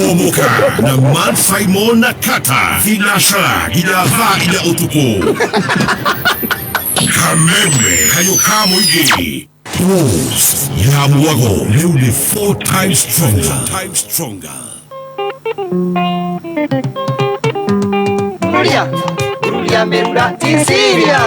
Hũmũka na Man Simon na Kata Thinashara nginya thaa 4 ũtukũ. Kameme kayũ ka mũingĩ. Pulse ya mwago rĩu nĩ four times stronger. Times stronger. Kururia, kururia merura Sicilia.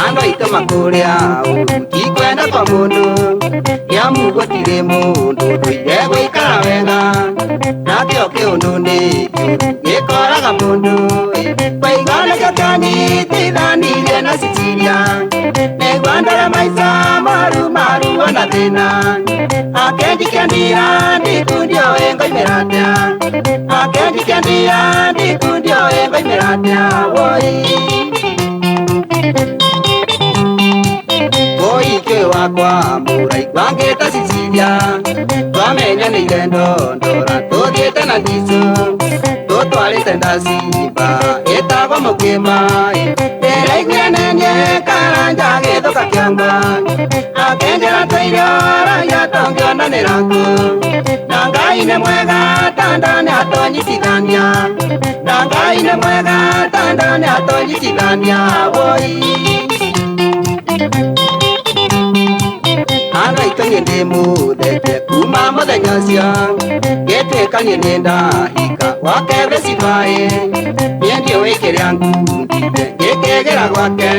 Andũ aitũ makũrĩa ũru tikwenda kwa mũndũ nĩamu gũtirĩ mũndũ ndũire gũikara wega nakĩo kĩũndũ nĩ kĩũru gĩkoraga mũndũ kwaigua nĩkĩo kĩanyitithanirie na Sicilia nĩguo ndore maica moru maruo na thĩna akenjikia ndira ndiku ndioĩ ngoimĩra atĩa akenjikia ndira ndiku ndioĩ ngoimĩra atĩa woi Mũingĩ wakwa mũraigua ngĩta Sicilia twamenyanĩire ndondora tũthiĩte na ndicũ tũtwarĩte ndacimba ĩtagwo mũkĩma ndĩraiguire nenie karanja gĩthũka kĩongo akenjĩra tũirio tũngĩonanĩra kũ na Ngai nĩ mwega tanda nĩatũnyitithania na Ngai nĩ mwega tanda nĩatũnyitithania woi Andũ aitũ niĩ ndĩ mũtheke kuma mũthenya ũcio ngĩtuĩka niĩ nĩ ndahika gwake gĩcibaĩ niĩ ndiũĩ kĩrĩa ngundite ngĩkĩgĩra gwake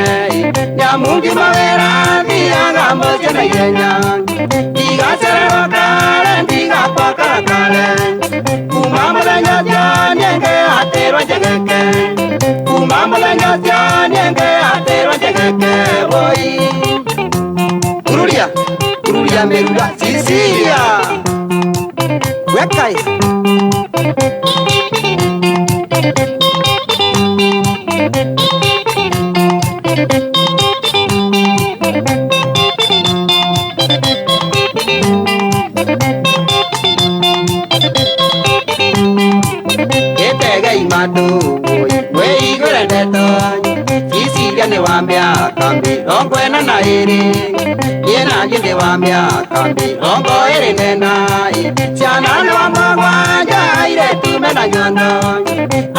nĩamu ngiuma wĩra thiaga mũciĩ na ihenya ndigacererwo kare ndigakwa karakare kuma mũthenya ũcio niĩ ngĩatĩrwo njegeke kuma mũthenya ũcio niĩ ngĩatĩrwo njegeke woi Kururia, kururia merura Sicilia. Wekai. Gĩtegei matũ wĩigũre ndeto Sicilia nĩ wa mĩaka 42 niĩ naniĩ ndĩ wa mĩaka 24 ciana nĩ wa mũgwanja airĩtu mena nyondo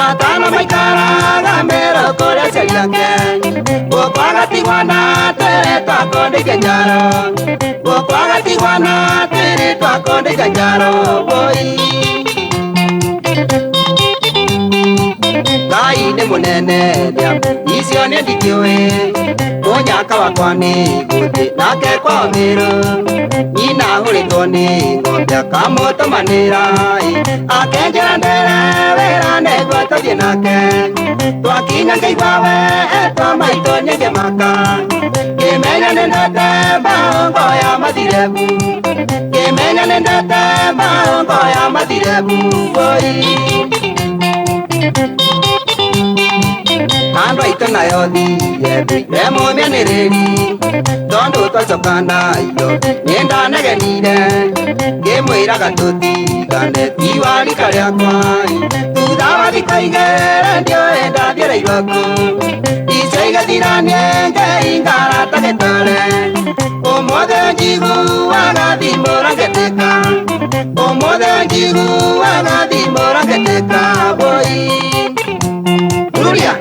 atano maikaraga Meru kũrĩa aciari ake gũkũ agatigwo na twĩrĩ twakũndĩkia njaro gũkũ agatigwo na twĩrĩ twakũndĩkia njaro woi Ngai nĩ mũnene nĩamu icio nĩ ndikĩũĩ mũnyaka wakwa nĩ gũthiĩ nake kwao Meru nyina ahũrĩtwo nĩ ng'ombe akamũtũmanĩra akenjĩra ndere wĩra nĩguo tũthiĩ nake twakinya ngĩigua we etwa maitũ niĩ ngĩmaka ngĩmenya nĩ ndete mbaũ ya mathirebu ngĩmenya nĩ ndete mbaũ ya mathirebu woi Andũ aitũ nayo thiĩ thũire mũmĩanĩrĩri tondũ twacoka nayo nĩ ndanegenire ngĩmwĩraga tũtigane ti wa rika rĩakwa thutha wa thikũ igĩrĩ ndiũĩ ndathiĩrĩirwo kũ icio igathira niĩ ngĩingara ta gĩtare ũmũthĩ njiguaga thimũra ngĩtĩka ũmũthĩ njiguaga thimũra ngĩtĩka woi Kururia,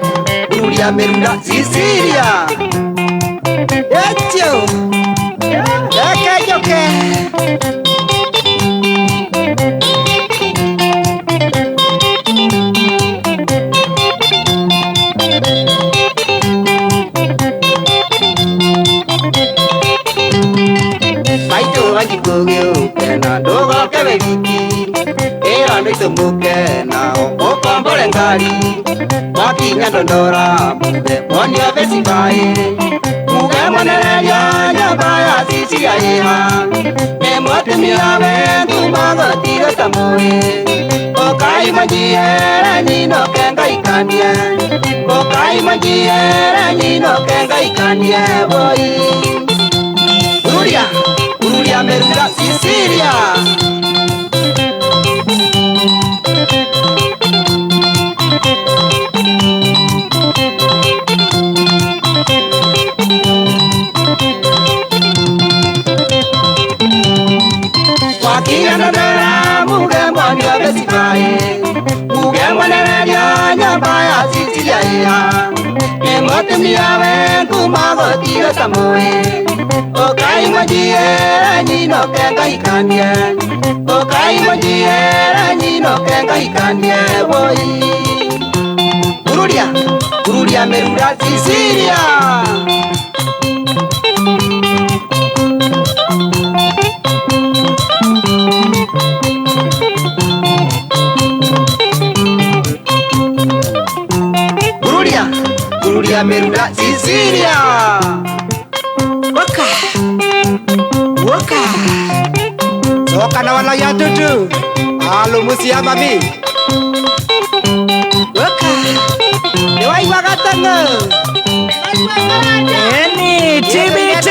kururia merura Sicilia. Echio. Eke joke. Maitũ wanjikũgĩũke na ndũgoke wĩ wiki ĩra ndũitũmũke nao ũkombore ngari wakinya ndondora muge monio becibaĩ muge mwonereria nyũmba ya Sicilia ĩha nĩ mũtumia we nguma gũtirĩ ũtamũĩ ũkai mwanjiĩre nyinũke ngaikanie ũkai mwanjiĩre nyinũke ngaikanie woi Kururia, kururia merura Sicilia. Akiananera muge mwani wa besibae Muge mwanereria nyamba ya Sicilia ĩa Nĩ mũtumia we kuma gũtirĩ ta mũĩ Ũkai mũnjiĩre nyinũke ngahikanie Ũkai mũnjiĩre nyinũke ngahikanie woi Gururia, gururia merura Sicilia. Gururia, gururia merura Sicilia. Waka, waka. Soka na wala ya tutu. Alo musia mami. Waka. Niwaigua gatang'o. Eni TBT.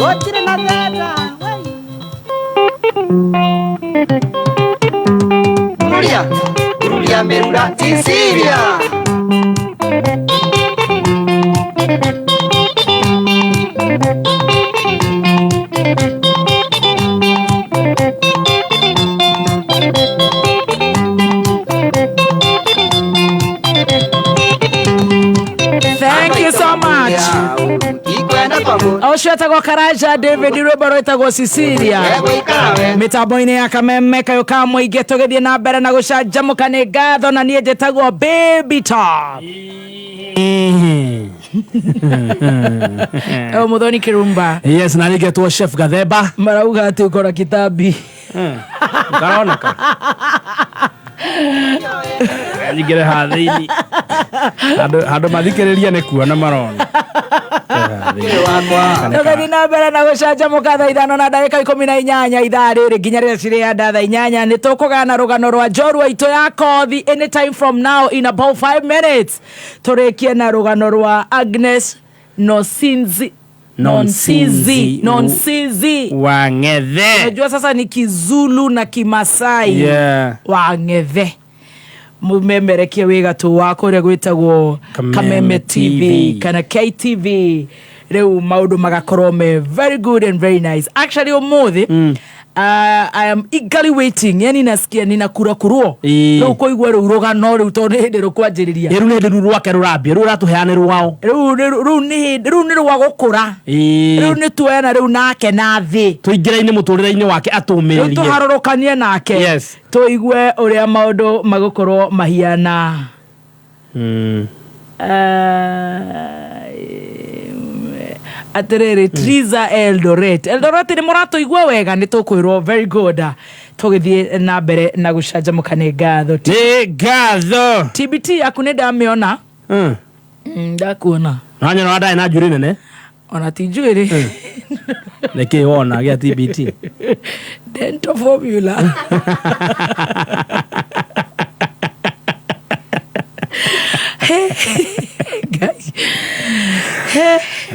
Gũtirĩ na thenda. Gururia, gururia merura Sicilia. Thank you so much. Ikwenda kwa mũndũ Ũcio etagwo Karanja David, rwĩmbo rwĩtagwo Cecilia. Egũikara wega. Mitambo-inĩ ya Kameme kayũ ka mũingĩ, tũgĩthiĩ na mbere na gũcanjamũka. Nĩ ngatho na niĩ njĩtagwo Baby Top. O Muthoni Kirumba. Yes, na nĩngetwo Chef Gathemba. Marauga atĩ ũkora kĩtambi. Karoneka nyingĩre haha thĩinĩ handũ mathikĩrĩria nĩ kuona marona. Tũgathiĩ na mbere na gũcanjamũka thaa 5:18 ithaa rĩrĩ nginya rĩrĩa cirĩanda thaa 8 nĩ tũkũgana rũgano rwa njorua itũ ya kothi anytime from now in about 5 minutes tũrĩkie na rũgano rwa Agnes Nosinzi. Nonsizi. Nonsizi. Wang'ethe. Unajua sasa ni Kizulu na Kimasai. Wang'ethe mumemerekie wĩ gatũ wa kũrĩa gwĩtagwo Kameme Kameme TV TV. kana KTV rĩu maũndũ magakorwo me very good and very nice actually ũmũthĩ. I am eagerly waiting, yani nasikia ninakura kuruo. Rĩu kũigua rĩu rũgano rĩu tondũ nĩ hĩndĩ rũkwanjĩrĩria. Rĩu nĩ hĩndĩ rĩu rwake rũrambia rĩu rũratũheana rwao. Rĩu nĩ hĩndĩ rĩu nĩ rwa gũkũra. Rĩu nĩ tuoyana rĩu nake na thĩ. Tũingĩra-inĩ mũtũrĩre-inĩ wake Rĩu atũmĩrĩrie. tũharũrũkanie nake. Tũigue ũrĩa maũndũ magũkorwo mahiana. Atĩrĩrĩ Triza Eldoret, Eldoret nĩ mũratũigua wega? Nĩ tũkwĩrwo very good. Tũgĩthiĩ na mbere na gũcanjamũka nĩ ngatho. Nĩ ngatho. TBT yaku nĩ ndamĩona. Ndakuona. Nanyona ndarĩ na njuĩrĩ nene. Ona ti njuĩrĩ. Nĩkĩ wona gĩa TBT? Dental formula. Ngai.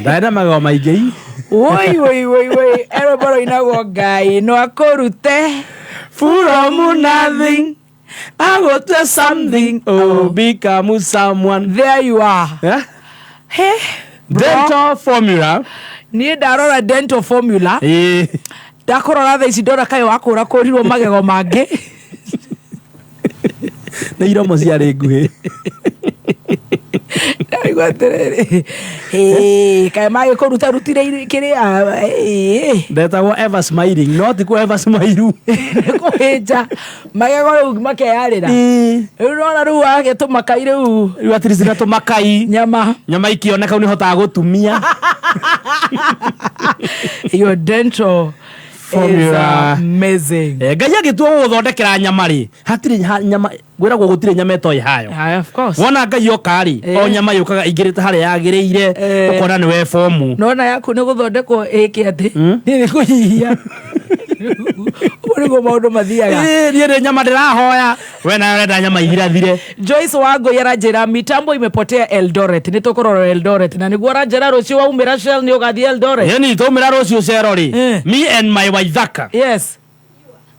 Ndarĩ na magego maingĩ. Woi woi woi woi, rwĩmbo rũinagwo Ngai no akũrute From nothing agũtue something, oh, become someone. There you are. Eh? He bro. Dental formula. Niĩ ndarora dental formula. Ndakũrora thaa ici ndona kaĩ wakũra kũrirwo magego mangĩ. Nĩ iromo ciarĩ nguhĩ. Ndarigwo atĩrĩrĩ, ĩĩ, kaĩ magĩkũruta rutire kĩrĩa ĩĩ. Ndetagwo ever smiling no ti kũ ever smile. Kũhĩnja magego rĩu makeyarĩra rĩu nona rĩu wage tũmakai rĩu. Rĩu at least na tũmakai. Nyama. Nyama ikĩoneka rĩu nĩhotaga gũtumia. Your dental formula. Is amazing. Eh, Ngai agĩtua gũgũthondekera nyama rĩ hatirĩ nyama gwĩragwo gũtirĩ nyama ĩtoĩ hayo. Ah, of course. Wona Ngai oka rĩ o nyama yũkaga ingĩrĩte harĩa yagĩrĩire. Ũkona nĩ we bomu. Nona yaku nĩ gũthondekwo ĩke atĩ niĩ nĩ kũhihia ũguo nĩguo maũndũ mathiaga. Ĩ, niĩ nĩ nyama ndĩrahoya we nawe ũrenda nyama ithirathire. Joyce Wangoi aranjĩra mitambo imepotea Eldoret, nĩ tũkũrora Eldoret na nĩguo aranjĩra rũciũ waumĩra Shell nĩ ũgathiĩ Eldoret. Yani twaumĩra rũciũ cero rĩ, me and my waithaka. Yes.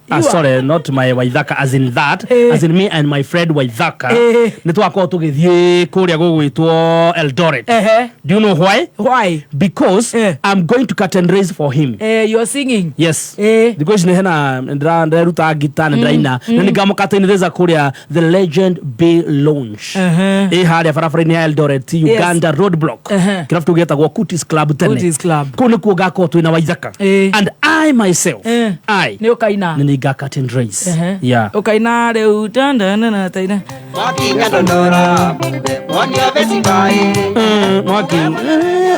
Ah, sorry, not my Waithaka as in that, as in me and my friend Waithaka. Nĩ twakorwo tũgĩthiĩ kũrĩa gũgwĩtwo Eldoret. Do you know why? Why? Because I'm going to curtain raise for him. You are singing. Yes. Thikũ ici nĩ hena ndĩreruta ngita, nĩ ndĩraina na nĩ ngamũ raise kũrĩa The Legend Bay Lounge ĩ harĩa barabara-inĩ ya Eldoret Uganda roadblock, kĩrabu kĩu gĩtagwo Kutis Club tene. Kutis Club. Kũu nĩkuo ngakorwo twĩna Waithaka and I myself, I Nĩ ũkaina. Nĩ nĩ nga curtain raise, yeah. Ũkaina rĩu dandana taina. Mwakinya ndondora mwonia becibaĩ. Mwaki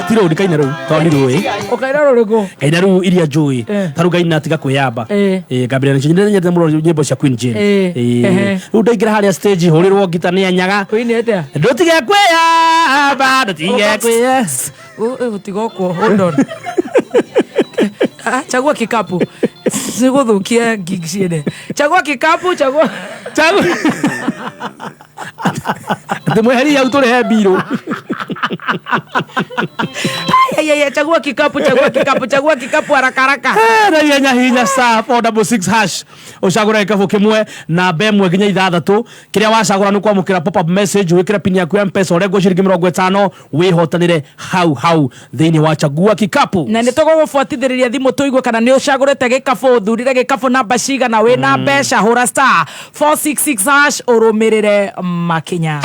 ti rũu ndikaina rĩu tondũ nĩ rũĩ. Ũkaina rũrĩkũ? Ngaina rĩu iria njũĩ. Ta rĩu ngaina tiga kwĩyamba. Ngambĩrĩria nacio. Nyendete mũno nyĩmbo cia Queen Jane. Rĩu ndaingĩra harĩa stage hũrĩrwo ngita nĩ anyaga. Ũine atĩa? Ndũtige kwĩyamba, ndũtige kwĩyamba. Gũtiga ũkwo, hold on. Ah, chagua kikapu, nĩgũthũkia gig ciene. Chagua kikapu, chagua. Chagua. Atĩ mweherie hau tũrĩhe mbirũ. Ai, ai, ai, chagua kikapu, chagua kikapu, chagua kikapu haraka haraka. Na ihenya hinya *466# ũcagũre gĩkabũ kĩmwe namba 1 nginya 6. Kĩrĩa wacagũra nĩ kwamũkĩra pop up message, wĩkĩre pin yaku ya Mpesa, ũrengwo ciringi 50, wĩhotanĩre hau hau thĩinĩ wa chagua kikapu. Na nĩ tũgũgũbuatithĩrĩria thimũ tũigue kana nĩ ũcagũrĩte gĩkabũ, ũthurire gĩkabũ namba cigana, wĩna mbeca. Hũra *466# ũrũmĩrĩre makinya.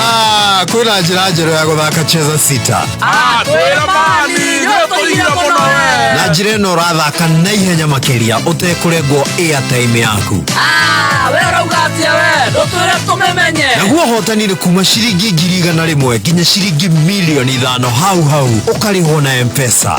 Ah, kwĩna njĩra njerũ ya gũthaka Cheza Sita. Na njĩra ĩno ũrathaka na ihenya makĩria ũtekũrengwo airtime yaku. We ũrauga atĩa? We ndũtwĩre tũmĩmenye. Naguo ũhotani nĩ kuma ciringi 100,000 nginya ciringi 5,000,000 hau hau, ũkarĩhwo na Mpesa.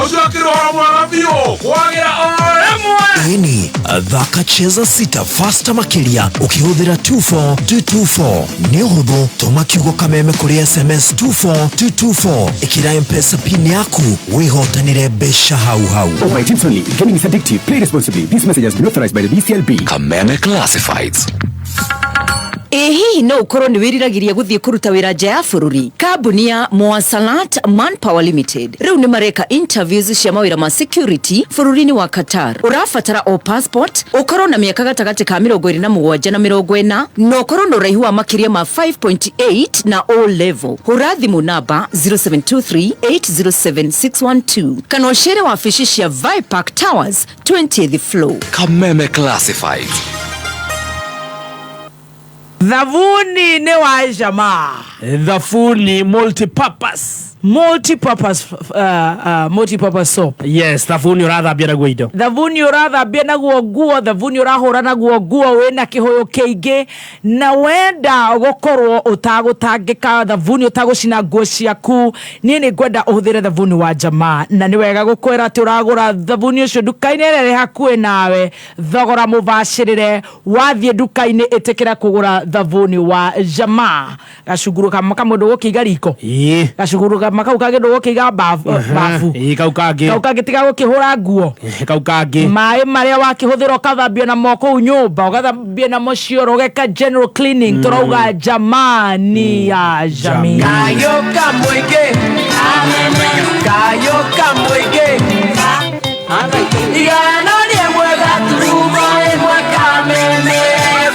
Ũcio akĩrĩ ũhoro mwega biũ kwagĩra o rĩmwe. Ĩni, thaka Cheza Sita fasta makĩria ũkĩhũthĩra 24224. Nĩ ũhũthũ, tũma kiugo kameme kũrĩ SMS 24224, ĩkĩra Mpesa pin yaku, wĩhotanĩre mbeca hau hau. Over 18 only. Gaming is addictive. Play responsibly. This message has been authorized by the BCLB. Kameme Classifieds. Ĩ hihi no ũkorwo nĩ wĩriragĩria gũthiĩ kũruta wĩra nja ya bũrũri? Kambuni ya Moasalat Manpower Limited rĩu nĩ mareka interviews cia mawĩra ma security bũrũri-inĩ wa Qatar. Ũrabatara o passport, ũkorwo na mĩaka gatagatĩ ka 27 na 40, na ũkorwo na ũraihu wa makĩria ma 5.8 na O level. Hũra thimũ namba 0723 807 612 kana ũcere wabici cia Vipark Towers, 20th floor. Kameme Classifieds. Thabuni nĩ wa jamaa. Thabuni multipurpose. Multipurpose soap. Yes, thabuni ũrathambia naguo indo. Thabuni ũrathambia naguo nguo, thabuni ũrahũra naguo nguo wĩna kĩhũyũ kĩingĩ na wenda gũkorwo ũtagũtangĩka, thabuni ũtagũcina nguo ciaku, niĩ nĩ ngwenda ũhũthĩre thabuni wa jamaa. Na nĩ wega gũkwĩra atĩ ũragũra thabuni ũcio nduka-inĩ ĩrĩa ĩrĩ hakuhĩ nawe, thogora mũbacĩrĩre. Wathiĩ nduka-inĩ ĩtĩkĩra kũgũra thabuni wa jamaa. Gacunguru kama kamũndũ gũkĩiga riko, gacunguru kama kau kagĩndũ gũkĩiga bafu bafu. Kau kangĩ. Kau kangĩ tiga gũkĩhũra nguo. Kau kangĩ. Maĩ marĩa wakĩhũthĩra ũkathambia namo kũu nyũmba, ũgathambia namo cioro, ũgeka general cleaning. Tũrauga jamani ya jamii. Kayoka mũingĩ, kayoka mũingĩ, 101 gaturumo 1 Kameme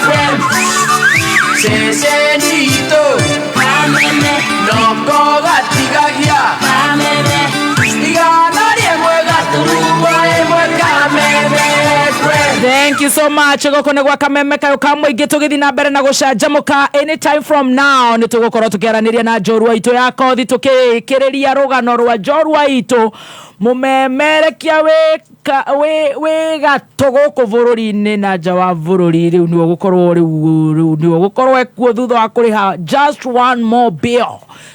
FM, ceceni itũ noko gatigagia, 101.1 Kameme FM. Thank you so much. Gũkũ nĩ gwa Kameme kayũ ka mũingĩ, tũgĩthiĩ na mbere na gũcanjamũka. Anytime from now nĩ tũgũkorwo tũkĩaranĩria na njorua itũ ya kothi, tũkĩrĩkĩrĩria rũgano rwa njorua itũ mũmemerekia wĩ gatũ gũkũ bũrũri-inĩ na nja wa bũrũri. Rĩu nĩwe ũgũkorwo rĩu nĩwe ũgũkorwo ekuo thutha wa kũrĩha just one more bill,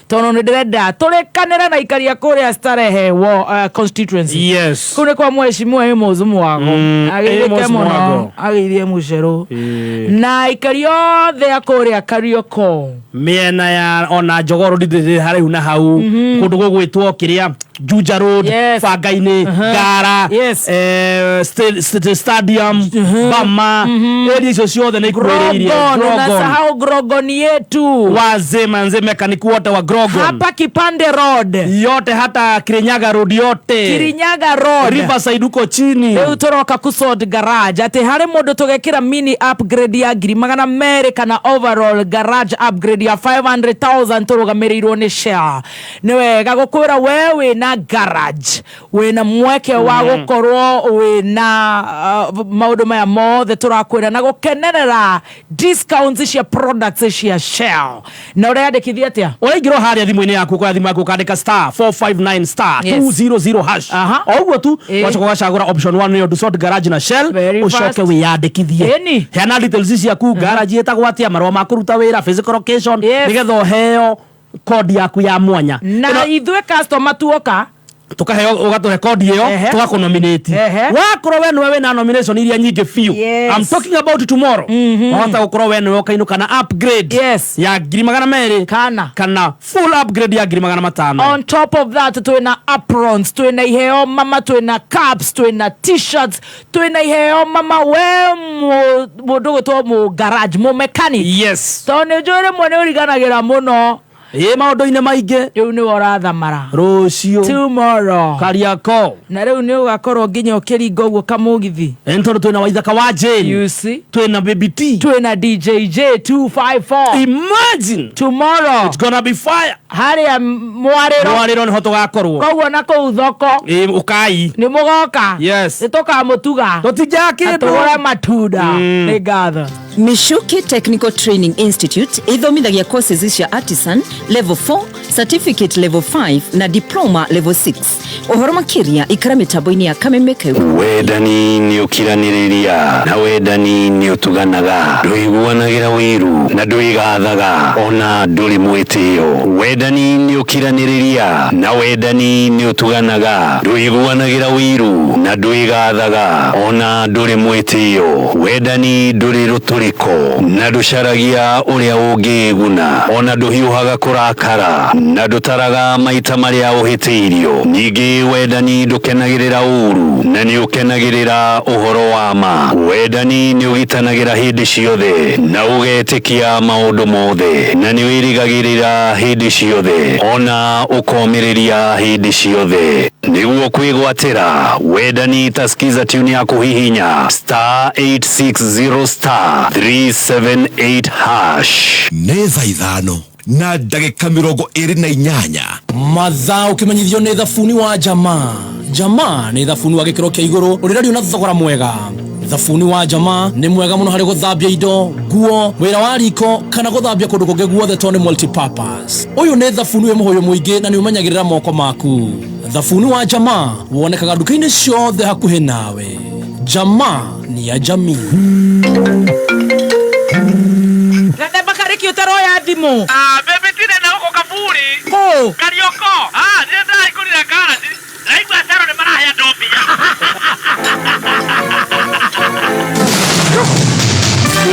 tondũ nĩ ndĩrenda tũrĩkanĩre na ikaria kũrĩa Starehe wo constituency. Kũu nĩ kwa mheshimiwa Amos Mwago. Ageithĩke Amos mũno. Mwago. Ageithie mũcerũ na aikari othe a kũrĩa Kariokor. Mĩena ya ona Jogoo Road ndĩrĩ haraihu na hau, kũndũ gũgwĩtwo kĩrĩa Juja Road. Bangainĩ, Ngara, Stadium, Bama, area icio ciothe nĩ ikuhĩrĩirie. Grogon, Grogon. unasahau Grogon yetu. Wazee manze, mechanic wote wa Grogon. Hapa Kipande Road. Yote, hata Kirinyaga Road yote. Kirinyaga Road. Riverside huko chini. Rĩu tũroka kusort garage atĩ harĩ mũndũ tũgekĩra mini upgrade ya 200,000 kana overall garage upgrade ya 500,000 tũrũgamĩrĩirwo nĩ Shell. Nĩ wega gũkwĩra we wĩna garage, wĩna mweke wa gũkorwo wĩna maũndũ maya mothe tũrakwĩra na gũkenerera discounts cia products cia Shell. Na ũreyandĩkithia atĩa? Ũraingĩra harĩa thimũ-inĩ yaku, ũkoya thimũ yaku, ũkandĩka star 459 star 200 hash, o ũguo tu. Wacoka ũgacagũra option 1, nĩyo Dusot Garage na Shell, ũcoke wĩyandĩkithie. Heana details ciaku, garage ĩtagwo atĩa, marũa ma kũruta wĩra, physical location, nĩgetha ũheo kodi yaku ya mwanya. Na ithuĩ customer tuoka Tukaheo, ũgatũhe kodi ĩyo, tũgakũnominate. Wakorwo we nĩwe wĩna nomination iria nyingĩ biũ, I'm talking about tomorrow, wahota gũkorwo we nĩwe ũkainũka na upgrade ya 200,000 kana full upgrade ya 500,000. On top of that, twina aprons, twina iheo mama, twina caps, twina T-shirts, twina iheo mama. We mundu gwitwo mu garage, mu mechanic. Tondũ nĩ njũĩ rĩmwe nĩ ũriganagĩra mũno. Ĩ, maũndũ-inĩ maingĩ. Rĩu nĩwe ũrathamara. Rũciũ. Tomorrow. Kariako. Na rĩu nĩ ũgakorwo nginya ũkĩringa ũguo kamũgithi. Ĩ, tondũ twĩna Waithaka wa Jane. You see? Twĩna Baby T. Twĩna DJJ 254. Imagine. Tomorrow. It's gonna be fire. Harĩa Mwarĩro. Mwarĩro nĩho tũgakorwo. Koguo na kũu thoko. Ĩ, ũkai. Nĩ mũgoka. Yes. Nĩ tũkamũtuga. Tũtinjaga kĩndũ. Tũgũre matunda. Nĩ ngatho. Michuki Technical Training Institute ithomithagia courses cia artisan level 4, certificate level 5 na diploma level 6. Ũhoro makĩria ikara mĩtambo-inĩ ya Kameme. Wendani nĩ ũkiranĩrĩria, na wendani nĩ ũtuganaga, ndũiguanagĩra wĩiru, na ndwĩgathaga, ona ndũrĩ mwĩtĩo. Wendani nĩ ũkiranĩrĩria, na wendani nĩ ũtuganaga, ndũiguanagĩra wĩiru, na ndwĩgathaga, ona ndũrĩ mwĩtĩo. Wendani ndũrĩ rũtũrĩko, na ndũcaragia ũrĩa ũngĩĩguna, ona ndũhiũhaga kũrakara, na ndũtaraga maita marĩa ũhĩtĩirio. Ningĩ wendani ndũkenagĩrĩra ũũru, na nĩ ũkenagĩrĩra ũhoro wa ma. Wendani nĩ ũgitanagĩra hĩndĩ ciothe, na ũgetĩkia maũndũ mothe, na nĩ wĩrigagĩrĩra hĩndĩ ciothe, ona ũkomĩrĩria hĩndĩ ciothe. Nĩguo kwĩgwatĩra wendani, tasikiza tune ya kũhihinya star 860 star 378 hash. Nĩ thaa 5:28. Mathaa ũkĩmenyithio nĩ thabuni wa Jamaa. Jamaa nĩ thabuni wa gĩkĩro kĩa igũrũ ũrĩrario na thogora mwega. Thabuni wa Jamaa nĩ mwega mũno harĩ gũthambia indo, nguo, wĩra wa riko kana gũthambia kũndũ kũngĩ guothe tondũ nĩ multipurpose. Ũyũ nĩ thabuni wĩ mũhũyũ mũingĩ na nĩ ũmenyagĩrĩra moko maku. Thabuni wa Jamaa wonekaga nduka-inĩ ciothe hakuhĩ nawe. Jamaa ni ya jamii. Gathemba karĩki ũtaroya thimũ. Ah, baby, tine na huko kaburi. Kũ? Karioko. Ah, nĩ ndĩraikũrire karati. Ndaigua cero nĩ marahe andũ mbia.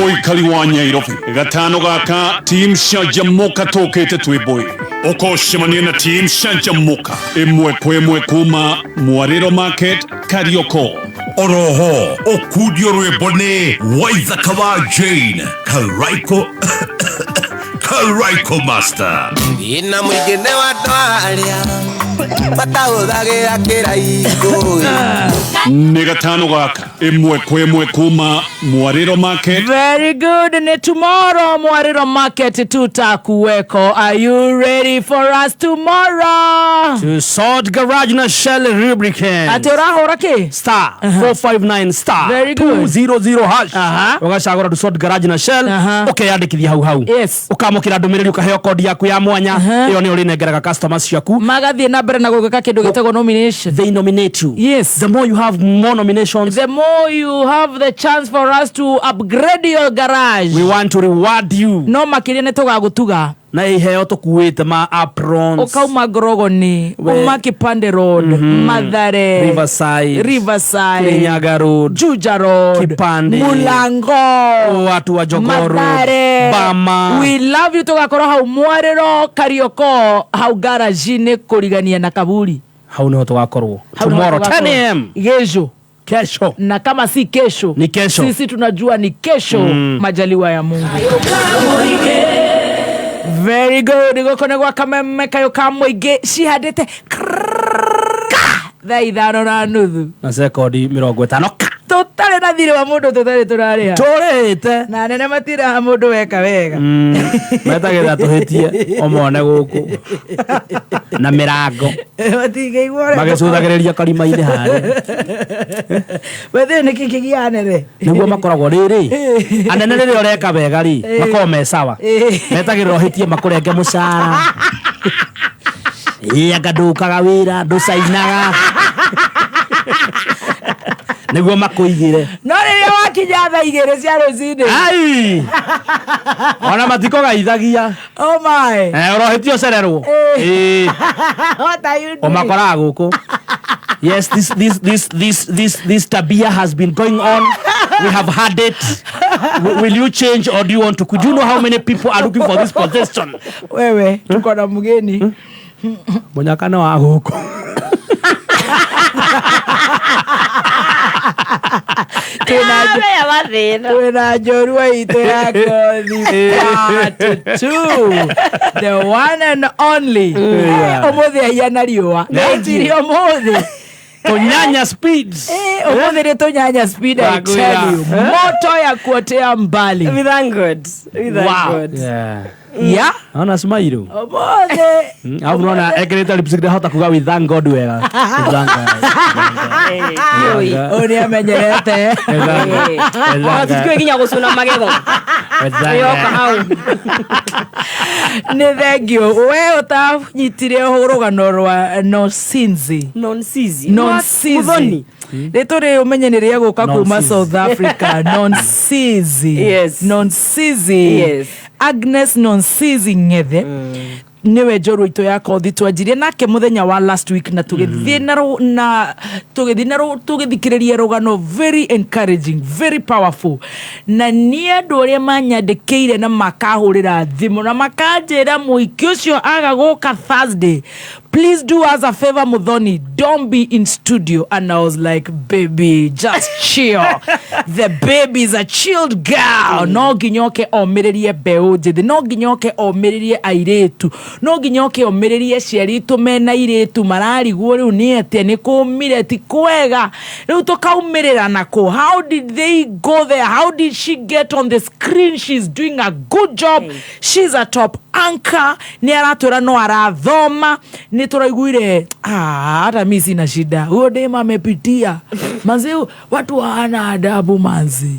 Mũikari wa Nyairobi, gatano gaka team Canjamũka tũkĩte twĩ ũkocemania na team Canjamũka ĩmwe kwa ĩmwe kuma Mwarĩro Market, Karioko. Oroho ũkundio rwĩmbo nĩ Waithaka wa Jane, Karaiko, Karaiko Master. Ina mũingĩ nĩ wa andũ arĩa matahũthagĩra kĩraikũ. Nĩ gatano gaka ĩmwe kwa ĩmwe kuma Mwarĩro Market. Very good. Ni tomorrow Mwarĩro Market tutakuweko. Are you ready for us tomorrow? To Salt Garage na Shell Lubricant. Atĩ ũrahũra kĩ? Star 459 star Very good. 200 hash, ũgacagũra to Salt Garage na Shell, ũkeyandĩkithia hau hau. Ũkamũkĩra ndũmĩrĩri, ũkaheo kodi yaku ya mwanya. Ĩyo nĩyo ũrĩnengeraga customers ciaku. Magathiĩ na mbere na gwĩka kĩndũ gĩtagwo nomination. They nominate you. Yes. The more you have more nominations, the more you have the chance for us to upgrade your garage. We want to reward you. No makĩria nĩ tũgagũtuga na iheo tũkuĩte ma aprons. Ũkauma Grogoni, uma Kipande Road, Mathare, Riverside, Riverside, Kirinyaga Road, Juja Road, Kipande, Mulango, watu wa Jogoo Road, Mathare. Bama. We love you. Tũgakorwo hau Mwarĩro Karioko, hau garage-inĩ kũrigania na kaburi. Hau niho tugakorwo. Hau niho Tomorrow tugakorwo. 10 a.m. Kesho. Kesho. Na kama si kesho, Ni kesho. Sisi tunajua ni kesho, majaliwa ya Mungu. Very good. Gũkũ nĩ gwa Kameme kayũ ka mũingĩ cihandĩte 5:30 Na sekondi 50. Tũtarĩ na thirĩ wa mũndũ, tũtarĩ tũrarĩha. Tũrĩte. Na anene matiraha mũndũ weka wega. Metagĩrĩra tũhĩtie omone gũkũ na mĩrango. Matingĩigua ũrĩa. Magĩcũthagĩrĩria karima-inĩ harĩa. Wethe nĩkĩ kĩgia anene. Nĩguo makoragwo rĩrĩ anene rĩrĩa ũreka wega rĩ, makoragwo me sawa. Metagĩrĩra ũhĩtie makũrenge mũcara. Ĩ anga ndũkaga wĩra, ndũcainaga, nĩguo makũigĩre. No rĩrĩa wakinya 2:00 cia rũcinĩ, ai, ona matikũgaithagia. Oh my. Eh, ũrohĩtie ũcererwo. Ĩ. What are you doing? Ũmakoraga gũkũ. Yes, this tabia has been going on. We have had it. Will you change or do you want to quit? Do you know how many people are looking for this position? Wewe, tuko na mgeni. Mũnyaka nĩ wa gũkũ. Twĩna njorua itũ ya kothi part 2, the one and only. Ũmũthĩ ahiana riũa. Thank you. Ĩtiri ũmũthĩ. Tũnyanya speeds. Eh, ũmũthĩ nĩ tũnyanya speed, I tell you. Moto ya kuotea mbali. We thank God. We thank God. Yeah. Yeah. Ona smile. Ũmũthĩ. Alafu naona ekĩrĩte lipstick, ndahota kuga "we thank God" wega. We thank God. Ũyũ nĩ amenyerete. We thank God. We thank Ona God. tũtikũĩ nginya gũcũna magego. We thank Yoka God. hau. Nĩ thengio we ũtanyitire rũgano rwa Nosinzi. Nonsizi. Nonsizi. Muthoni. Rĩtũ rĩ ũmenye nĩ rĩa gũka kuma Nonsizi. South Africa. Nonsizi. Yes. Nonsizi. Yes. Agnes Nonsizi Ng'ethe niwe njorua itũ ya kothi twanjirie nake mũthenya wa last week na tũgĩthiĩ na tũgĩthiĩ na tũgĩthikĩrĩria rũgano very encouraging, very powerful. Na niĩ andũ arĩa manyandĩkĩire na makahũrĩra thimũ na makanjĩra mũhiki ũcio aga gũka Thursday, "Please do us a favor, Muthoni, don't be in studio." And I was like, "Baby, just chill." The baby is a chilled girl. No nginya oke omĩrĩrie mbeũ njĩthĩ, no nginya oke omĩrĩrie airĩtu, no nginya oke omĩrĩrie aciari aitũ mena airĩtu mararigwo rĩu nĩ atĩa, nĩ kũmire, ti kwega, rĩu tũkaumĩrĩra nako. How did they go there? How did she get on the screen? She's doing a good job. She's a top anchor. Nĩ aratwĩra no arathoma. Nĩ tũraiguire, ah, hata mi sina shida, huyo dem amepitia manzi, watu hawana adabu manzi.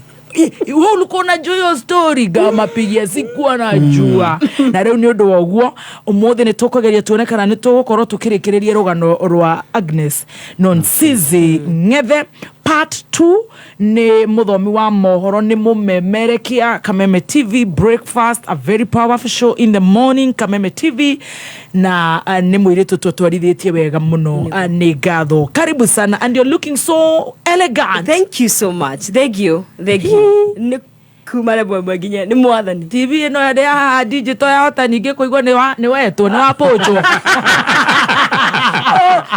We ulikuwa unajua hiyo story? Ngamapigia sikuwa najua. Na rĩu nĩ ũndũ wa ũguo ũmũthĩ nĩ tũkũgeria tuone kana nĩ tũgũkorwo tũkĩrĩkĩrĩria rũgano rwa Agnes Nonsizi Ng'ethe part 2. Nĩ mũthomi wa mohoro, nĩ mũmemerekia Kameme TV Breakfast, a very powerful show in the morning, Kameme TV, na nĩ mũirĩtu tũtwarithĩtie wega mũno. Nĩ ngatho, karibu sana, and you're looking so elegant. Thank you so much. Thank you. Thank you. Nĩ kuma rĩmwe mwe nginya nĩ mwathani. TV ĩno ya haha digital yahota ningĩ kũigua nĩ wetwo, nĩ wapũnjwo.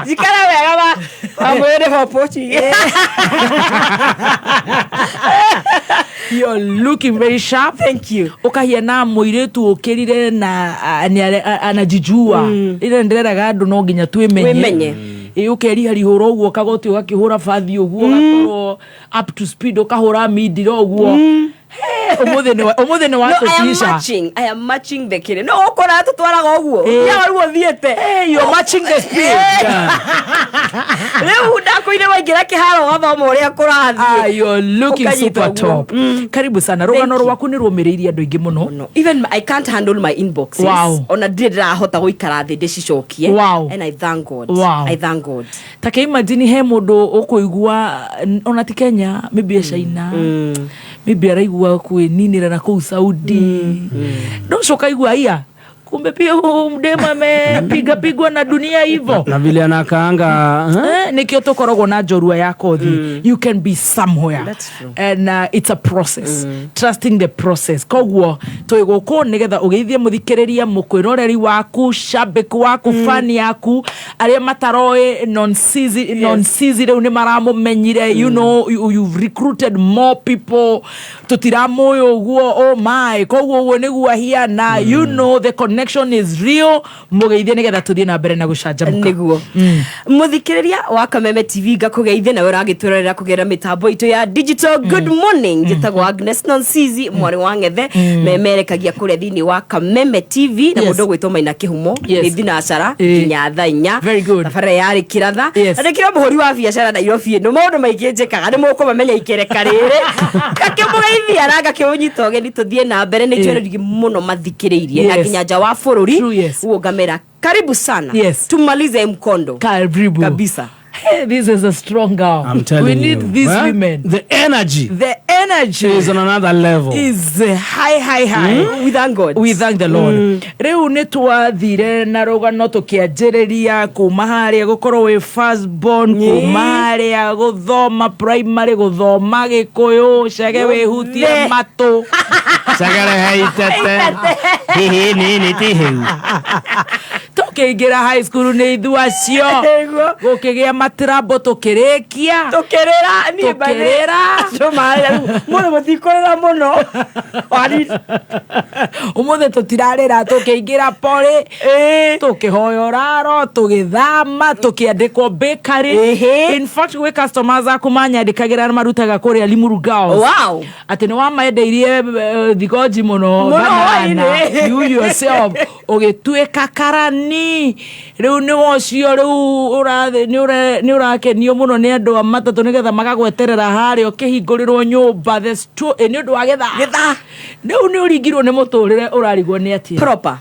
Jikara wega wa wamwĩrĩ ho pochi. You're looking very sharp. Thank you. Ũkahiana mũirĩtu ũkĩrire na anajijua. Ĩrĩa ndĩreraga andũ no nginya twĩmenye. Wĩmenye. Ĩ ũkeriharihũra ũguo kagoti, ũgakĩhũra bathi ũguo, ũgakorwo up to speed, ũkahũra mindira ũguo. Hey, ũmũthĩ nĩ No, I am watũtisha. matching. I am matching the kire. No ũkora tũtwaraga ũguo. Ya rĩu ũthiĩte. Hey, you're matching the speed. Rĩu ndakũire waingĩra kĩharo ũgathoma ũrĩa kũrathiĩ. Ah, you're looking Ũkanyita super ũguo. top. Karibu sana. Rũgano rwaku nĩ rũmĩrĩirie andũ aingĩ mũno. No. Even I can't handle my inboxes. Ona ndirĩ ndĩrahota gũikara thĩ ndĩcicokie. And I thank God. I thank God. Ta kĩ imagine he mũndũ ũkũigua ona ti Kenya, maybe China, maybe araigua kwĩninĩra na kũu Saudi, no coka igua iya kumbe pia huyu mdema amepiga pigwa na dunia hivo. Na vile anakaanga, eh? Nĩkĩo tũkoragwo na njorua ya kothi. You can be somewhere. That's true. And it's a process, trusting the process. Koguo twĩ gũkũ nĩgetha ũgeithie mũthikĩrĩria, mũkwĩroreri waku, shabiki waku, fan yaku, arĩa mataroĩ Nonsizi. Nonsizi rĩu nĩ maramũmenyire. You've recruited more people tũtiramũĩ ũguo. Oh my, koguo ũguo nĩguo ahiana. The connection is real. Mũgeithie nĩgetha tũthiĩ na mbere na gũcanjamũka. Nĩguo, mũthikĩrĩria wa Kameme TV, ngakũgeithia nawe ũragĩtwĩrorera kũgerera mĩtambo itũ ya digital. Good morning. Njĩtagwo Agnes Nonsizi, mwarĩ wa Ng'ethe, memerekagia kũrĩa thĩinĩ wa Kameme TV na mũndũ ũgwĩtwo Maina Kĩhumo. Nĩ thinacara nginya thaa 4. Very good. Thabarĩra yarĩ kĩratha. Na ndĩkĩrĩ mũhũri wa biacara Nairobi ĩno, maũndũ maingĩ njĩkaga nĩ mũkũmamenya ikereka rĩrĩ. Ngakĩmũgeithia na ngakĩmũnyita ũgeni tũthiĩ na mbere. Nĩ njũĩ mũno mathikĩrĩirie na nginya nja wa bũrũri. Ũguo ngamera karibu sana. Tumalize mkondo. Karibu. Kabisa. Hey, this is a strong girl. I'm telling We need you. these Eh? women. The energy The energy is on another level. is high, high, high. We thank God. We thank the Lord. Rĩu nĩ twathire na rũgano tũkĩanjĩrĩria kuma harĩa gũkorwo wĩ first born, kuma harĩa gũthoma primary, gũthoma Gĩkũyũ, cege wĩhutie matũ. Cagare haitete. Hihi nini ti hiu. Tũkĩingĩra high school nĩ ithu acio. Gũkĩgĩa matirambo, tũkĩrĩkia. Tukĩrĩra niĩ. Tũkĩrĩra. Mũndũ mũtikũrĩra mũno. Ũmũthĩ tũtirarĩra. Tũkĩingĩra pori, tũkĩhoya ũraro, tũgĩthama, tũkĩandĩkwo bakery. In fact, gwĩ customers aku manyandĩkagĩra marutaga kũrĩa Limuru Girls atĩ nĩ wamendeirie thigonji mũno. Mũno. Banana. Hwaĩ-inĩ. You yourself ũgĩtuĩka karani. Rĩu nĩ ũcio rĩu ũrathĩ nĩ ũrakenio mũno nĩ andũ a matatũ nĩgetha magagweterera harĩa ũkĩhingũrĩrwo nyũmba the nĩ ũndũ wa gĩthaa. Gĩthaa. Rĩu nĩ ũringirwo nĩ mũtũrĩre, ũrarigwo nĩ atĩa. Proper.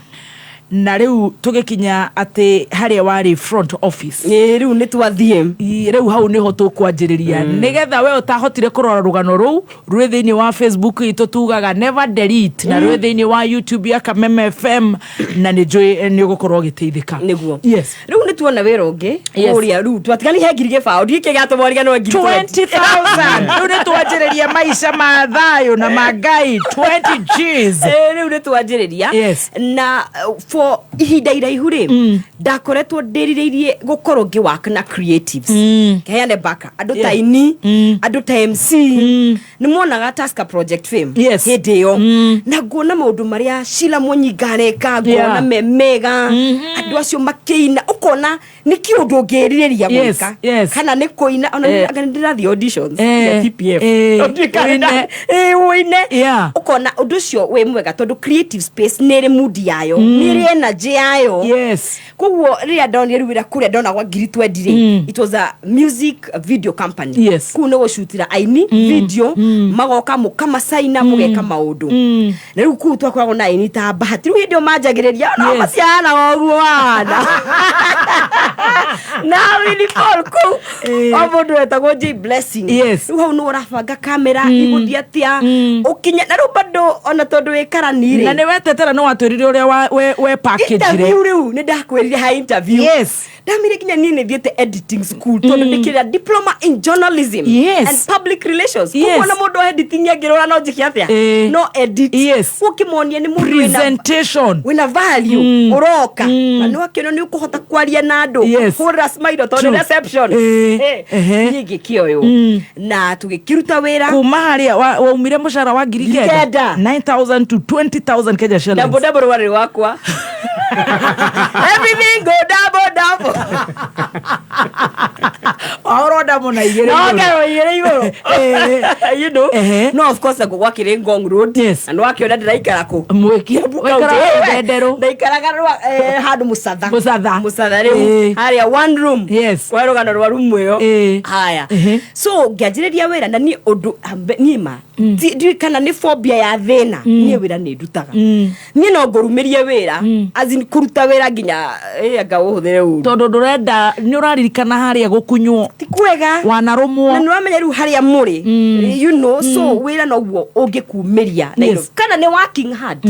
Na rĩu tũgĩkinya atĩ harĩa warĩ front office. Ĩ, rĩu nĩ twathiĩ. Rĩu hau nĩho tũkwanjĩrĩria nĩgetha we ũtahotire kũrora rũgano rũu rwĩ thĩinĩ wa Facebook itũ, tugaga never delete, na rwĩ thĩinĩ wa YouTube ya Kameme FM, na nĩ njũĩ nĩ ũgũkorwo ũgĩteithĩka. Nĩguo. Rĩu nĩ tuona wĩra ũngĩ. Kũrĩa rĩu twatiganire he 20,000, ndiĩ kĩ gĩatũma ũriganĩrwo ngiri. 20,000. Rĩu nĩ twanjĩrĩria maica ma thayũ na ma Ngai, 20 Gs. Ĩ, rĩu nĩ twanjĩrĩria. Na for ihinda iraihu rĩ, ndakoretwo ndĩrirĩirie gũkorwo ngĩwork na creatives. Heane baka andũ ta ini, andũ ta MC, nĩ monaga Tusker Project Fame hĩndĩ ĩyo, na nguona maũndũ marĩa Sheila Mũnyinga areka, nguona me mega, andũ acio makĩina, ũkona nĩ kĩũndũ ũngĩrirĩria gwĩka. Kana nĩ kũina ona. Anga nĩ ndĩrathiĩ auditions cia TPF. Ũtuĩka Ũine. Ũine. Ũkona ũndũ ũcio wĩ mwega tondũ creative space nĩ ĩrĩ mood yayo, nĩ ĩrĩ energy yayo. Koguo rĩrĩa ndonire rĩu wĩra kũrĩa ndona gwa ngiri 20 rĩ, it was a music video company. Kũu nĩ gũcutĩra aini video, magoka mũkamacaina, mũgeka maũndũ. Na rĩu kũu twakoragwo na aini ta Bahati. Rĩu hĩndĩ ĩyo manjagĩrĩria no macianaga ũguo wana na Willy Paul kũu, o mũndũ wetagwo J Blessing. Rĩu hau nĩ ũrabanga kamera igũthiĩ atĩa ũkinye, na rĩu bado ona tondũ wĩ karani rĩ. Na nĩ wetetera, nĩ watwĩrire ũrĩa we package. Interview rĩu nĩ ndakwĩrire ha interview. Ndamire nginya niĩ nĩ thiĩte editing school tondũ ndĩkĩrĩa diploma in journalism and public relations. Koguo na mũndũ wa editing angĩrora no njĩke atĩa? No edit. Ũkĩmonia nĩ mũndũ Presentation. Wĩna value ũroka na nĩ wakĩona nĩ ũkũhota kwaria na andũ, hũra smile tondũ reception. Niĩ ngĩkĩa ũyũ na tũgĩkĩruta wĩra. Kuma harĩa waumire mũcara wa ngiri Ngiri kenda, kenda. 9000 to 20,000 Kenya shillings. Double double warĩ wakwa. Everything go double double. Wahorwo ndamo na igĩrĩ No igũrũ. ngerwo igĩrĩ igũrũ. No of course nakuo gwakĩrĩ Ngong Road. Na nĩwakĩona ndĩraikara kũ? Mwĩki. Kiambu Waikaraga County. Ndenderũ. Ndaikaraga handũ Mũcatha. Mũcatha. Mũcatha rĩu. Harĩa one room. Kwa rũgano rwa room ĩyo. Haya. So ngĩanjĩrĩria wĩra na niĩ ũndũ niĩ ma ndiũĩ kana nĩ phobia ya thĩna, niĩ wĩra nĩ ndutaga. Niĩ no ngũrumĩrie wĩra, as in kũruta wĩra nginya anga ũhũthĩre ũru. Tondũ ndũrenda, nĩ ũraririkana harĩa gũkunywo. Ti kwega. Wanarũmwo. Na nĩ wamenya rĩu harĩa mũrĩ, so wĩra noguo ũngĩkumĩria na indo. Kana nĩ working hard,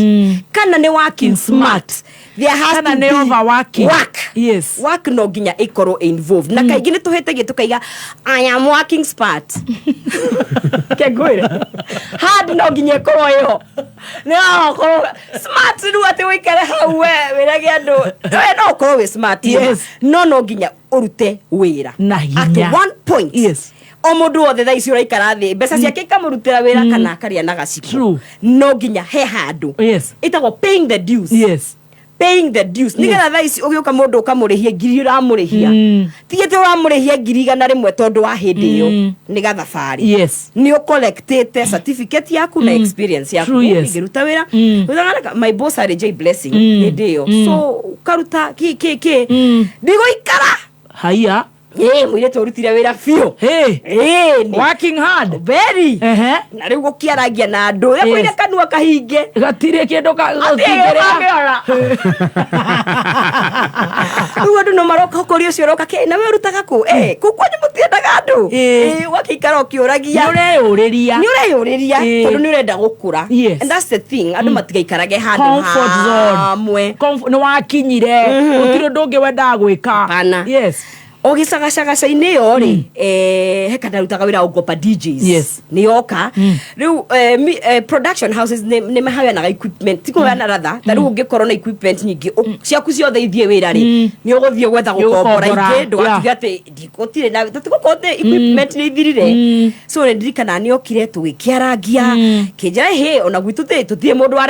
kana nĩ working smart. There has Kana to nĩ be overworking. Work. Yes. Work no nginya ĩkorwo involved na kaingĩ nĩ tũhĩtagia tũkaiga, "I am working smart." Kengwĩre hard no nginya ĩkorwo ĩho, nĩ okorwo smart rĩu atĩ ũikare hau we wĩrage andũ, we no ũkorwo wĩ smart. Yes. No nginya ũrute wĩra Na at hinya. one point. Yes. O mũndũ wothe thaa ici ũraikara thĩ mbeca ciake ikamũrutĩra wĩra kana akarĩa na gaciko, True. no nginya he handũ Yes. ĩtagwo paying the dues. Yes. Paying the dues nigetha thaa ici ũgĩũka mũndũ ũkamũrĩhia ngiri ũramũrĩhia, ti atĩ ũramũrĩhia 100,000 tondũ wa hĩndĩ ĩyo nĩ gathabarĩ. Yes. Nĩ ũcollectĩte certificate yaku na experience yaku. True, yes. Ingĩruta wĩra. Wĩra my boss arĩ J Blessing hĩndĩ ĩyo, so ũkaruta kĩ kĩ kĩ ndigũikara. Haiya. Ĩ mũirĩtu ũrutire wĩra biũ. Hey. Ĩ Working hard. Very. Ehe. Na rĩu gũkĩaragia na andũ Yes. yakwĩire kanua kahinge. Gatirĩ kĩndũ Atirĩ. Rĩu andũ no maroka ũkũria ũcio ũroka kĩ na we ũrutaga kũ, eh, kũ kwanyu mũtiendaga andũ. Ĩ. Ĩ, ũgakĩikara ũkĩũragia. Nĩ ũreyũrĩria. Nĩ ũreyũrĩria Ĩ. tondũ nĩ ũrenda gũkũra. Yes. And that's the thing, andũ matigaikarage handũ Comfort zone. hamwe. Nĩ wakinyire gũtirĩ ũndũ ũngĩ wendaga gwĩka. Hapana. Yes. O gĩcagacagaca-inĩ ĩyo rĩ, he kandarutaga wĩra Ogopa DJs. Yes. Nĩ yoka rĩu, production houses nĩ maheanaga equipment, ti kũheana ratha, ta rĩu ũngĩkorwo na equipment nyingĩ ciaku ciothe ithiĩ wĩra rĩ, nĩ ũgũthiĩ gwetha gũkombora Nĩ ũgũkombora, ingĩ, ndũgatuge atĩ gũtirĩ na tũtigũkorwo atĩ equipment nĩ ithirire. So nĩ ndirikana nĩ okire tũgĩkĩarangia kĩnjĩra hĩ ona gwitũ tũtirĩ mũndũ wa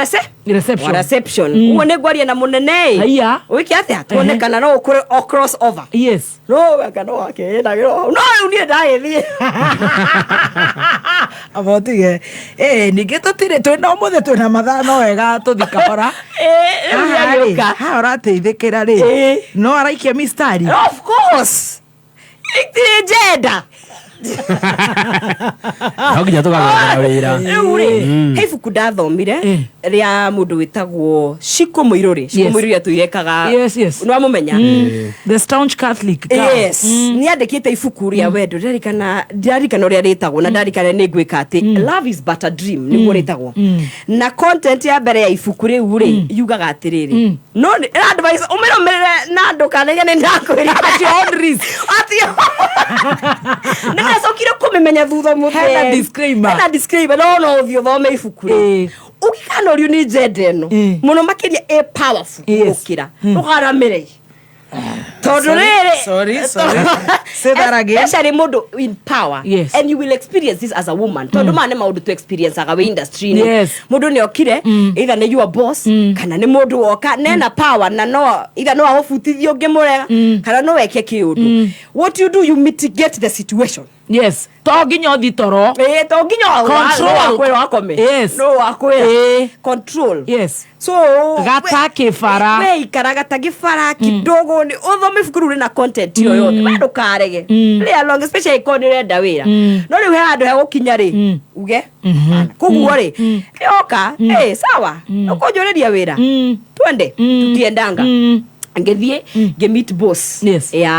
Reception. wa reception, ũguo nĩ ngwaria na mũnene ĩ Haiya. wĩke atĩa tuone kana no ũkũre o cross over. Yes. No weka no akĩĩnagĩrwo hau no rĩu niĩ ndagĩthiĩ. Aba ũtige. Ĩ ningĩ tũtirĩ twĩna ũmũthĩ twĩna mathaa no wega tũthi kahora. Ĩ, rĩu Haha rĩ, nĩagĩũka. haha ũrateithĩkĩra rĩ, Ĩ. no araikia mistari. Of course itirĩ njenda. No nginya tũgagethera wĩra. Rĩu rĩ, he ibuku ndathomire rĩa mũndũ wĩtagwo Shiko Mũirũrĩ. Shiko Yes. Mũirũrĩ atũirekaga. Yes. Nĩ wamũmenya? The staunch Catholic girl. Yes, nĩ andĩkĩte ibuku rĩa wendo, ndirarikana ũrĩa rĩtagwo na ndarikana nĩ ngwĩka atĩ "Love Is But a Dream" nĩguo rĩtagwo, na content ya mbere ya ibuku rĩu rĩ yugaga atĩrĩrĩ, no advice ũmĩrũmĩrĩre na ndũkanage nĩ ndakwĩra. At your own risk. At nĩ ndacokire kũmĩmenya thutha mũtheri. Hena disclaimer. Hena disclaimer, no ũthiĩ ũthome ibuku rĩ, Ĩ. ũngĩkanorio nĩ njenda ĩno Ĩ. mũno makĩria ĩ powerful Yes. gũkĩra ndũkaramĩre tondũ rĩrĩ Sorry, sorry. Say that again. Especially mũndũ in power. Yes. And you will experience this as a woman tondũ maya nĩ maũndũ tu experienceaga wĩ industry-inĩ. Yes. Mũndũ nĩ okire, either nĩ your boss kana nĩ mũndũ woka nena power, na no either no agũbutithie ũngĩmũrega kana no weke kĩũndũ. What you do, you mitigate the situation. Yes, to nginya ũthi toro. Ĩĩ, to nginya Control. wakwĩra wakome. Yes. No wakwĩra. Ĩĩ. Control. Yes. So Gata kĩbara. We ikaraga ta gĩbara kidogo nĩ ũthome ibuku rĩu rĩna content ĩyo yothe, we ndũkarege play along, especially korwo nĩ ũrenda wĩra, no rĩu he handũ hegũkinya rĩ uge hapana. Koguo rĩ yoka ĩ sawa ũkũnjũrĩria wĩra, twende tukiendanga, ngĩthiĩ ngĩmeet boss Yes. ya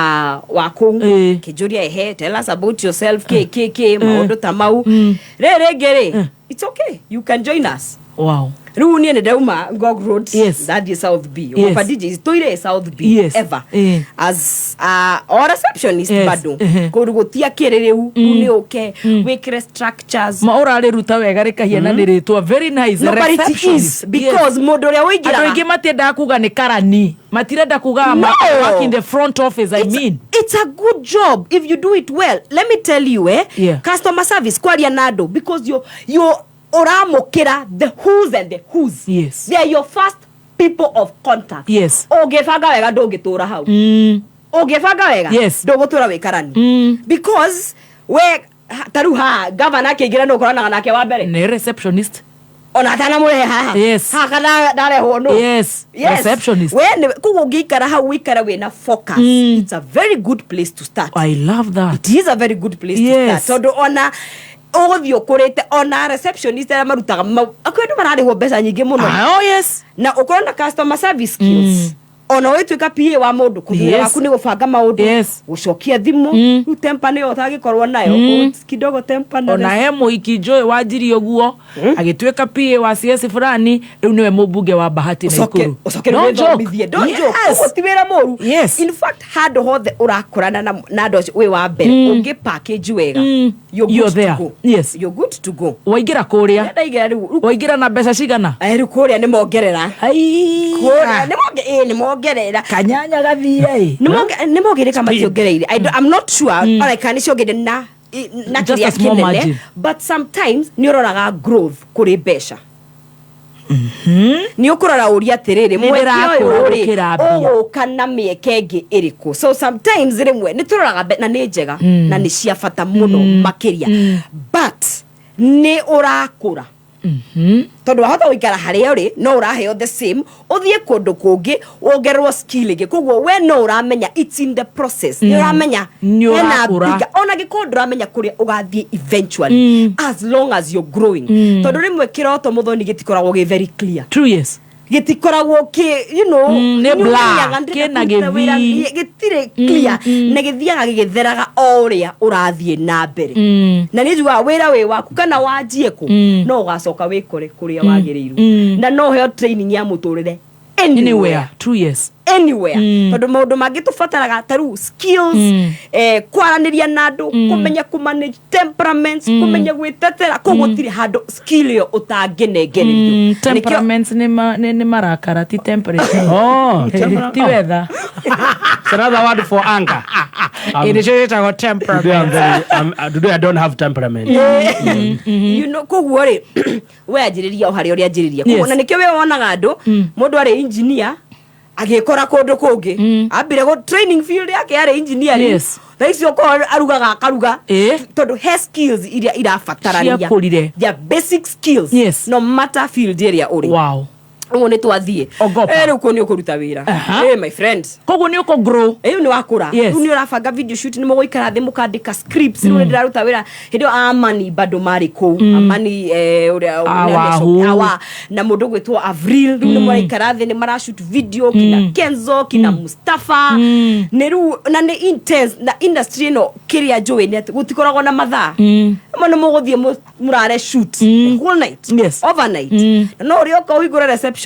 wa kũu. Ĩĩ. Kĩnjũria, "Ehe, tell us about yourself," kĩ kĩ kĩ maũndũ ta mau. Rĩrĩ rĩngĩ rĩ, "It's okay, you can join us." Wow. Rĩu niĩ nĩ ndauma Ngong Road. Yes. Ndathiĩ South B. Yes. Ogopa DJs tũire South B Yes. ever Eh. as o receptionist. Yes. Bado Ehe. kũndũ gũtiakĩrĩ rĩu rĩu nĩ ũke wĩkĩre structures. Ma ũrarĩruta wega rĩkahiana nĩ rĩtwa very nice. No, but it Receptionist. is because mũndũ ũrĩa Andũ ũingĩraga aingĩ matiendaga kuga nĩ karani, matirenda kuga No. work in the front office, I mean. It's a good job if you do it well, let me tell you, eh. Yeah. Customer service, kwaria na andũ, because you ũramũkĩra the who's and the who's. Yes. They are your first people of contact. Yes. Ũngĩbanga wega ndũngĩtũra hau. Ũngĩbanga wega Yes. ndũgũtũra wĩ karani because we ta rĩu haha gavana akĩingĩra nĩ ũkoranaga nake wa mbere. Nĩ receptionist. Ona atanamũrehe haha. Yes. Haha kana ndarehwo nũ? Yes. Receptionist. We nĩ koguo ũngĩikara hau ũikare wĩna focus, it's a very good place to start. I love that. It is a very good place Yes. to start tondũ ona ũgũthiĩ ũkũrĩte, ona receptionist arĩa marutaga kwĩ andũ mararĩhwo mbeca nyingĩ mũno. Ah, oh yes. Na ũkorwo na customer service skills. Ona ũgĩtuĩka PA wa mũndũ, kũthura waku nĩ gũbanga maũndũ, gũcokia thimũ. Rĩu temper nĩyo ũtangĩkorwo nayo. Kidogo temper na Ona he mũhiki njũĩ wanjirie ũguo, agĩtuĩka PA wa CS fulani, rĩu nĩwe mũmbunge wa Bahati Ũcoke Naikuru. ũcoke No joke. wĩthomithie. Don't joke. Ũguo ti wĩra mũru. In fact, handũ hothe ũrakorana na andũ acio wĩ wa mbere, ũngĩ package wega, you're You're good to there. go. You're good to go. Waingĩra kũrĩa, Ndaingĩra rĩu, waingĩra na mbeca cigana? Rĩu kũrĩa nĩ mongerera. Kũrĩa nĩ ĩ, nĩ mongerera. Kanyanya gathire ĩ. Nĩ mongerera kana mationgereire, I'm not sure ona kana nĩ ciongereire na Just kĩrĩa a small kĩnene, margin. but sometimes nĩ ũroraga growth kũrĩ mbeca, nĩ ũkũrora ũria atĩrĩrĩ, Nĩ mweke ndĩrakũra ũyũ rĩ gũkĩra mbia. ũgũka na mĩeke ĩngĩ ĩrĩkũ? So sometimes rĩmwe nĩ tũroraga na nĩ njega na nĩ cia bata mũno makĩria, but nĩ ũrakũra tondũ wahota gũikara harĩa ũrĩ no ũraheo the same, ũthiĩ kũndũ kũngĩ wongererwo skill ĩngĩ. Koguo we no ũramenya it's in the process, nĩ ũramenya Nĩ hena ũrakũra. ona angĩkorwo ndũramenya kũrĩa ũgathiĩ eventually, as long as you're growing, tondũ rĩmwe kĩroto, mũthoni, gĩtikoragwo gĩ very clear. True, yes. Gĩtikoragwo kĩ Nĩ nĩ blur, ũmenyaga ndĩrenda kĩna kũruta wĩra, gĩthii. gĩtirĩ clear, na gĩthiaga gĩgĩtheraga o ũrĩa ũrathiĩ na mbere. Na nĩ njugaga wĩra wĩ waku kana wanjie kũ, no ũgacoka wĩkore kũrĩa wagĩrĩirwo, na no ũheo training ya mũtũrĩre anywhere. Anywhere. True, yes. Anywhere, tondũ maũndũ mangĩ tũbataraga ta rĩu skills, kwaranĩria na andũ, kũmenya kũmanage temperaments, kũmenya gwĩtetera. Koguo gũtirĩ handũ skill ĩyo ũtangĩnengererio. Na nĩkĩo- Temperaments nĩ marakara, ti temperature. Oh, Ti weather. It's another word for anger. Ĩ nĩcio gĩtagwo Today, I'm temperament. very, today I don't have temperament. Koguo rĩ, we anjĩrĩria o harĩa ũrĩa anjĩrĩria. Koguo na nĩkĩo we wonaga andũ, mũndũ arĩ engineer agĩkora kũndũ kũngĩ, ambire go training field yake yarĩ engineering, thaa ici okorwo arugaga akaruga, tondũ he skills iria irabatarania. Ciakũrire. Yeah, basic skills, no matter field ĩrĩa ũrĩ. Ũguo nĩ twathiĩ. Ogopa. Rĩu kũu nĩ ũkũruta wĩra. My friend, Koguo nĩ ũkũ grow. Rĩu nĩ wakũra. Rĩu nĩ ũrabanga video shoot, nĩ mũgũikara thĩ mũkandĩka scripts. Rĩu nĩ ndĩraruta wĩra hĩndĩ ĩyo, Amani bado marĩ kũu, Amani ũrĩa Awahu. awa na mũndũ ũgwĩtwo Avril. Rĩu nĩ maraikara thĩ, nĩ marashoot video kina Kenzo, kina Mustafa. Nĩ rĩu na nĩ intense, na industry ĩno kĩrĩa njũĩ nĩ atĩ gũtikoragwo na mathaa. Rĩmwe nĩ mũgũthiĩ mũrare shoot the whole night, overnight, na no ũrĩa ũka ũhingũre reception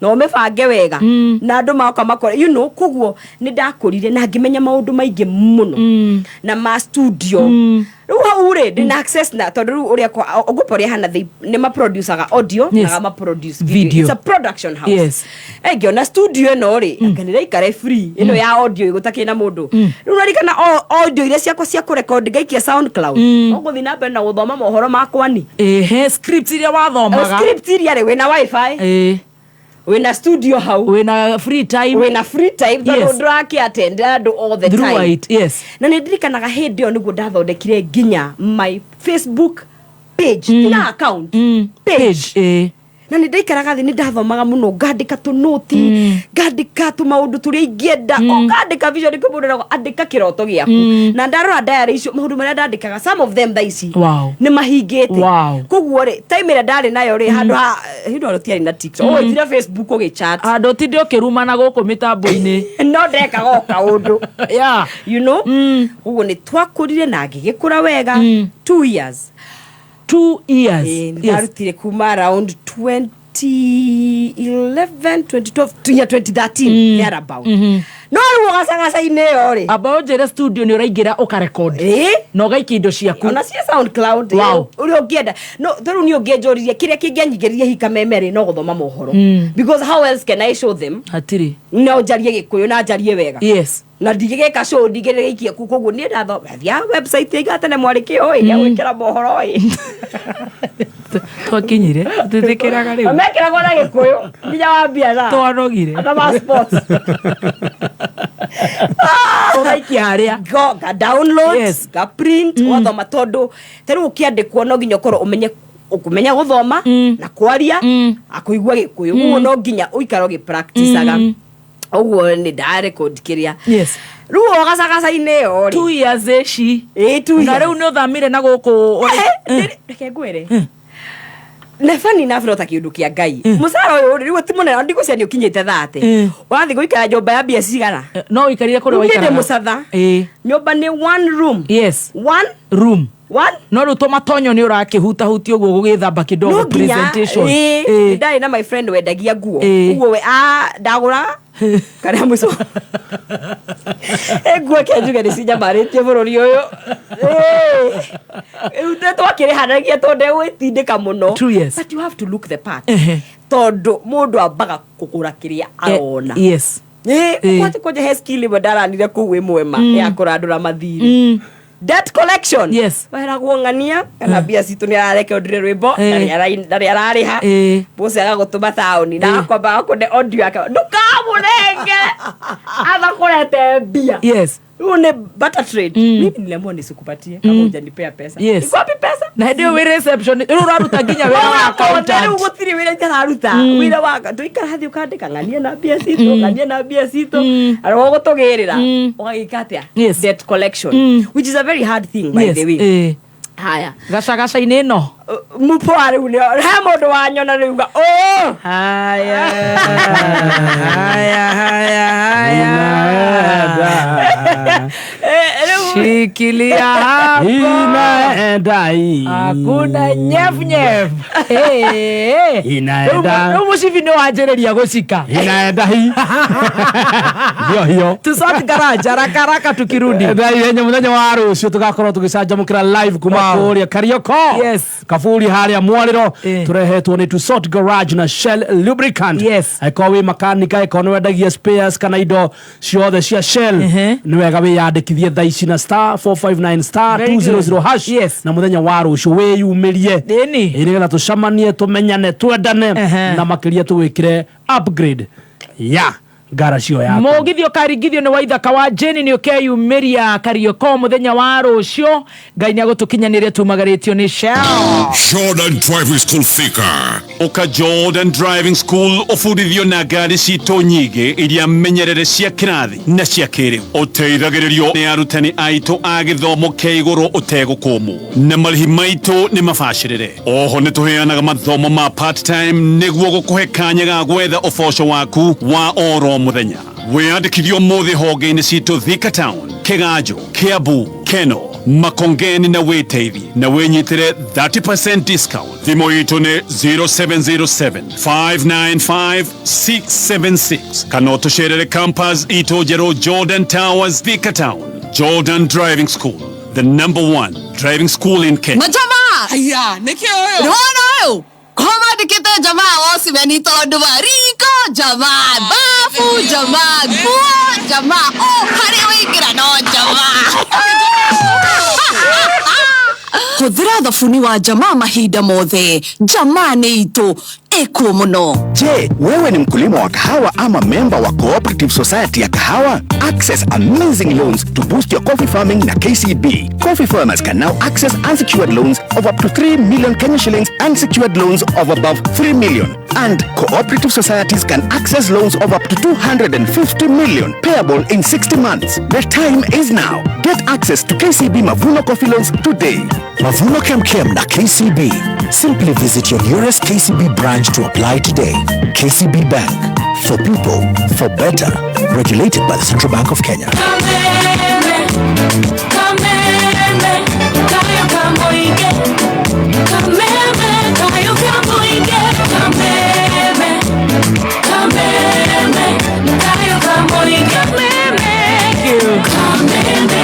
na ũmĩbange wega na andũ maoka makore. Koguo nĩ ndakũrire na ngĩmenya maũndũ maingĩ mũno na ma studio. Rĩu hau rĩ, ndĩna access, na tondũ rĩu ũrĩa Ogopa ũrĩa hana, nĩ maproducaga audio na maproduce video. Video. It's a production house. Ngĩona studio ĩno rĩ, anga nĩraikare free ĩno ya audio ĩgũtakĩ na mũndũ. Rĩu narikana audio iria ciakwa cia kũrecord ngaikia SoundCloud, no gũthiĩ na mbere na gũthoma mohoro makwani. Ehe, script iria wathomaga. Script iria rĩ, wĩna wifi, wĩna studio hau, wĩna free time. Wĩna free time tondũ ndũrakĩ attend andũ all the time. Throughout, yes. Na nĩ ndirikanaga hĩndĩ ĩyo nĩguo ndathondekire nginya my Facebook page, tiga account, page. Page, eh. Na nĩ ndaikaraga thĩ, nĩ ndathomaga mũno, ngandĩka tũnũti, ngandĩka tũmaũndũ tũrĩa ingĩenda, o ngandĩka vision. Kwĩ mũndũ eragwo andĩka kĩroto gĩaku, na ndarora diary icio, maũndũ marĩa ndandĩkaga, some of them thaa ici nĩ mahingĩte. Koguo rĩ, time ĩrĩa ndarĩ nayo rĩ, handũ ha hĩndĩ ĩyo tũtiarĩ na TikTok, ũgũithire Facebook ũgĩchat. Andũ tinde ũkĩrumana gũkũ mĩtambo-inĩ. No ndekaga o kaũndũ. Ũguo nĩ twakũrire na ngĩgĩkũra wega. 2 years. 2 years. Ĩĩ, ndarutire kuma around 2011, 2012 to year 2013, thereabout. No rĩu ũgacagaca-inĩ ĩyo rĩ, Amba ũnjĩre, studio nĩ ũraingĩra ũkarekod na ũgaikia indo ciaku? Ona cia SoundCloud. Ũrĩa ũngĩenda. No ta rĩu niĩ ũngĩnjũririe kĩrĩa kĩngĩanyingĩririe hikameme rĩ, no gũthoma mohoro, because how else can I show them? Hatirĩ. No njarie Gĩkũyũ na njarie wega na ndigĩgĩka show ndigĩrĩikie ku. Koguo niĩ ndathomathia website ĩiga tene mwarĩ kĩo ĩ ya gwĩkĩra mohoro ĩ. Twakinyire twĩtĩkĩraga rĩu. Mekĩragwo na Gĩkũyũ nginya wa biacara Twanogire. na ma sports. Ũgaikia harĩa. Go, ga download, ga print, ũgathoma, tondũ ta rĩu ũkĩandĩkwo no nginya ũkorwo ũmenye ũkũmenya gũthoma na kwaria akũigua Gĩkũyũ. Ũguo no nginya ũikare ũgĩpracticaga. Ũguo nĩ ndarecord kĩrĩa rĩu o gacagaca-inĩ ĩyo rĩ. 2 years ĩci. Ĩĩ, 2 Na years. rĩu nĩ ũthamire na gũkũ? Reke ngwĩre, Na funny enough no ta kĩũndũ kĩa Ngai, mũcara ũyũ rĩ, rĩu ti mũnene, ndigũcia nĩ ũkinyĩte 30, ũrathiĩ gũikara nyũmba ya mbia cigana? No ũikarire kũrĩa Niĩ ndĩ waikaraga? mũcatha. Nyũmba nĩ one room. One room. One. No rĩu tũmatonyo nĩ ũrakĩhutahutia ũguo gũgĩthamba kĩdogo. No nginya Presentation. Ĩĩ, ndarĩ na my friend wendagia nguo. Ũguo we ndagũra karĩa mũico nguo kĩa njuge nĩ cinyamarĩtie bũrũri ũyũ. Ĩĩ. Rĩu twakĩrĩhanagia tondũ ndegwĩtindĩka mũno. True, yes. But you have to look the part, tondũ mũndũ ambaga kũgũra kĩrĩa arona. Ĩĩ, kwanja he skill ĩmwe ndaranire kũu ĩmwe ma ya kũrandũra mathirĩ, debt collection. Weragwo ng'ania kana mbia citũ nĩ ararekondire rwĩmbo, ndarĩ ararĩha, bosi agagũtũma taũni na akwamba agakũne audio yake, ndũkamũnenge athakũrete mbia. Rĩu nĩ barter trade. Mimi niliamua nisikupatie kama hujanipea pesa. Iko wapi pesa? Na hĩndĩ ĩyo wĩ reception rĩu ũraruta nginya wĩra wa accountant. Rĩu gũtirĩ wĩra itararuta. Wĩra wa tũikara hathi ũkandĩka ng'ania na mbia citũ, ng'ania na mbia citũ, arĩa ũgũtũgĩrĩra ũgagĩka atĩa? Debt collection, which is a very hard thing, by the way. Haya. Gacagaca-inĩ ĩno. Mupoa rĩu nĩ he mũndũ wanyona rĩu ga oh! Haya, haya, haya, haya. Shikilia hapo. Inaenda hii. Hakuna nyef nyef. Inaenda. Rĩu mũcibi nĩ wanjĩrĩria gũcika. Inaenda hii. Hiyo hiyo. Tusort garage haraka haraka tukirudi. Na ihenya muthenya wa rũciũ tũgakorwo tũgĩcanjamũkĩra live kuma kũrĩa Karioko. Kaburi harĩa Mwarĩro, tũrehetwo nĩ Tusort Garage na Shell Lubricant. Angĩkorwo wĩ makanika, angĩkorwo nĩ wendagia spares kana indo ciothe cia Shell, nĩ wega wĩyandĩkithie thaa ici na *459 * Very good. 200 hash, na muthenya wa rũciũ wĩyumĩrie. Ĩni. Nĩgetha tũcemanie, tũmenyane, twendane, na makĩria tũgwĩkĩre upgrade ya ngaracio yaku. Mũgithio karingithio nĩ waithaka wa jeni nĩ ũkeyumĩria Karioko mũthenya wa rũciũ. Ngai nĩ agũtũkinyanĩria tumagarĩtio nĩ Shell. Jordan Driving School Thika. Ũka Jordan Driving School ũbundithio na ngari citũ nyingĩ iria menyerere cia kĩrathi na cia kĩrĩu, ũteithagĩrĩrio nĩ arutani aitũ a gĩthomo kĩa igũrũ ũtegũkũmwo, na marĩhi maitũ nĩ mabacĩrĩre. Oho nĩ tũheanaga mathomo ma part time nĩguo gũkũhe kanya ga gwetha ũboco waku wa oro mũthenya. Wĩyandĩkithio ũmũthĩ honge-inĩ citũ Thika Town, Kĩganjo, Kiambu, Keno, Makongeni na wĩteithie na wĩnyitĩre 30% discount. Thimũ itũ nĩ 0707 595 676 kana ũtũcerere campus itũ njerũ, Jordan Towers, Thika Town. Jordan Driving School, the number one driving school in Kenya. Majamaa! Haya, nĩkĩ ũyũ? Nĩwona ũyũ? Ko mandĩkĩte jamaa wocimeni tondũ wa riko jamaa, bafu jamaa, nguo jamaa, o harĩa wĩingĩra no jamaa. Hũthĩra thabuni wa jamaa mahinda mothe. Jamaa nĩ itũ ĩkuo mũno. Je, wewe ni mkulima wa kahawa ama memba wa Cooperative Society ya Kahawa? Access amazing loans to boost your coffee farming na KCB. Coffee farmers can now access unsecured loans of up to 3 million Kenya shillings and secured loans of above 3 million. And cooperative societies can access loans of up to 250 million, payable in 60 months. The time is now. Get access to KCB Mavuno Coffee Loans today. Mavuno Kemkem na KCB. Simply visit your nearest KCB branch to apply today. KCB Bank. For people, for better. Regulated by the Central Bank of Kenya. Kameme, kameme, kayo kamoige. Kameme, kayo kamoige. Kameme, kameme, kayo kamoige. Kameme, kameme,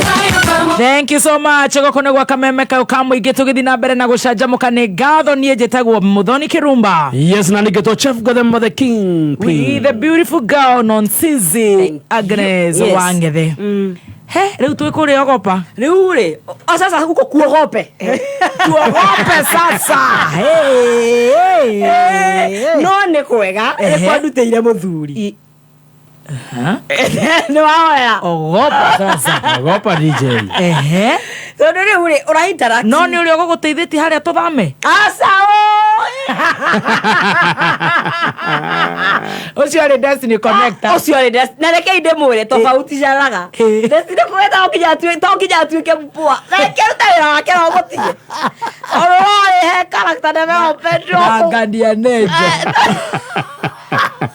kayo kamoige. Thank you so much. Gũkũ nĩ gwa Kameme kaũ ka mũingĩ, tũgĩthiĩ na mbere na gũcanjamũka. Nĩ ngatho. Niĩ njĩtagwo Mũthoni Kĩrumba. Yes, na nĩngĩtwo Chef Gothemba the King. We the beautiful girl Nonsizi Agnes Wangethe. He rĩu twĩ kũrĩa ogopa. Rĩu rĩ, o sasa huko kuogope. Tuogope sasa. Hey, hey, hey. No nĩ kwega nĩ kwandutĩire mũthuri nĩ wahoya. Ogopa sasa. Ogopa DJ. Ehe. Tondũ rĩu rĩ, ũra interact. No nĩ ũrĩa ũgũgũteithĩtie harĩa tũthame. Aca. Ũcio arĩ Destiny Connector. Ũcio arĩ na rekei ndĩmwĩre tofauti caraga Destiny Connector to nginya atuĩke mpua, reke arute wĩra wake no mũtige ororore he character development. Angania nenje.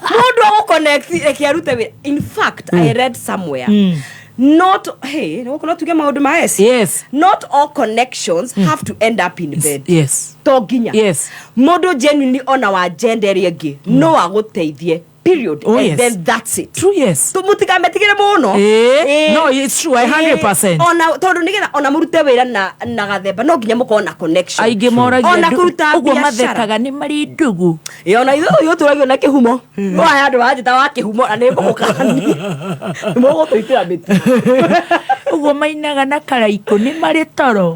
Mundu agũconnect, reke arute wĩra. In fact, I read somewhere, not, hey, no tuge maũndũ ma S. Yes. Not all connections have to end up in bed. To nginya. Mũndũ genuinely ona wa gender ĩrĩa ĩngĩ no agũteithie, period. Oh, And yes. then that's it. True, yes. Mũtikametigĩre mũno. No, it's true, I 100%. Ona tondũ nĩgetha ona mũrute wĩra na gathemba no nginya mũkorwo na connection. Aingĩ moragia ona kũruta ũguo biacara. Mathekaga nĩ marĩ ndugu. Ĩ, ona ithuĩ ũyũ tũragio na kĩhumo no aya andũ manjĩta wa kĩhumo na nĩ ngũgũkani mũgũtũitĩra mĩtĩ. Ũguo mainaga na karaikũ nĩ marĩ toro.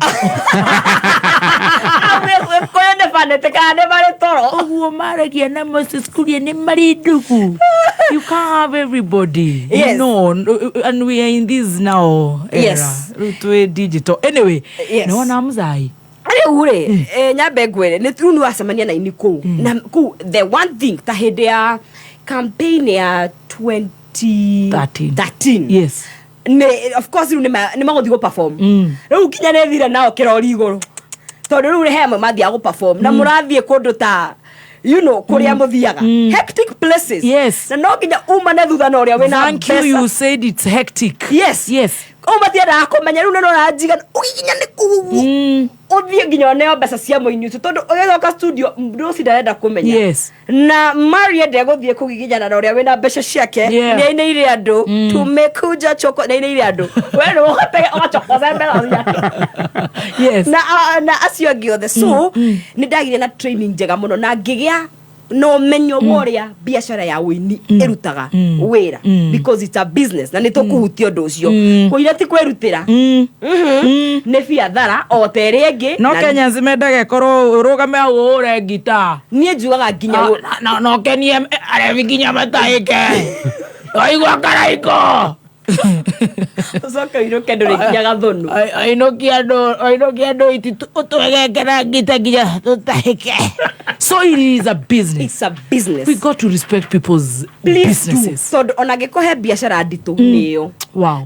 Gĩkũyũ nĩ banĩte kana nĩ marĩ toro. Ũguo maragia na Moses Kuria nĩ marĩ ndugu. You can't have everybody. Yes. You know, and we are in this now era. Yes. Rĩu twĩ digital anyway. Yes. Nĩ wona mzai. Rĩu rĩ, nyambe ngwĩre nĩ rĩu nĩ wacemania na ini kũu na kũu. The one thing, ta hĩndĩ ya campaign ya 2013, Yes. Nĩ of course rĩu nĩ magũthiĩ gũ perform. Rĩu nginya nĩ thire nao kĩrori igũrũ tondũ rĩu he amwe mathiaga gũ perform na mũrathiĩ kũndũ ta kũrĩa mũthiaga, hectic places. Yes. Na no nginya umane thutha na ũrĩa wĩna Thank you. mbeca. You said it's hectic. Yes. Yes. Kũu matiendaga kũmenya rĩu nĩ ũranjiga ũgiginya nĩ kũu ũguo ũthiĩ nginya ũneo mbeca cia mũini ũcio tondũ ũgĩcoka studio mũndũ ũcio ndarenda kũmenya. Yes. Na Maria ndegũthiĩ kũgiginyana na ũrĩa wĩna mbeca ciake. Yeah. Nĩ ainĩire andũ tumekuja choko, nĩ ainĩire andũ we nĩ ũhote ũgachokoza mbeca ciake. Yes. Na acio angĩ othe. So nĩ ndagire na training njega mũno na ngĩgĩa na ũmenyo wa ũrĩa biacara ya ũini ĩrutaga wĩra, because it's a business na nĩ tũkũhutia ũndũ ũcio. Kũina ti kwĩrutĩra. Nĩ biathara o ta ĩrĩa ĩngĩ. No Kenyans mendaga ĩkorwo ũrũgame hau ũhũre ngita. Niĩ njugaga nginya Na ũkenie arebi nginya matahĩke waigua karaiko. Ũcoke ũinũke ndũrĩ nginya gathũnũ. Ainũkia andũ iti ũtwegeke na ngita nginya tũtahĩke. So it is a business. It's a business. We got to respect people's Please do. businesses. Tondũ ona angĩkũhe biacara nditũ nĩyo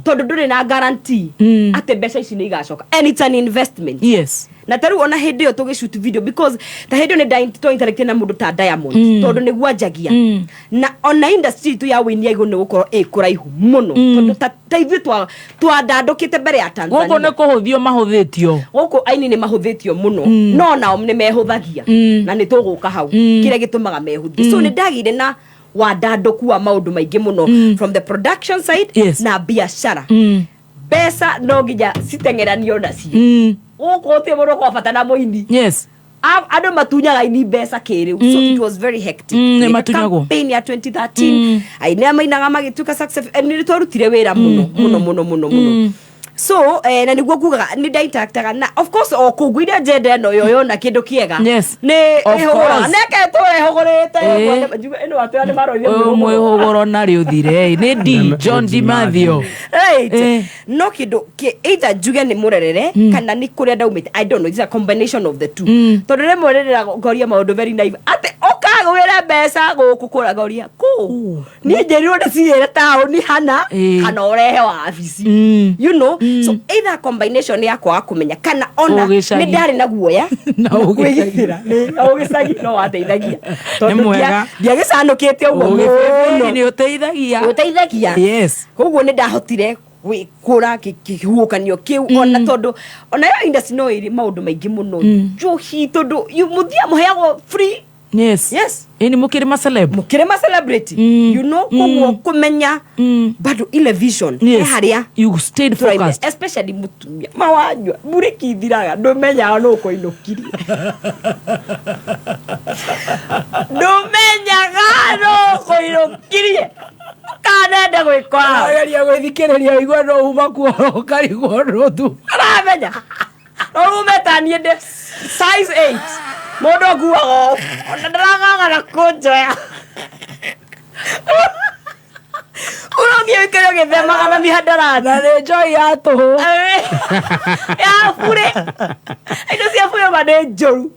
tondũ ndũrĩ na guarantee atĩ mbeca ici nĩ igacoka, and it's an investment. Yes. Na ta rĩu ona hĩndĩ ĩyo tũgĩshoot video, because ta hĩndĩ ĩyo nĩ twa na mũndũ ta Diamond tondũ nĩguo anjagia na ona industry itũ ya wĩini yaigũ nĩ gũkorwo ĩ kũraihu mũno tondũ ta ithuĩ twandandũkĩte mbere ya Tanzania. Gũkũ nĩ kũhũthio mahũthĩtio. Gũkũ aini nĩ mahũthĩtio mũno, no nao nĩ mehũthagia na nĩ tũgũka hau kĩrĩa gĩtũmaga mehũthie. So nĩ ndagĩire na wandandũku wa maũndũ maingĩ mũno from the production side na biacara. Mbeca no nginya citeng'eranio nacio. Gũkũ gũtirĩ mũndũ ũkoragwo bata na mũini. Yes. Andũ matunyaga aini mbeca kĩrĩu. So it was very hectic. Nĩ Ngĩka matunyagwo. Campaign ya 2013, aini arĩa mainaga magĩtuĩka success, nĩ twarutire wĩra mũno mũno mũno mũno mũno. So na nĩguo ngugaga nĩ ndainteractaga na of course o kũu ngũire agenda ĩno yo yona kĩndũ kĩega. Yes. Nĩ Of ĩhũgũraga course. neke tũra ĩhũgũrĩte ĩno atĩ nĩ marorire. Ũyũ mwĩhũgũro narĩ ũthire nĩ D John D Mathio. Right. No kĩndũ either njuge nĩ mũrerere kana nĩ kũrĩa ndaumĩte, I don't know, it's a combination of the two, tondũ rĩmwe rĩrĩa ngoria maũndũ very naive atĩ ũkagwĩra mbeca gũkũ kũragoria kũ niĩ njĩrirwo ndĩcigĩre taũni hana kana ũrehe wabici, so either combination ya kwaga kũmenya kana ona Ũgĩcagi. nĩ ndarĩ na guoya Na ũgĩcagi. kwĩgitĩra. Na ũgĩcagi no wateithagia tondũ Nĩ mwega. ndiagĩcanũkĩte ũguo Ũgĩbĩbĩri mũno. nĩ ũteithagia. Ũteithagia. Yes. Koguo nĩ ndahotire gwĩkũra kĩhuhũkanio kĩu ona tondũ ona yo industry no ĩrĩ maũndũ maingĩ mũno, njohi, tondũ mũthia mũheagwo free. Yes. Yes. Ĩni mũkĩrĩ ma celeb. Mũkĩrĩ ma celebrity, koguo kũmenya bado ile vision Yes. he harĩa You stayed tũraime, focused. Especially mũtumia mawanyua mburĩki ithiraga ndũmenyaga nũ ũkũinũkirie, ndũmenyaga nũ ũkũinũkirie kanende gwĩkora. Ageria gwĩthikĩrĩria ũigue no uma kuo ũkarigwo nũthu. Aramenya no ume ta niĩ ndĩ size 8 mũndũ akuaga ũũ, ona ndarang'ang'ana kũnjoya. Ũrothiĩ ũikare ũgĩthemaga na mihadarati. Na nĩ njoi ya tũhũ. Ya bure. Indo cia bure ma nĩ njũru.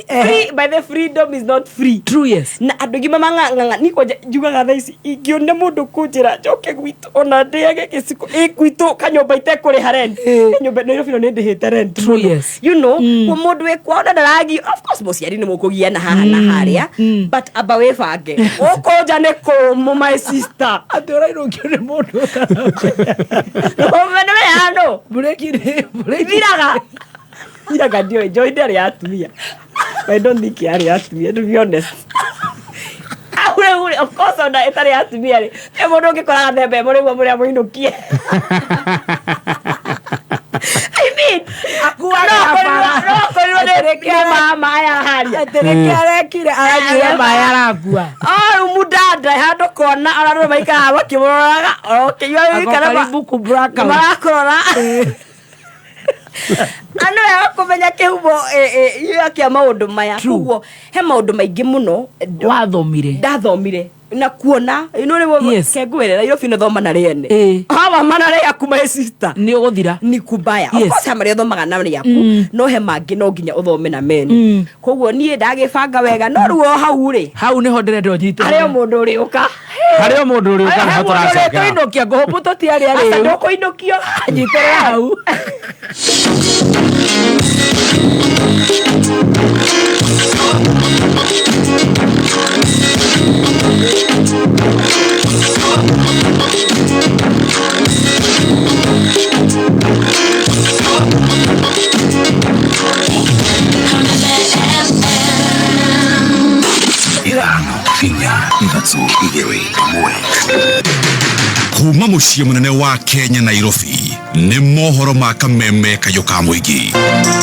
Free, by the freedom is not free. True, yes. Na andũ aingĩ mamang'ang'aga ni kwanja njugaga thaa ici ingĩona mũndũ kũnjĩra njoke gwitũ ona ndĩage gĩciko ĩ gwitũ kanyũmba itekũrĩha rent. Nyũmba Nairobi no nĩ ndĩhĩte rent. True, mũno. yes. You know, mm. Mũndũ wĩ kwao na ndaragio of course mũciari nĩ mũkũgiana haha na harĩa but amba wĩbange gũkũ nja nĩ kũmũ my sister. Atĩ ũrainũkio nĩ mũndũ Ũme nĩ we handũ. Mburĩki nĩ mburĩki. Ithiraga. Ithiraga ndiũĩ njoi ndĩarĩ ya atumia. I don't think yarĩ ya atumia to be honest. Au rĩu rĩ, of course ona ĩtarĩ ya atumia rĩ, he mũndũ ũngĩkoraga themba ĩmwe nĩguo mũrĩa mũinũkie. I mean, Akuaga no bara. akorirwo- no akorirwo nĩ mama aya haria. Atĩ nĩkĩo arekire aranyuire maĩ arakua. Oh, rĩu mũndanda handũ kona ona andũ maikaraga makĩmũroraga orokĩnyua Ako karibu ku blackout. marakũrora na nĩ wega kũmenya kĩhumo kĩa maũndũ maya koguo he maũndũ maingĩ mũno Wathomire. Ndathomire na kuona ino nĩ Yes. kengwĩre Nairobi nĩ thoma na rĩene hawa mana rĩaku my sister Nĩ ũgũthira. Ni kubaya. Of Yes. course he marĩa ũthomaga na rĩaku no he mangĩ no nginya ũthome na meni koguo niĩ ndagĩbanga wega no rĩu o hau rĩ Hau nĩho ndĩrenda ũnyite. harĩ o mũndũ ũrĩũka. Harĩ o mũndũ ũrĩũka nĩho tũracokera. Tũinũkia ngũhũmbũ tũtiarĩ Aca arĩu. ndũkũinũkio. Nyitĩrĩra hau. Ithano inya ithatũ igĩrĩ ĩmwe kuma mũciĩ mũnene wa Kenya Nairobi nĩ mohoro ma kameme kayũ ka mũingĩ.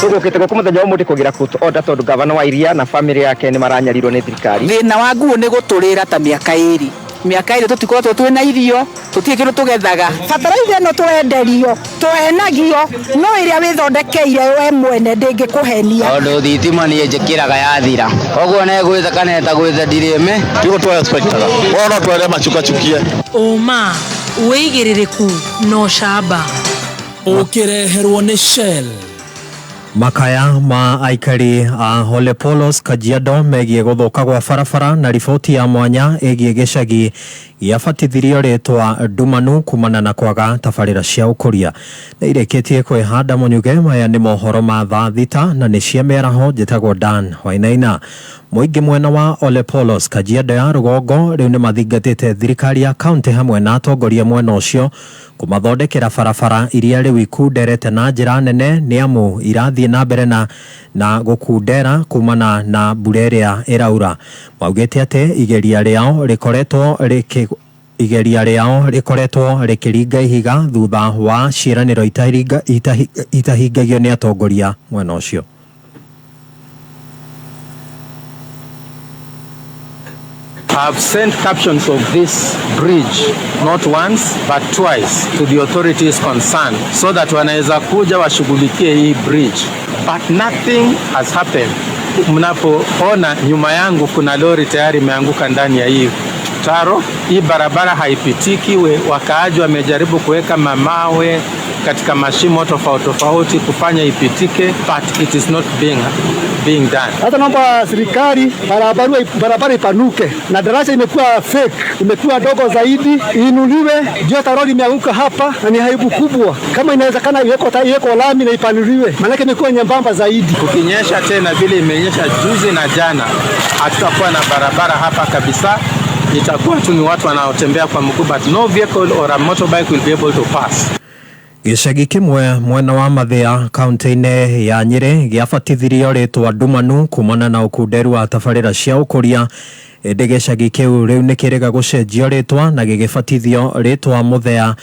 Tũgũkĩte gũkũ mũthenya wa ũmũthĩ kũgĩra court order tondũ gavana wa iria na famĩlĩ yake nĩ maranyarirwo nĩ thirikari. Thĩna wa nguo nĩ gũtũrĩra ta mĩaka ĩrĩ mĩaka ĩrĩ tũtikoretwo twĩna irio tũtirĩ kĩndũ tũgethaga. Bataraitha ĩno tũrenderio tũhenagio no ĩrĩa wĩthondekeire we mwene ndĩngĩkũhenia. Tondũ thitima niĩ njĩkĩraga yathira koguo negwĩte kana ĩtagwĩte ndirĩme Tiguo twa-expectaga wona tware macukacukie. Ũma, wĩigĩrĩrĩku na ũcamba. Ũkĩreherwo nĩ Shell. Makaya ma aikari a Olepolos Kajiado megiĩ gũthũka gwa barabara na riboti ya mwanya ĩgiĩ gĩcagi gĩabatithirio rĩtwa ndumanu kumana na kwaga tabarĩra cia ũkũria nĩ irĩkĩtie kwĩhanda mũnyuge. Maya nĩ mohoro ma thaa thita na nĩ cia mĩaraho. Njĩtagwo Dan Wainaina. Mũingĩ mwena wa Olepolos Kajiado ya rũgongo rĩu nĩ mathingatĩte thirikari ya kaunti hamwe na atongoria mwena ũcio kũmathondekera barabara iria rĩu ikunderete na njĩra nene nĩ amu irathiĩ na mbere na gũkundera kumana na mbura ĩrĩa ĩraura. Maugĩte atĩ igeria rĩao rĩkoretwo rĩkĩringa ihiga thutha wa ciĩranĩro itahingagio nĩ atongoria mwena ũcio. I've sent captions of this bridge not once but twice to the authorities concerned so that wanaweza kuja washughulikie hii bridge, but nothing has happened. Mnapoona nyuma yangu kuna lori tayari imeanguka ndani ya hii mtaro. Hii barabara haipitiki. Wakaaji wamejaribu kuweka mamawe katika mashimo tofauti tofauti kufanya ipitike, but it is not being done. Hata naomba serikali barabara ipanuke, na daraja imekuwa fake, imekuwa dogo zaidi, iinuliwe. Juu hata lori imeanguka hapa na ni aibu kubwa. Kama inawezekana iwekwe lami na ipanuliwe, maana imekuwa nyembamba zaidi. Kukinyesha tena vile imenyesha juzi na jana, hatutakuwa na barabara hapa kabisa. Itakuwa tu ni watu wanaotembea kwa mguu, but no vehicle or a motorbike will be able to pass. Gĩcagi kĩmwe mwena wa Mathĩa kaunti-inĩ ya Nyĩrĩ gĩabatithirio rĩtwa ndumanu kumana na ũkunderu wa tabarĩra cia ũkũria. Ĩndĩ gĩcagi kĩu rĩu nĩ kĩrĩga gũcenjio rĩtwa na gĩgĩbatithio rĩtwa Mũthea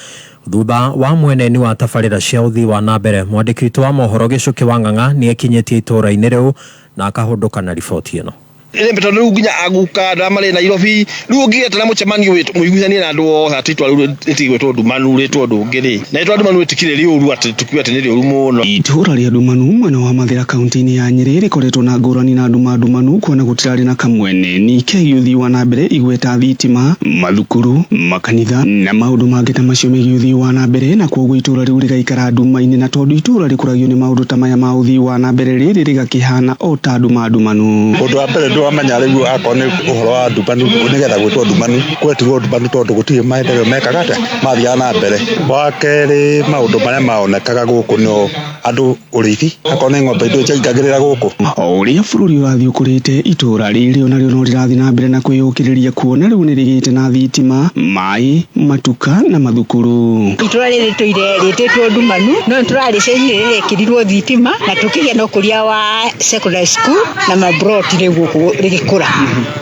thutha wa mweneni wa tabarĩra cia ũthii wa na mbere. Mwandĩki witũ wa mohoro Gĩcũkĩ wa Ng'ang'a nĩ ekinyĩtie itũũra-inĩ rĩu na akahũndũka na riboti ĩno. Ĩrembe tondũ rĩu nginya aguka andũ arĩa marĩ Nairobi rĩu ũngĩgetana mũcemanio mũiguithanie na andũ othe atĩ itũra rĩu rĩtigwĩtwo ndumanu rĩtwo ũndũ ũngĩ rĩ na rĩtwa ndumanu rĩtikĩrĩ rĩũru atĩ tũkiuge atĩ nĩ rĩũru mũno. Itũũra rĩa Ndumanu mwena wa Mathĩra kaunti-inĩ ya Nyĩrĩ rĩkoretwo na ngũrani na nduma ndumanu kuona gũtirarĩ na kamwene kegiĩ ũthii wa na mbere igweta thitima, mathukuru, makanitha na maũndũ mangĩ ta macio megiĩ ũthii wa na mbere na kwoguo itũũra rĩu rĩgaikara nduma-inĩ na tondũ itũũra rĩkũragio nĩ maũndũ ta maya ma ũthii wa na mbere rĩrĩ rĩgakĩhana o ta nduma ndumanu. Ũndũ wa mbere ndwamenya rĩu akorwo nĩ ũhoro wa ndumanu nĩgetha gwĩtwo ndumanu gwetirwo ndumanu tondũ gũtirĩ maendeleo mekaga atĩa mathiaga na mbere. Wa kerĩ maũndũ marĩa maonekaga gũkũ no andũ ũrĩithi akorwo nĩ ng'ombe indo ciaingagĩrĩra gũkũ. O ũrĩa bũrũri ũrathiĩ ũkũrĩte itũũra rĩrĩ onarĩo no rĩrathiĩ na mbere na kwĩyũkĩrĩria kuona rĩu nĩrĩgĩte na thitima, maĩ, matuka na mathukuru. Itũra rĩrĩ tũire rĩtĩtwo ndumanu no nĩtũrarĩcenjirie rĩrekĩrirwo thitima na tũkĩgĩa na ũkũria wa secondary school na mabroti rĩu gũkũ rĩgĩkũra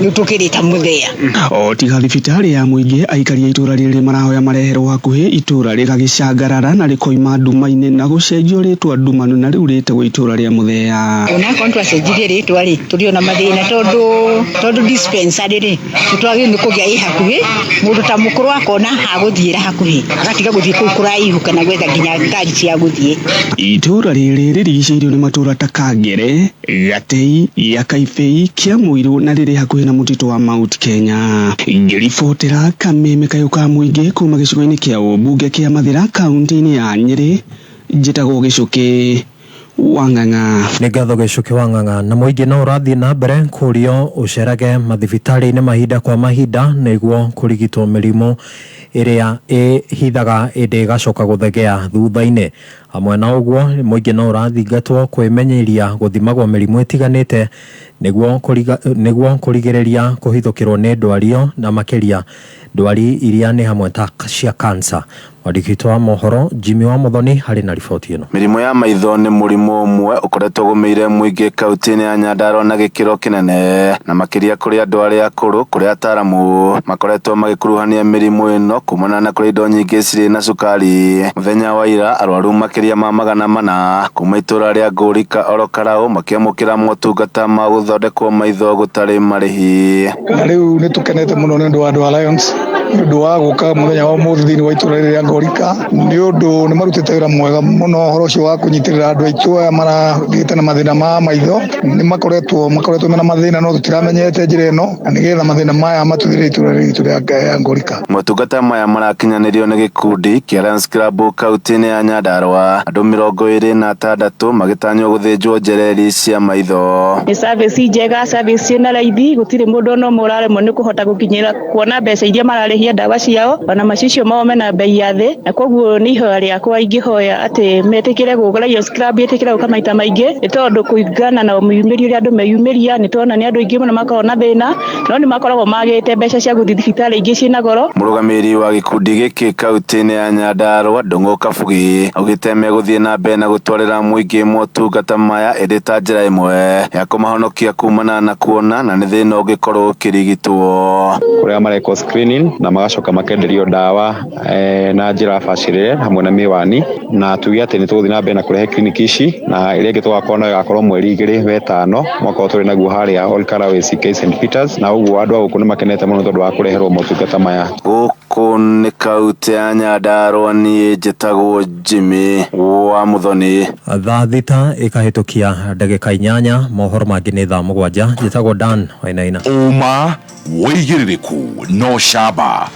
rĩu tũkĩrĩta Mũthea. O tiga thibitarĩ ya mũingĩ aikari a itũũra rĩrĩ marahoya mareherwo hakuhĩ itũũra rĩgagĩcangarara na rĩkoima nduma-inĩ na gũcenjio rĩtwa ndumanu na rĩu rĩtagwo itũũra rĩa Mũthea. Onakorwo nĩtwacenjirie rĩtwa rĩ tũrĩ ona mathĩna tondũ dispensary rĩ nĩtwagĩrĩirwo nĩ kũgĩa ĩ hakuhĩ mũndũ ta mũkũrũ akona hagũthiĩra hakuhĩ agatiga gũthiĩ kũu kũraihu kana gwetha nginya ngari cia gũthiĩ. Itũũra rĩrĩ rĩrigicĩirio nĩ matũũra ta Kangere, Gatei, Gĩakaibei, Kĩamũirũ na rĩrĩ hakuhĩ na mũtitũ wa Mount Kenya. Ngĩribotera kameme kayũ ka mũingĩ kuma gĩcigo-inĩ kĩa ũmbunge kĩa Mathĩra kaunti-inĩ ya Nyĩrĩ, njĩtagwo Gĩcũkĩ wa Ng'ang'a. Nĩ ngatho Gĩcũkĩ wa Ng'ang'a. Na mũingĩ no ũrathiĩ na mbere kũrio ũcerage mathibitarĩ-inĩ mahinda kwa mahinda nĩguo kũrigitwo mĩrimũ ĩrĩa ĩhithaga ĩndĩ ĩgacoka gũthegea thutha-inĩ. Hamwe na ũguo mũingĩ no ũrathingatwo kwĩmenyeria gũthimagwo mĩrimũ ĩtiganĩte nĩguo kũrigĩrĩria kũhithũkĩrwo nĩ ndwario na makĩria ndwari iria nĩ hamwe ta cia cancer. Mwandĩki witũ wa mohoro Jimmy wa Muthoni harĩ na riboti ĩno. Mĩrimũ ya maitho nĩ mũrimũ ũmwe ũkoretwo ũgũmĩire mũingĩ kaunti-inĩ ya Nyandarua na gĩkĩro kĩnene na makĩria kũrĩ andũ arĩa akũrũ kũrĩa ataaramu makoretwo magĩkuruhania mĩrimũ ĩno kumana na kũrĩa indo nyingĩ cirĩ na cukari. Mũthenya wa ira arwaru makĩria ma 400 kuma itũũra rĩa Ngũrika oro Karau makĩamũkĩra motungata ma gũthondekwo maitho gũtarĩ marĩhi. Na rĩu nĩ tũkenete mũno nĩ ũndũ wa andũ a Lions nĩ ũndũ wa gũka mũthenya wa ũmũthĩ thĩinĩ wa itũũra rĩrĩ rĩa Ngorika nĩ ũndũ nĩ marutĩte wĩra mwega mũno ũhoro ũcio wa kũnyitĩrĩra andũ aitũ aya maragĩte na mathĩna ma maitho nĩ makoretwo mena mathĩna no tũtiramenyete njĩra ĩno na nĩgetha mathĩna maya matũthire itũũra rĩrĩ ritũ rĩa Ngorika. Motungata maya marakinyanĩrio nĩ gĩkundi kĩa Lions Club kaunti-inĩ ya Nyandarua andũ 26 magĩtanywo gũthĩnjwo njereri cia maitho. Nĩ service njega, service ciĩna raithi, gũtirĩ mũndũ ona ũmwe ũraremwo nĩ kũhota gũkinyĩra kuona mbeca iria mararĩhia ndawa ciao ona macicio mao mena bei ya thĩ na koguo nĩ ihoya rĩakwa ingĩhoya atĩ metĩkĩre gũka Lions Club ĩtĩkĩre gũka maita maingĩ nĩ tondũ kũringana na mĩyumĩrio ũrĩa andũ meyumĩria nĩ tuona nĩ andũ aingĩ mũno makoragwo na thĩna no nĩ makoragwo magĩte mbeca cia gũthiĩ thibitarĩ ingĩ ciĩna goro. Mũrũgamĩrĩri wa gĩkundi gĩkĩ kaunti-inĩ ya Nyandarua Ndung'u Kabugi augĩte megũthiĩ na mbere na gũtwarĩra mũingĩ motungata maya ĩrĩ ta njĩra ĩmwe ya kũmahonokia kumana na kuona na nĩ thĩna ũngĩkorwo ũkĩrigitwo. Kũrĩa marekwo screening na magacoka makenderio ndawa na njĩra bacĩrĩre hamwe na mĩwani na tuge atĩ nĩ tũgũthiĩ na mbere na kũrehe kliniki ici na ĩrĩa ĩngĩ tũgakorwo nayo ĩgakorwo mweri 2 wetano mwaka ũyũ tũrĩ naguo harĩa Ol Kalou ACK St Peters na ũguo andũ a gũkũ nĩ makenete mũno tondũ wa kũreherwo motungata maya. Gũkũ nĩ kaunti ya Nyandarua niĩ njĩtagwo Jimmy wa Muthoni. Thaa 6 ĩkahĩtũkia ndagĩka 8 mohoro mangĩ nĩ thaa 7 njĩtagwo Dan Wainaina. Ũma wĩigĩrĩrĩku no camba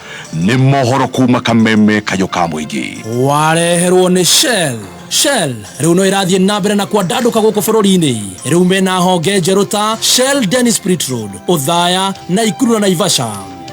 nĩ mohoro kuma kameme kayũ ka mũingĩ. Wareherwo nĩ Shell. Shell rĩu no ĩrathiĩ na mbere na kwandandũka gũkũ bũrũri-inĩ rĩu mena honge njerũ ta Shell Dennis Spirit Road, Othaya, Naikuru na Naivasha.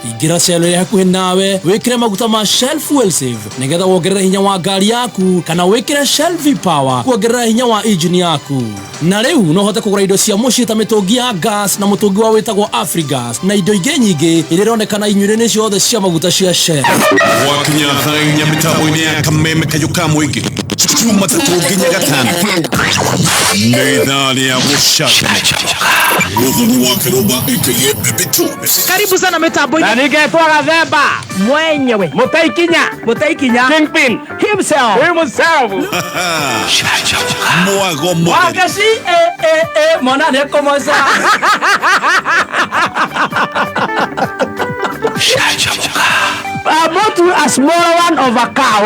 Ingĩra Shell ĩrĩa hakuhĩ nawe wĩkĩre maguta ma Shell Fuel Save nĩgetha wongerere hinya wa ngari yaku kana wĩkĩre Shell V Power kuongerera hinya wa engine yaku. Na rĩu no ũhote kũgũra indo cia mũciĩ ta mĩtũngi ya gas na mũtũngi wa wĩtagwo Afrigas na indo ingĩ nyingĩ iria ironekana inyuĩro-inĩ ciothe cia maguta cia Shell. Gwakinya thaa 4 mĩtambo-inĩ ya kameme kayũ ka mũingĩ Jumatatũ nginya gatano. Nĩ ithaa rĩa gũcanjamũka. Mũthoni wa Kĩrũmba aka Baby Tunes. Karibu sana mitambo-inĩ. Na ningetwo Gathemba mwenyewe Mũtaikinya Mũtaikinya Kingpin himself himself. Mwago mũtheri. Wangeci e e e mwana nĩ kũmoca. I bought you a small one of a cow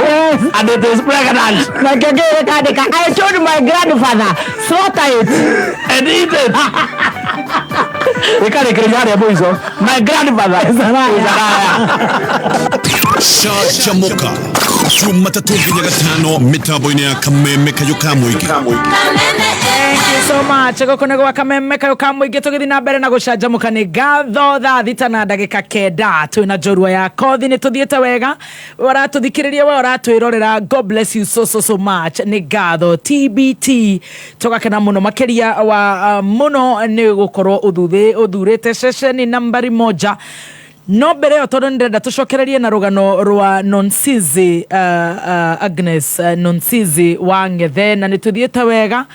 and it is pregnant. Na kĩngĩ gĩkandĩka I told my grandfather slaughter it and eat it. Ĩkarĩkĩrĩria harĩa mũico. My grandfather is a liar. Canjamũka Jumatatũ nginya gatano mĩtambo-inĩ ya kameme kayũ ka mũingĩ. Thank you so much. Gũkũ nĩ gwa kameme kayũ ka mũingĩ tũgĩthiĩ na mbere na gũcanjamũka nĩ ngatho thaa thita na ndagĩka kenda twĩna njorua ya kothi nĩ tũthiĩte wega we ũratũthikĩrĩria we ũratwĩrorera God bless you so so so much nĩ ngatho TBT tũgakena mũno makĩria wa mũno nĩ gũkorwo ũthurĩte ceceni nambari moja no mbere ĩyo tondũ nĩndĩrenda tũcokererie na rũgano rwa Nonsizi Agnes Nonsizi wa Ng'ethe na nĩ tũthiĩte wega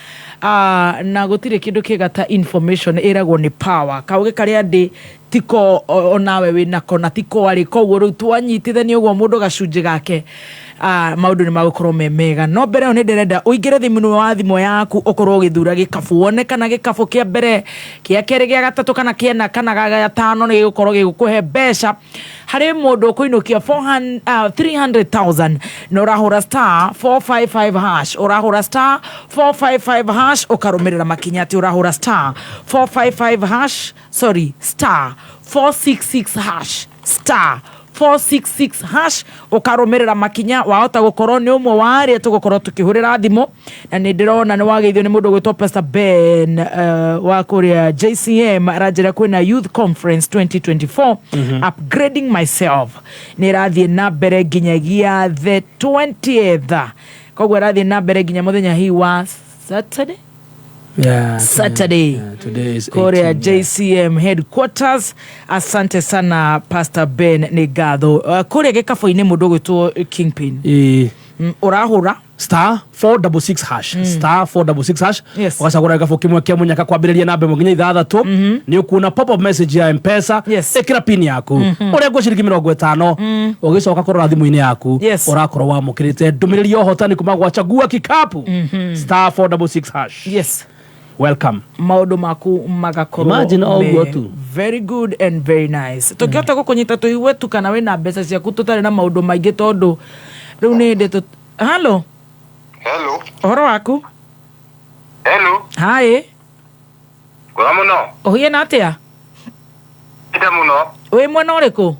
na gũtirĩ kĩndũ kĩega ta information ĩragwo nĩ power kaũgĩ karĩa ndĩ tiko onawe wĩnako na tiko arĩ koguo rĩu twanyitithania ũguo mũndũ gacunjĩ gake maũndũ nĩ magũkorwo me mega no mbere ĩyo nĩ ndĩrenda ũingĩre thimũ wa thimũ yaku ũkorwo ũgĩthura gĩkabu wone kana gĩkabu kĩa mbere kĩa kerĩ gĩa gatatũ kana kĩena kana ga gatano nĩ gĩgũkorwo gĩgũkũhe mbeca harĩ mũndũ ũkũinũkia 400, 300,000 na ũrahũra star 455 hash ũrahũra star 455 hash ũkarũmĩrĩra makinya atĩ ũrahũra star 455 hash sorry star 466 hash star 466 hash ũkarũmĩrĩra makinya wahota gũkorwo nĩ ũmwe wa arĩa tũgũkorwo tũkĩhũrĩra thimũ na nĩ ndĩrona nĩ wageithio nĩ mũndũ ũgwĩtwo Pastor Ben wa kũrĩa JCM aranjĩra kwĩna youth conference 2024 upgrading myself nĩ ĩrathiĩ na mbere nginyagia the 20th koguo ĩrathiĩ na mbere nginya mũthenya hii wa Saturday. Yeah, Saturday. Yeah, today is Korea 18, yeah. JCM headquarters. Asante sana Pastor Ben nĩ ngatho. Kũrĩa gĩkabũ-inĩ mũndũ ũgwĩtwo Kingpin. Ĩĩ. Ũrahũra star 466 hash star 466 hash Yes. ũgacagũra gĩkabũ kĩmwe kĩa mũnyaka kwambĩrĩria namba ĩmwe nginya ithathatũ nĩ ũkuona pop up message ya mpesa ĩkĩra pin yaku ũrengwo ciringi mĩrongo ĩtano ũgĩcoka kũrora thimũ-inĩ yaku ũrakorwo wamũkĩrĩte ndũmĩrĩri ya ũhotani kuma gwa Chagua Kikapu star 466 hash. Yes. Welcome. Maũndũ maku magakorwo Imagine o me ũguo tu. very good and very nice tũngĩhota gũkũnyita tũigue tu kana wĩna mbeca ciaku tũtarĩ na maũndũ maingĩ tondũ rĩu nĩ hĩndĩ tũ halo. Hello. Ũhoro waku? Hello. Hi. Kwega mũno. Ũhiana atĩa? Ite mũno. Wĩ mwena ũrĩkũ?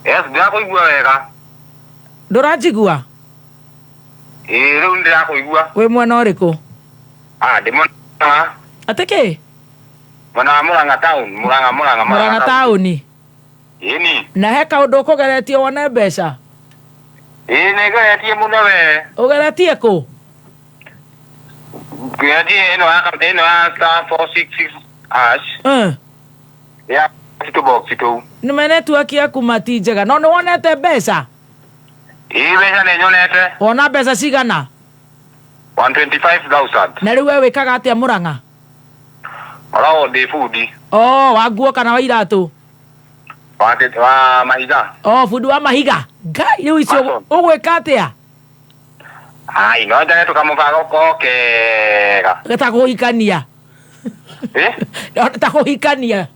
Yes, ndĩrakũigua wega. Ndũranjigua? Ĩĩ, rĩu nĩndĩrakũigua. Wĩ mwena ũrĩkũ? Ah, ndĩ mwena Atĩ kĩ? mwena wa Murang'a town, Murang'a Murang'a Murang'a taũni. Ĩni. Na he kaũndũ ũkũgeretie wone mbeca? Ĩĩ, nĩngeretie mũno we. Ũgeretie kũ? Ngeretie ĩno ya star 466 hash. Ya tũ box tũu. Nĩ me network yaku mati njega no nĩ wonete mbeca? Ĩĩ, mbeca nĩ nyonete. Wona mbeca cigana? 125,000. Na rĩu we wĩkaga atĩa Murang'a? Koragwo ndĩ bundi. Oh, wa nguo kana wa iratũ? Wa mahiga. Oh, bundi wa mahiga. Ngai, rĩu icio ũgwĩka atĩa? Ai, no njage tũkamũbango ko kega. Ta kũhikania. Eh? Ta kũhikania.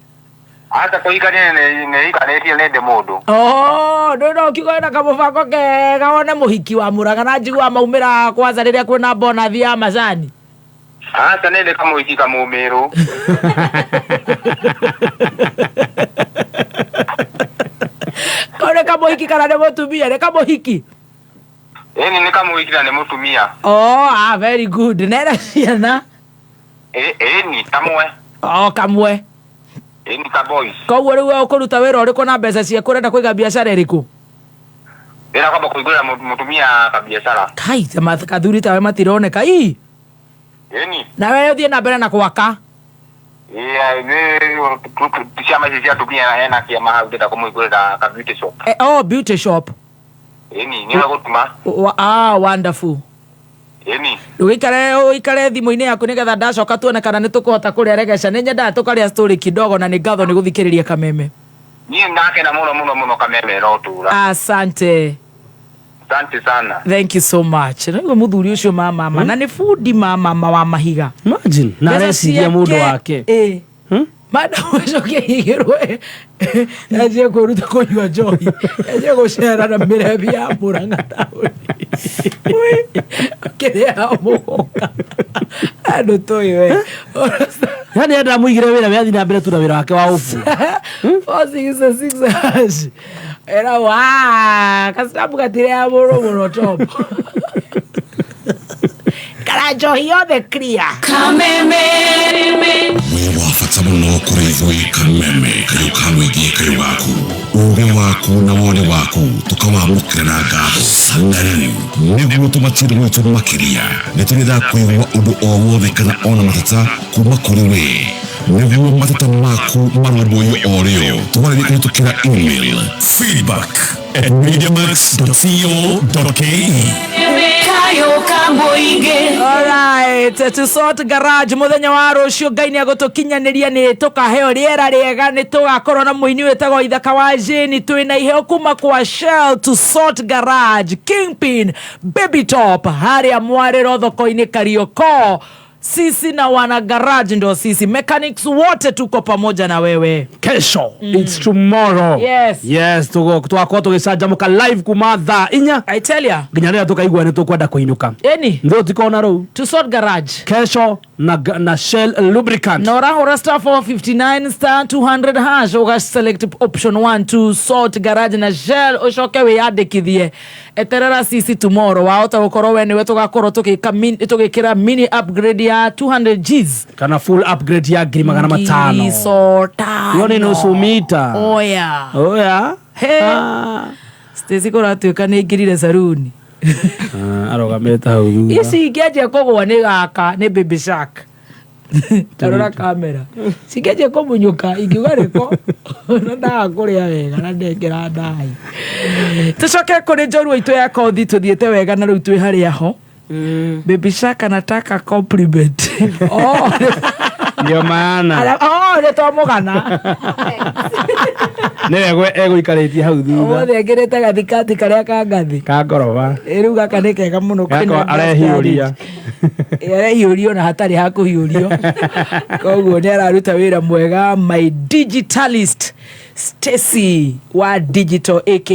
Acha kũhikania nĩ hikanĩtie nĩ ndĩ mũndũ. Oh, ndũ no ũkiuga wĩna kamũbango kega wone mũhiki wa Murang'a na njiguaga maumĩra kwanza rĩrĩa kwĩna bonathi ya macani. Acha nĩ ndĩ kamũhiki kamũmĩrũ. Kau nĩ kamũhiki kana nĩ mũtumia? Nĩ kamũhiki? Ĩni nĩ kamũhiki na nĩ mũtumia. Oh, ah, very good. Nena ciana? Ĩni kamwe. Oh, kamwe. Ĩni ka boys. Koguo rĩu we ũkũruta wĩra ũrĩkũ na mbeca ciaku ũrenda kũiga biacara ĩrĩkũ? Ndĩrenda kwamba kũhingũrĩra mũtumia kabiacara. Kai, kathuri tawe matironeka. Ii. Ĩni. Na we ũthiĩ na mbere na gwaka. Ĩĩ, nĩ ciama ici cia atumia hena kĩama hau ndĩrenda kũmũhingũrĩra ka beauty shop. Oh, beauty shop. Ĩni, nĩwe gũtuma. Ah, wonderful. Ĩni. Ũikare ũikare thimũ-inĩ yaku nĩgetha ndacoka tuone kana nĩ tũkũhota kũrĩa regeca. Nĩ nyendaga tũkarĩa story kidogo na nĩ ngatho nĩ gũthikĩrĩria Kameme. Niĩ ndakena mũno mũno mũno Kameme ĩrotũra. Asante. Asante sana. Thank you so much. Nĩguo mũthuri ũcio ma mama na nĩ bundi ma mama wa mahiga. Imagine na Mbeca areciria mũndũ ciake- wake. Ĩ. Madam acoke igĩrwe yanjie kwĩruta kũnyua njohi, yanjie gũcera na mĩrebi ya Mũrang'a taũni kĩrĩa mũgũka andũ tũĩ we. Yani enda mũigire wĩra we athiĩ na mbere tu na wĩra wake wa ũbu. 466 hash era wa kastabu gatirea mũno mũno top kana njohi yothe clear. Kameme wĩ wa bata mũno kũrĩ ithuĩ Kameme kayũ ka mũingĩ kayũ gaku ũgĩ waku na woni waku tũkawamũkĩra na ngatho. Na rĩu nĩguo tũmatire gwitũ makĩria nĩ tũrĩendaga kũigua ũndũ o wothe kana ona mateta kuma kũrĩ we nĩguo mateta maku marũmbũiyo o rĩo tũgarĩrie kũhĩtũkĩra email feedback@mediamax.co.ke. Alright, to sort garage muthenya wa rucio Ngai nĩ agũtũkinyanĩria nĩ tũkaheo rĩera rĩega nĩ tũgakorwo na mũini wĩtagwo Ithaka wa Jane twĩna iheo kuma kwa Shell to sort garage Kingpin Baby Top harĩa Mwarĩro thoko-inĩ Kariokor. Sisi na wana garage ndo sisi mechanics wote tuko pamoja na wewe. Kesho. It's tomorrow. Yes. Yes, tũgakorwo tũgĩcanjamũka live kuma thaa 4 I tell ya. Nginya rĩrĩa tũkaigua nĩ tũkwenda kũinũka. Eni. Ndio tikona rũu. To sort garage. Kesho na Shell lubricant. Na ũrahũra star 459 star 200 hash ũga select option 1 to sort garage na Shell ũcoke wĩyandĩkithie. Eterera sisi tomorrow wahota gũkorwo we nĩwe tũgakorwo tũgĩkĩra mini upgrade ya 200 Gs kana full upgrade ya 500,000. Ngiri tano. Hiyo ni nusu mita. Oya. Oya. He. Stacy kũratuĩka nĩ ingĩrire saruni. Arũgamĩte hau thutha. Ici ingĩanjia kũgũa nĩ gaka nĩ baby shark. Tarora kamera. Cingĩanjia kũmunyũka ingiuga rĩko na ndaga kũrĩa wega na ndekĩra ndai. Tũcoke kũrĩ njorua itũ ya kothi tũthiĩte wega na rĩu twĩ harĩa ho. Baby shark anataka compliment. Oh. Ndio maana. Oh, nĩ twamũgana. Nĩwe egũikarĩtie hau thutha. Ũmũthĩ ekĩrĩte gathikati karĩa ka ngathĩ. Ka ngoroba. Ĩ rĩu gaka nĩ kega mũno Gaka kwĩna arehiũria. Ĩ, arehiũria ona hatarĩ ha kũhiũrio. Koguo nĩ araruta wĩra mwega my digitalist Stacy wa digital aka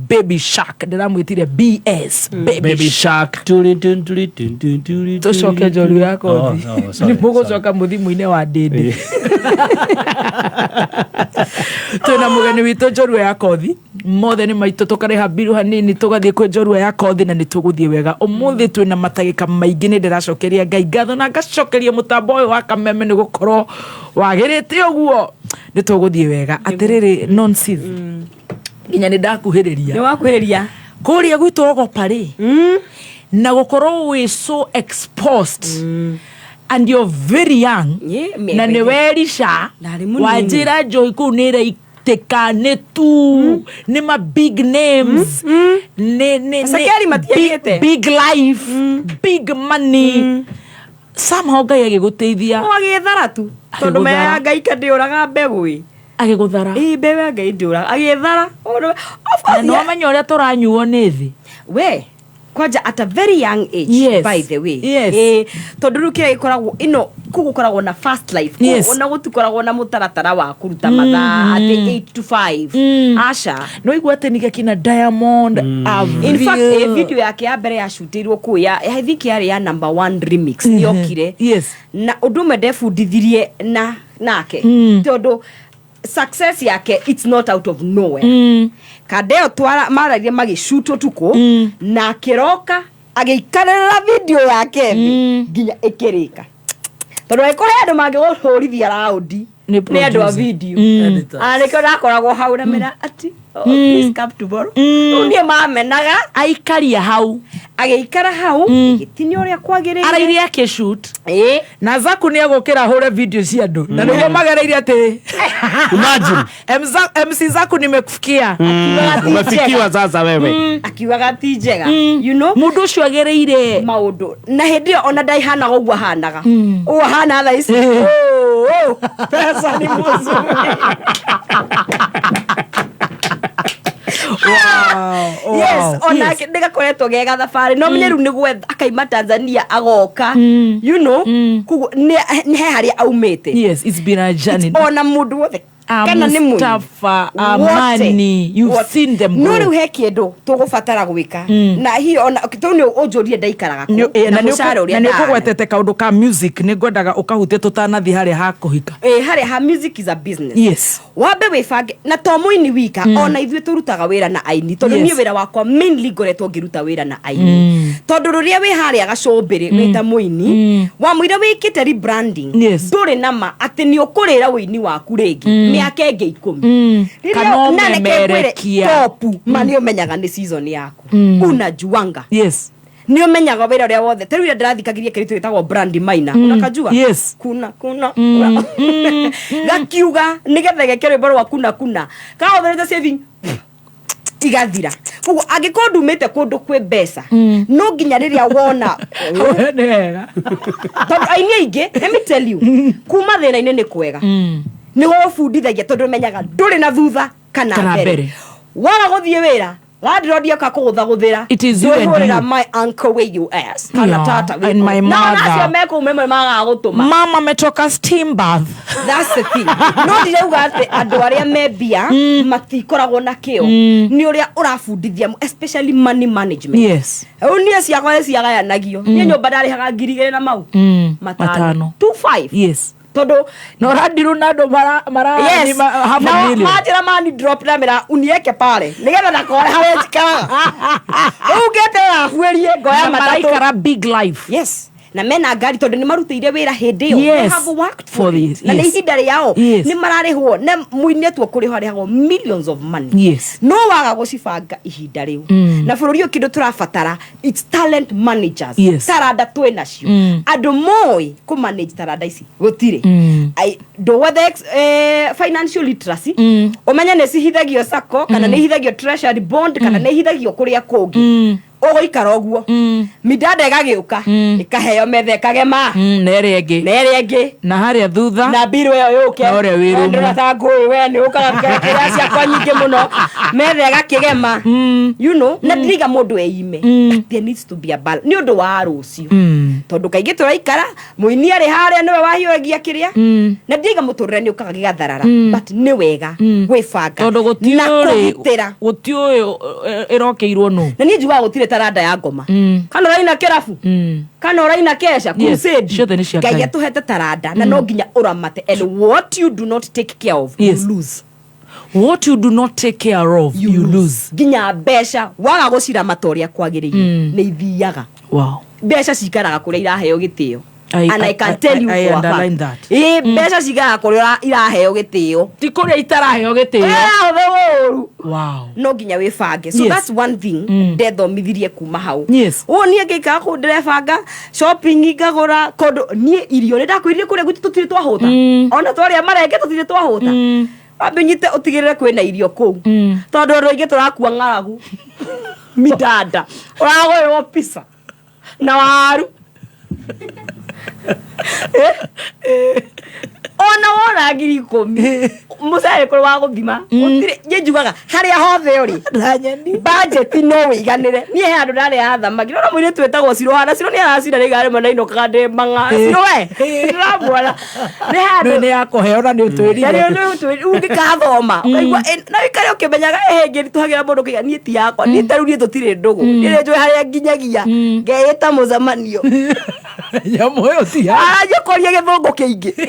Baby Shark. Ndĩramwĩtire BS Baby Baby Shark. Shark. Turi, tun, turi, tun, tun, turi, Tũcoke njoru ya kothi. Oh, no, sorry, Nĩ mũgũcoka mũthimũ-inĩ wa ndĩndĩ. Twĩna mũgeni witũ njorua ya kothi mothe nĩ maitũ tũkarĩha mbiru hanini tũgathiĩ kwĩ njorua ya kothi na nĩ tũgũthiĩ wega. Ũmũthĩ twĩna matagĩka maingĩ nĩ ndĩracokeria Ngai ngatho na ngacokeria mũtambo ũyũ wa Kameme nĩ gũkorwo wagĩrĩte ũguo nĩ tũgũthiĩ wega. Atĩrĩrĩ nonsense nginya nĩ ndakuhĩrĩria. Nĩ wakuhĩrĩria. Kũrĩa gwitũ Ogopa rĩ na gũkorwo wĩ so exposed and you're very young na nĩ werisha Ndarĩ mũnini. wanjĩra njohi kũu nĩ ĩraitĩka nĩ tu nĩ ma big names nĩ Acakeri matiagĩte. big life big money somehow Ngai agĩgũteithia. O agĩthara tu tondũ Agĩgũthara. mbeũ ya Ngai ndĩũraga mbegũ ĩ. Agĩgũthara. Ĩ mbeũ ya Ngai ndĩũraga agĩthara. Of course, Na nĩ wamenya ũrĩa tũranyuo nĩ thĩ. We kwanja at a very young age Yes. by the way. Yes. Tondũ rĩu kĩrĩa gĩkoragwo ĩno kũu gũkoragwo na fast life. Kũu Yes. ona gũtikoragwo na mũtaratara wa kũruta mathaa atĩ 8 to 5. Aca. No igua atĩ nĩ kina Diamond, In fact, Avril. video yake ya mbere yacutĩirwo kũu ya I think yarĩ ya number 1 remix yokire. Yes. Na ũndũ ũmwe ndebundithirie na nake tondũ success yake it's not out of nowhere. Kandeo twara mararie magĩcutwo tukũ na akĩroka agĩikarĩra video yake thĩ nginya ĩkĩrĩka tondũ angĩkorwo he andũ mangĩgũhũrithia raundi Nĩ Nĩ andũ a producer. video. Editors. Ah, nĩkĩo ndakoragwo hau na mera ati, "Oh, please come tomorrow." Rĩu niĩ mamenaga. Aikaria hau. Agĩikara hau, ĩgĩtinia ũrĩa kwagĩrĩire. Araire akĩshoot. Ĩĩ. Na Zaku nĩ egũkĩra ahũre video cia andũ. Na nĩguo magereire atĩ Imagine. MC Zaku nimekufikia. Akiugaga ti Umefikiwa njega. sasa wewe. Akiugaga ti njega. You know? Mũndũ ũcio agereire maũndũ na hĩndĩ ĩyo ona ndaihanaga ũguo ahanaga ũguo ahana thaa ici. Oh, oh, pesa ni mzuri. Wow, Yes, wow. onake nĩgakoretwo ge gathabarĩ no menye rĩu nĩ gwetha akaima Tanzania agoka, koguo nĩ he harĩa aumĩte. Yes, it's been a journey. Ona mũndũ wothe kana nĩ mũini. Mustafa, Wote. Amani, you've Wote. seen them No grow. rĩu he kĩndũ tũgũbatara gwĩka na hiyo ona tũu nĩ ũnjũrie ndaikaraga kũ Eh, na mũcara ũrĩa na nĩ ndahana. ũkũgwetete kaũndũ ka music nĩ ngwendaga ũkahutie tũtanathiĩ harĩa ha kũhika. Eh, harĩa ha music is a business. Yes. Wambe wĩbange na to mũini wika, ona ithuĩ tũrutaga wĩra na aini tondũ niĩ wĩra wakwa mainly ngoretwo ngĩruta wĩra na aini tondũ rũrĩa wĩ harĩa gacũmbĩrĩ wĩ ta mũini wamũira wĩkĩte rebranding, ndũrĩ na ma atĩ nĩ ũkũrĩra ũini waku rĩngĩ mĩaka ĩngĩ 10. Rĩrĩa- Kana na reke ngwĩre, ũmemerekia. topu ma nĩ ũmenyaga nĩ season yaku, unajuanga. Nĩ ũmenyaga wĩra ũrĩa wothe ta rĩu ira ndĩrathikagĩria kĩrĩtũ gĩtagwo Brand Maina. Unakajua? Yes. Kuna kuna gakiuga nĩgetha geke rwĩmbo rwa kuna kuna kahũthĩrĩte saving igathira, koguo angĩkorwo ndumĩte kũndũ kwĩ mbeca no nginya rĩrĩa wona Nĩ wega. Tondũ aini aingĩ, let me tell you, kuma thĩna-inĩ nĩ kwega, nĩ gũbundithagia tondũ ũmenyaga ndũrĩ na thutha kana Kana mbere. mbere. Waga gũthiĩ wĩra landlord oka kũgũthagũthĩra, It is you and ndwĩhũrĩra you. my uncle wĩ US kana Yeah, tata wĩ and my kũu. Na ona mother. acio mekũu memwe magaga gũtũma. Mama ametoka steam bath. That's the thing. No ndirauga atĩ andũ arĩa me mbia matikoragwo na kĩo, nĩ ũrĩa ũrabundithia especially money management. Rĩu niĩ ciakwa nĩ ciagayanagio. Niĩ nyũmba ndarĩhaga 2,000 na mau matano. Matano. 25. Tondũ Na ũrandirwo na andũ mara mara Yes. half a Na million. manjĩra mani drop na mera unieke pale nĩgetha ndakore harĩa njikaraga rĩu ngeterera buĩrie ngoya Na matatũ. maraikara big life. Yes, na mena ngari tondũ nĩ marutĩire wĩra hĩndĩ ĩyo. They have worked for For it. this, Na nĩ ihinda rĩao nĩ mararĩhwo na mũini atua kũrĩhwo arĩhagwo millions of money. No waga gũcibanga ihinda rĩu na bũrũri ũyũ kĩndũ tũrabatara, it's talent managers. Taranda twĩ nacio, andũ moĩ kũ manage taranda ici gũtirĩ. Ndũgwethe financial literacy, ũmenye nĩ cihithagio sacco kana nĩ ihithagio treasury bond kana nĩ ihithagio kũrĩa kũngĩ, ũgũikara ũguo mindanda ĩgagĩũka ĩkaheo metha ĩkagema. Na ĩrĩa ĩngĩ. Na ĩrĩa ĩngĩ. Na harĩa thutha. Na mbirũ ĩyo yũke. Na ũrĩa wĩ We rumu. ndũra ta ngũĩ we nĩ ũkaga kĩrĩa ciakwa nyingĩ mũno metha ĩgakĩgema, na ndiriga mũndũ eime, but there needs to be a balance nĩ ũndũ wa rũciũ tondũ kaingĩ tũraikara mũini arĩ harĩa nĩwe wahiũragia kĩrĩa na ndiriga mũtũrĩre nĩ ũkaga gĩgatharara, but nĩ wega gwĩbanga Tondũ na gũtiũĩ kũgitĩra. Gũtiũĩ ĩrokeirwo nũ. Na niĩ njugaga gũtirĩ taranda ya ngoma kana ũraina kĩrabu kana ũraina kesha Yes, crusade. ciothe nĩ cia Ngai Ngai. atũhete taranda na no nginya ũramate, and what you do not take care of, you lose. What you do not take care of, you lose. Nginya mbeca waga gũciramata ũrĩa kwagĩrĩire nĩ ithiaga. Mbeca cikaraga kũrĩa iraheo gĩtĩo. And I can tell you I for a underline fact. that. Ĩ, mbeca cikaraga kũrĩa iraheo gĩtĩo. Ti kũrĩa itaraheo gĩtĩo. Ĩrahũthĩrwo ũru. No nginya wĩbange, so that's one thing ndethomithirie kuma hau. Ũũ niĩ ngĩikara kũu ndĩrebanga shopping ngagũra kũndũ niĩ irio nĩ ndakwĩrire kũrĩa gwitũ tũtirĩ twahũta, ona twarĩa marenge tũtirĩ twahũta. Wambe ũnyite ũtigĩrĩre kwĩna irio kũu tondũ andũ aingĩ tũrakua ng'aragu mindanda ũragũrĩrwo pizza na waru. Ona wona 10,000 mũcere kũrĩ wa gũthima gũtirĩ. Niĩ njugaga harĩa hothe ũrĩ budget no wĩiganĩre. Niĩ he handũ ndarĩaga thamaki no mũirĩtu wĩtagwo Ciro hana Ciro nĩ aracina rĩga rĩmwe na inũkaga ndĩ mang'a Ciro we ndĩramuona nĩ handũ Nĩ yakũheo na nĩ ũtwĩrire. Na nĩ ũtwĩrire. Rĩu ũngĩkathoma ũkaigua na ũikare ũkĩmenyaga ngĩritũhagĩra mũndũ kĩga niĩ ti yakwa niĩ ta rĩu niĩ tũtirĩ ndũgũ niĩ nĩ njũĩ harĩa nginyagia ngeĩta mũcemanio. Nyamũ ĩyo ti ya Aranjũkũria gĩthũngũ kĩingĩ.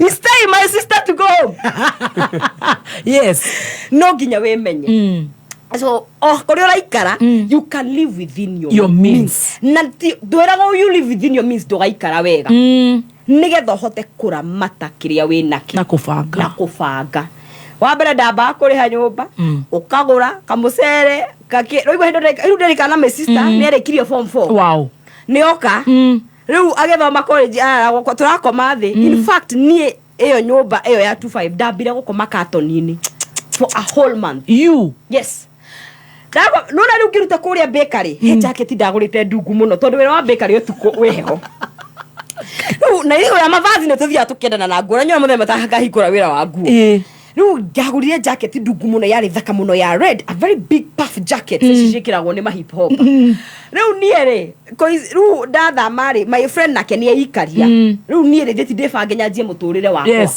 It's time, my sister, to go home. No nginya wĩmenye. So o kũrĩa ũraikara, you can live within your, Your means. Na ndwĩragwo you live within your means ndũgaikara wega. Nĩgetha ũhote kũramata kĩrĩa wĩ nakĩo Na kũbanga. Na kũbanga. Wa mbere ndambaga kũrĩha nyũmba, ũkagũra kamũcere kaki. Rĩu hĩndĩ rĩu ndirikana my sister nĩ arĩkirie form 4. Nĩ oka rĩu agĩthoma college, arara gwakwa, tũrakoma thĩ. In fact, niĩ ĩyo nyũmba ĩyo ya 25 ndambire gũkoma katoni-inĩ for a whole month. You? Yes. Nona rĩu ngĩruta kũrĩa bakery, he jacket ndagũrĩte ndungu mũno tondũ wĩra wa bakery ũtukũ wĩ heho. Rĩu na igũrũ ya mavazi nĩ tũthiaga tũkĩendana na nguo, na nyona mũthenya matangahingũra wĩra wa nguo. Rĩu ngagũrire jacket ndungu mũno, yarĩ thaka mũno, ya red, a very big puff jacket, ici ciĩkĩragwo nĩ ma hip hop. Rĩu niĩ rĩ, rĩu ndathama rĩ, my friend nake nĩ eikaria. Rĩu niĩ rĩ, ndĩti ndĩbange nyanjie mũtũrĩre wakwa.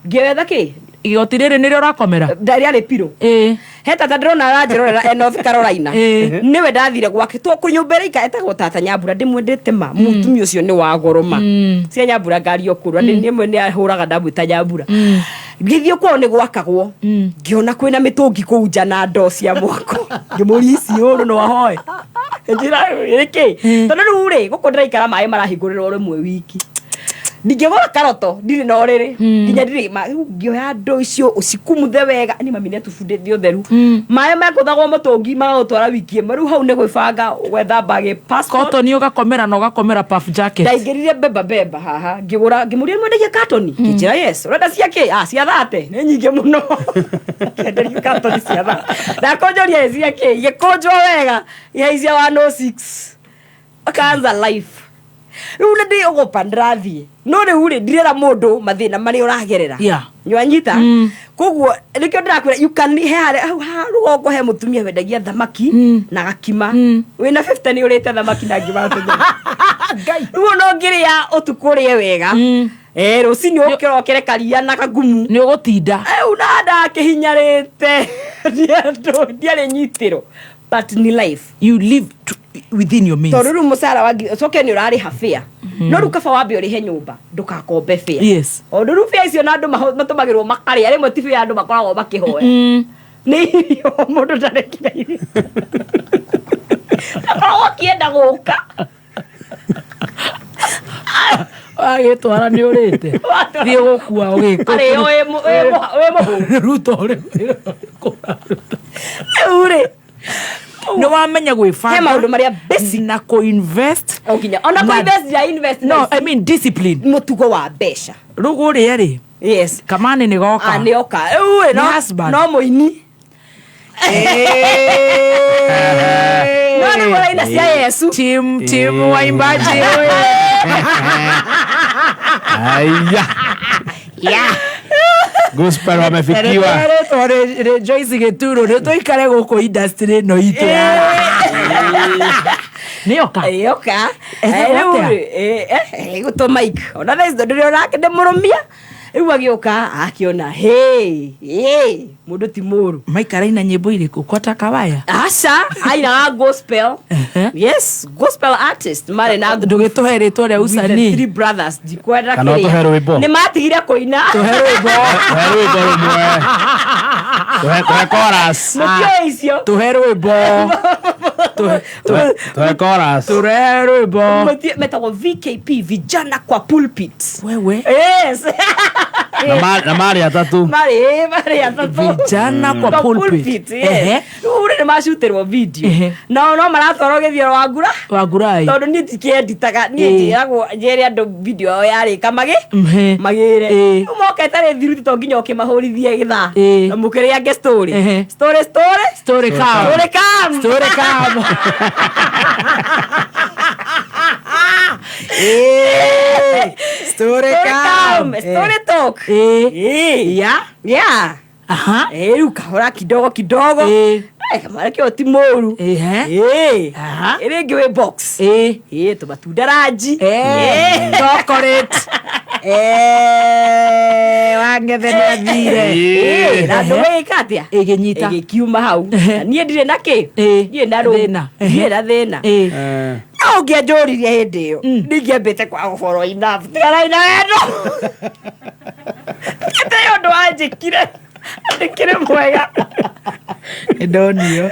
Ngĩwetha kĩ? Igoti rĩrĩ nĩrĩo ũrakomera? Rĩarĩ pillow. He tata ndĩrona aranjĩrorera e North Carolina. Nĩwe ndathire gwake to kũnyũmba ĩrĩa ika etagwo tata Nyambura, ndĩmwendete ma. Mũtumia ũcio nĩ wa goro ma. Cia Nyambura ngari okũrũ nĩ ĩmwe nĩ ahũraga ndamwĩta Nyambura. Ngĩthiĩ kwao nĩ gwakagwo, ngĩona kwĩna mĩtũngi kũu nja na ndoo cia mwako, ngĩmũria ici ũrũ no ahoe njĩra ĩkĩ, tondũ rĩu rĩ gũkũ ndĩraikara maĩ marahingũrĩrwo rĩmwe wiki, ndingĩgũra karoto, ndirĩ na ũrĩrĩ nginya ndirĩ rĩu ngĩoya ndoo icio ũcikumuthe wega. Nĩ mami nĩatũbundithia ũtheru. Maĩ mekũthagwo mũtũngi magagũtwara wiki ĩmwe. Rĩu hau nĩ gwĩbanga gwetha mbagi, passport. Cotton ũgakomera na ũgakomera puff jacket. Ndaingĩrire beba beba haha, ngĩgũra, ngĩmũria nĩmwendagia katoni, ngĩnjĩra yes. Ũrenda cia kĩ? Ah, cia thate nĩ nyingĩ mũno. Kĩenderio katoni cia thate, ndakũnjũria ĩ cia kĩ, igĩkũnjwo wega, ihaicia 106, akaanza life. Rĩu nĩ ndĩ ũgopa ndĩrathiĩ, no rĩu rĩ ndirera mũndũ mathĩna marĩa ũragerera. Nĩwanyita? Koguo nĩkĩo ndĩrakwĩra you can he harĩa hau ha rũgongo he mũtumia wendagia thamaki na gakima. Wĩna 50 nĩ ũrĩte thamaki na ngima tũnyama. Rĩu ona ũngĩrĩa ũtukũ ũrĩe wega, rũcinĩ ũkĩra ũkĩre karia na kagumu. Nĩ ũgũtinda. Rĩu na ndakĩhinyarĩte. Ndiarĩ nyitĩro. But ni life. You live within your means. Tondũ rĩu mũcara wa ngiri ũcoke nĩ ũrarĩha fare. No rĩu kaba wambe ũrĩhe nyũmba ndũgakombe fare. Tondũ rĩu fare icio na andũ matũmagĩrwo makarĩa, rĩmwe ti fare andũ makoragwo makĩhoya. Nĩ irio mũndũ ndarekire irio. Akoragwo akĩenda gũka. Wagĩtwara nĩ ũrĩte. Thiĩ gũkua ũgĩkũ. Arĩo wĩ mũhũ. Ruto ũrĩ. Rĩu rĩ. Nĩ wamenya gwĩbanga. He maũndũ marĩa basic. Na kũ-invest. O nginya. Ona Na kũ-invest ya invest. No, I mean discipline. Mũtugo wa mbeca. Rĩu ũrĩa rĩ. Yes. Kamani nĩ goka. Ah, nĩ oka. Rĩu rĩ, Nĩ husband. no mũini. No rĩu ũraina cia Yesu. Team, team waimbaji. Aya. Yeah. Gospel wamefikiwa. Rĩtwa rĩ Joyce Gĩturo nĩ tũikare gũkũ industry ĩno itũ. Nĩ oka. Nĩ oka. Etagwo Rĩu atĩa? rĩ, gũtũ Mike. Ona thaa ici ndĩrĩ onake ndĩmũrũmia. Rĩu agĩũka akĩona, hey, hey, mũndũ ti mũru. Mike araina nyĩmbo irĩkũ? Kwata Kawaya? Aca, ainaga gospel. Yes, gospel artist marĩ na Ndũgĩtũhe rĩtwa rĩa With the usanii. three brothers, ndikwenda Kana kĩrĩa. ũtũhe rwĩmbo? Nĩ matigire kũina. Tũhe rwĩmbo. Tũhe rwĩmbo rũmwe. Tũhe chorus. Mũtiũĩ icio. Tũhe rwĩmbo. Tũhe chorus. Tũhe rwĩmbo. Metagwo VKP, vijana kwa pulpit. Wewe. Yes. Na marĩ atatũ. Marĩ atatũ. Vijana kwa Kwa pulpit. pulpit, yes. Rĩu rĩ nĩ macutirwo video. Nao no maratwarwo gĩthioro wa ngura. Wa ngurai. Tondũ niĩ ndikĩenditaga, niĩ njĩragwo njĩre andũ video yao yarĩka magĩre. Rĩu moka ĩtarĩ thiru to nginya ũkĩmahũrithie gĩthaa. Na mũkĩrĩange story. Story, story. Story come. Story come. Story come. Story Story come. come. Story talk. Yeah. Yeah. Rĩu kahora kidogo kidogo. Kamara kĩo ti mũru. Ĩrĩ ĩngĩ wĩ box. Tũmatunda ranji. Chocolate. Wangethe nĩ athire. Na ndũme ĩka atĩa? Ĩgĩnyita. Ĩgĩkiuma hau. Na niĩ ndirĩ na kĩ? Ndirĩ na rũũru. Thĩna. Ndirĩ na thĩna. No ũngĩanjũririe hĩndĩ ĩyo, ndingĩambĩte kwaga ũhoro enough. Tiganai na wendo. Ĩtĩ ũndũ wanjĩkire. Ndĩkĩrĩ mwega. Nĩndonio.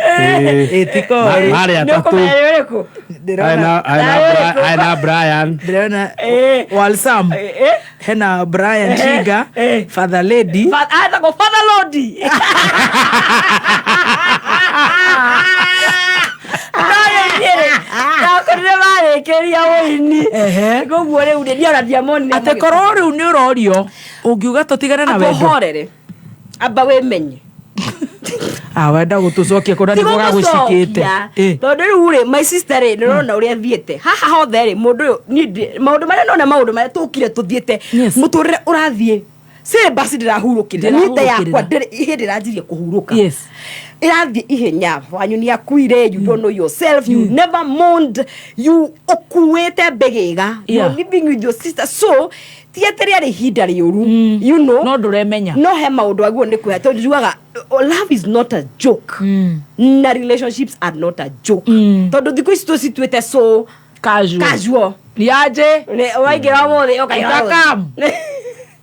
Ĩtiko. Marĩ Nĩ atatũ. ũkũmenya nĩ ũrĩkũ? Aina Brian. Ndĩrona Walsam hena Brian Chiga, Father Lady. Atagwo Father Lodi. Ndakorire marĩkĩria wũini koguo rĩu rĩ niĩ ona ndiamonire. Atĩ korwo rĩu nĩ ũrorio ũngiuga tũtigane na amba wendo. ũhorere, amba wĩmenye. Ah, wenda gũtũcokia kũrĩa nĩguo gagũcikĩte. Tondũ rĩu rĩ, my sister rĩ, nĩũrona ũrĩa athiĩte haha hothe rĩ, mũndũ ũyũ niĩ maũndũ marĩa nona, maũndũ marĩa tũkire tũthiĩte, mũtũrĩre ũrathiĩ syllabus ndĩrahurũkĩrĩra niĩ nda yakwa ndĩrĩ hĩndĩ ĩranjirie kũhurũka. Ĩrathiĩ ihenya, wanyu nĩ akuire, you don't know yourself, you never mourned, you ũkuĩte mbĩgĩga, you're living with your sister, so ti atĩ rĩarĩ ihinda rĩũru, you know, no ndũremenya. No he maũndũ aguo nĩ kwĩha tondũ njugaga love is not a joke na relationships are not a joke, tondũ thikũ ici tũcituĩte so casual. Casual. Niaje? Waingĩra ũmũthĩ ũkaingĩra. Utakam.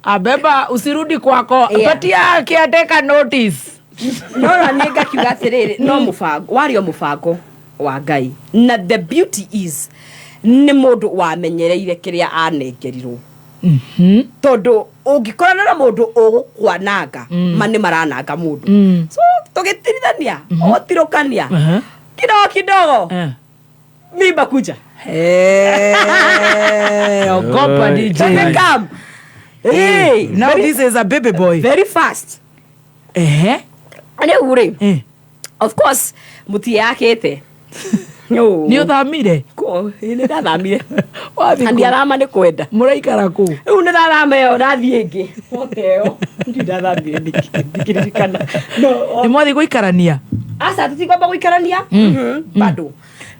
Abeba usirudi kwako. Patia caretaker notice. No na niĩ ngakiuga atĩrĩrĩ, no mũbango warĩ o mũbango wa Ngai, na the beauty is nĩ mũndũ wamenyereire kĩrĩa anengerirwo, tondũ ũngĩkorana na mũndũ ũgũkwananga, ma nĩ marananga mũndũ. So tũgĩtirithania, ũgũtirũkania kidogo kidogo, mimba kuja. Hey, ogopa DJ. Come. Hey, now this is a baby boy. Very fast. Ehe. Rĩu rĩ, of course mũtiakĩte. Nĩ ũthamire? Nĩ ndathamire. Wathiĩ Na kũ? ndiathama nĩ kwenda. Mũraikara kũ? Rĩu nĩ ndathama ĩyo ndathiĩ ĩngĩ. Wote ĩyo. Ndiũ ndathamire nĩkĩ, ndikĩririkana. No, Nĩ mwathiĩ gũikarania? Aca, tũtikwamba gũikarania. Bado.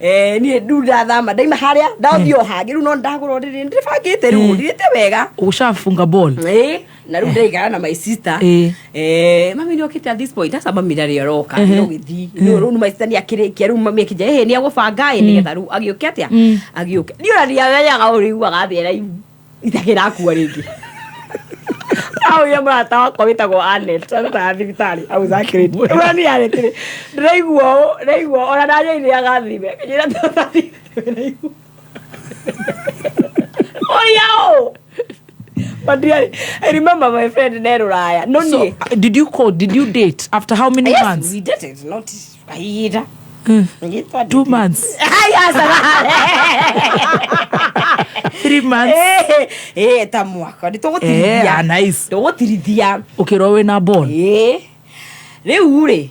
Niĩ rĩu ndathama ndaima harĩa ndathiĩ o hangĩ rĩu, no ndagũra ũrĩrĩ, ndĩbangĩte rĩu ndirĩte wega. Ushafunga ball. Na rĩu ndĩraikara na my sister. Mami nĩ okĩte at this point, aca mami ndarĩ aroka. No gĩthiĩ rĩu rĩu my sister nĩ akĩrĩkia rĩu, mami akĩnjĩra ĩhĩ nĩ agũbanga ĩ nĩgetha rĩu agĩũke atĩa agĩũke. Niĩ ona ndiamenyaga ũrĩiguaga atĩa na ihu itakĩrakua rĩngĩ. Aũria mũrata wakwa wĩtagwo Anet arutaga thibitarĩ au Zakirĩti. Ũrĩa niĩ arĩtĩrĩ ndĩraigua ũũ, ndĩraigua ona ndanyairĩaga thime kĩnjĩra tũtathiĩ ũria ũũ. But yeah, I remember my friend ne rũraya no So, niĩ did you call, did you date after how many Yes, months? we dated, not kahinda. 2 months. Haya, sana. 3 months. Ta mwaka nĩ tũgũtirithia. Ah, nice. Tũgũtirithia. Ũkĩrwo wĩna ball. Rĩu rĩ,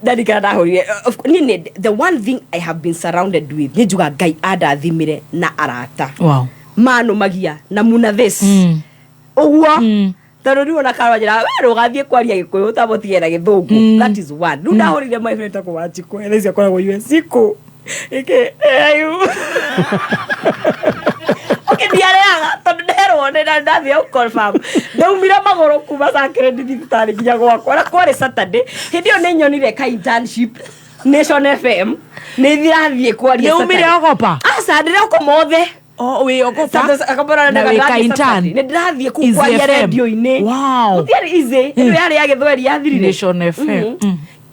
ndarikana ndahũrire niĩ the one thing I have been surrounded with, nĩ njuga Ngai andathimire na arata manũmagia na muna this ũguo, tondũ rĩu ona karwanjĩra we ndũgathiĩ kwaria Gĩkũyũ ũtamũtige na Gĩthũngũ. That is one. Rĩu ndahũrire my friend takwo Wanjikũ, thaa ici akoragwo US kũ ĩkĩ ayu okay, ndiareaga tondũ nderwo nĩ na ndathiĩ gũ confirm, ndaumire magũrũ kuma Sacred thibitarĩ nginya gwakwa, na kwarĩ Saturday. Hĩndĩ ĩyo nĩ nyonire ka internship Nation FM, nĩ thirathiĩ kwaria. Nĩ umire Saturday. Ogopa? Aca, ndĩrokoma othe. Oh, wĩ Ogopa? Na wĩ ka intern? Nĩ ndĩrathiĩ kũu Easy kwaria FM. rendio-inĩ. Wow. Gũtiarĩ easy, ĩno yarĩ ya Gĩthweri yathirire. Nation FM.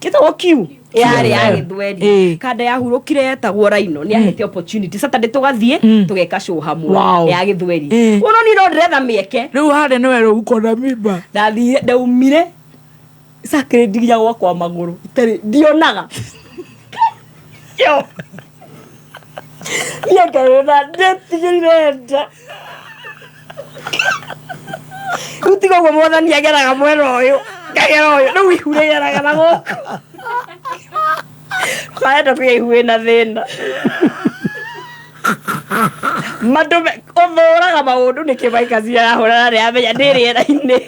Kĩtagwo Q yarĩ ya FM. Gĩthweri. Kanda yahurũkire yetagwo Raino nĩ ahete opportunity Saturday tũgathiĩ tũgeka show hamwe ya Gĩthweri. Ũno niĩ no ndĩretha mĩeke. Rĩu harĩa nĩwe rĩu ũkona mimba. Ndathire, ndaumire Sacred nginya gwakwa magũrũ itarĩ ndionaga yo niĩ ngarĩra ndetigĩrire nda. Rĩu tiga ũguo mwathani ageraga mwena ũyũ ngagera ũyũ, rĩu ihu rĩgeraga na gũkũ, karenda kũgĩa ihu wĩna thĩna mandũ ũthũraga maũndũ nĩkĩ maikaci arahũra na nĩamenya ndĩ rĩera-inĩ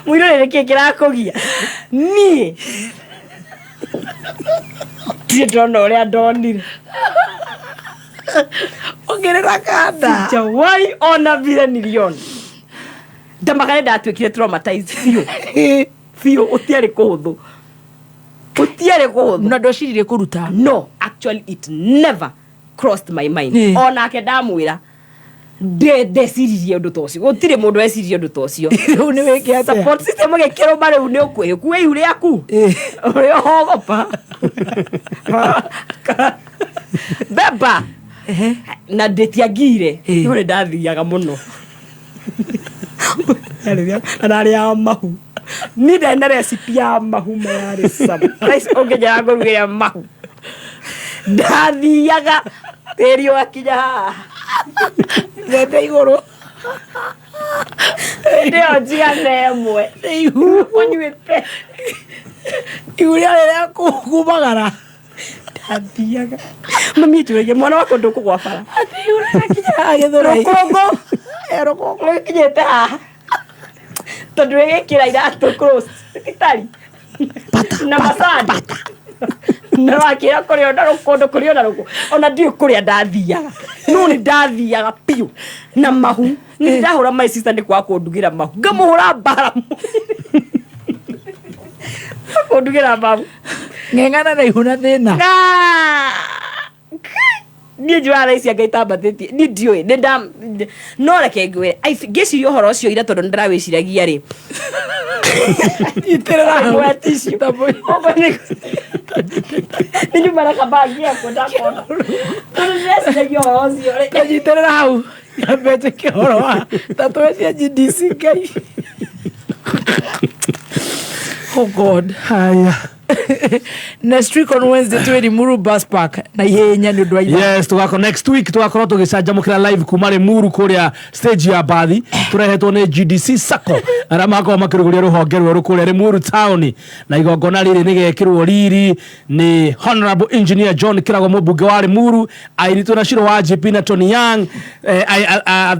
mũirũrĩ nĩkĩ kĩrakũgia niĩ ndirĩ ndona ũrĩa ndonire. Ongerera kanda. Sijawahi ona vile niliona. Ndamaka nĩ ndatuĩkire traumatized biũ biũ, ũtiarĩ kũhũthũ, ũtiarĩ kũhũthũ. Na ndweciririe kũruta? No, actually it never crossed my mind. Onake ndamwĩra Ndeciririe ũndũ ta ũcio, gũtirĩ mũndũ weciririe ũndũ ta ũcio. Rĩu nĩ wĩke atĩa? Support system ĩgĩkĩrũma. Rĩu nĩ ũkwĩũkue ihu rĩaku ũrĩa ũhogopa beba na ndĩtiangire, no nĩ ndathiaga mũno na ndarĩaga mahu. Niĩ ndarĩ na recipe ya mahu mayarĩ surprise. Ũngĩnjĩra ngũrugĩre mahu, ndathiaga tĩri ũgakinya haha. Mbembe igũrũ. Hĩndĩ ĩyo njigana ĩmwe ihu ũnyuĩte. Ihu rĩarĩ rĩa kumagara. Ndathiaga, mami njũragia, "Mwana wakwa, ndũkũgwa bara?" Atĩ ihu rĩrakinya gĩthũrai. Rũkũngũ. Rũkũngũ. Rũkinyĩte haha tondũ wĩgĩkĩra iratũ close thibitarĩ na macani na wakĩra kũrĩ ona rũkũndũ kũrĩ ona rũkũ, ona ndiũĩ kũrĩa ndathiaga, no nĩ ndathiaga biũ na mahu. Nĩ ndahũra my sister nĩ kwaga kũndugĩra mahu, ngamũhũra mbara kũndugĩra mahu. Ng'eng'ana na ihu na thĩna. Niĩ njugaga thaa ici anga itambatĩtie, niĩ ndiũĩ nĩ nda no reke ngwĩre, ngĩciria ũhoro ũcio ira, tondũ nĩ ndĩrawĩciragia rĩ. Nyitĩrĩra hau. Ngwoya tissue. Ũguo nĩ nyuma na kabagi yakwa ndakona tondũ ndĩreciragia ũhoro ũcio rĩ. Kanyitĩrĩra hau, nyambe njĩke ũhoro wa tatũe cia GDC. Ngai, oh God. Haya. Next week on Wednesday twĩ Limuru Bus Park na ihenya nĩ ũndũ wa ithaa. Yes, tugako next week tugakorwo tũgĩcanjamũkĩra live kuma Limuru kũrĩa stage ya bathi, tũrehetwo nĩ GDC Sacco arĩa makorwo makĩrugũria rũhonge rwerũ kũrĩa Limuru town, na igongona rĩrĩ nĩgekĩrwo riri nĩ Honorable Engineer John Kĩrago, mũmbunge wa Limuru, airitũ na Ciro wa GP na Tony Young,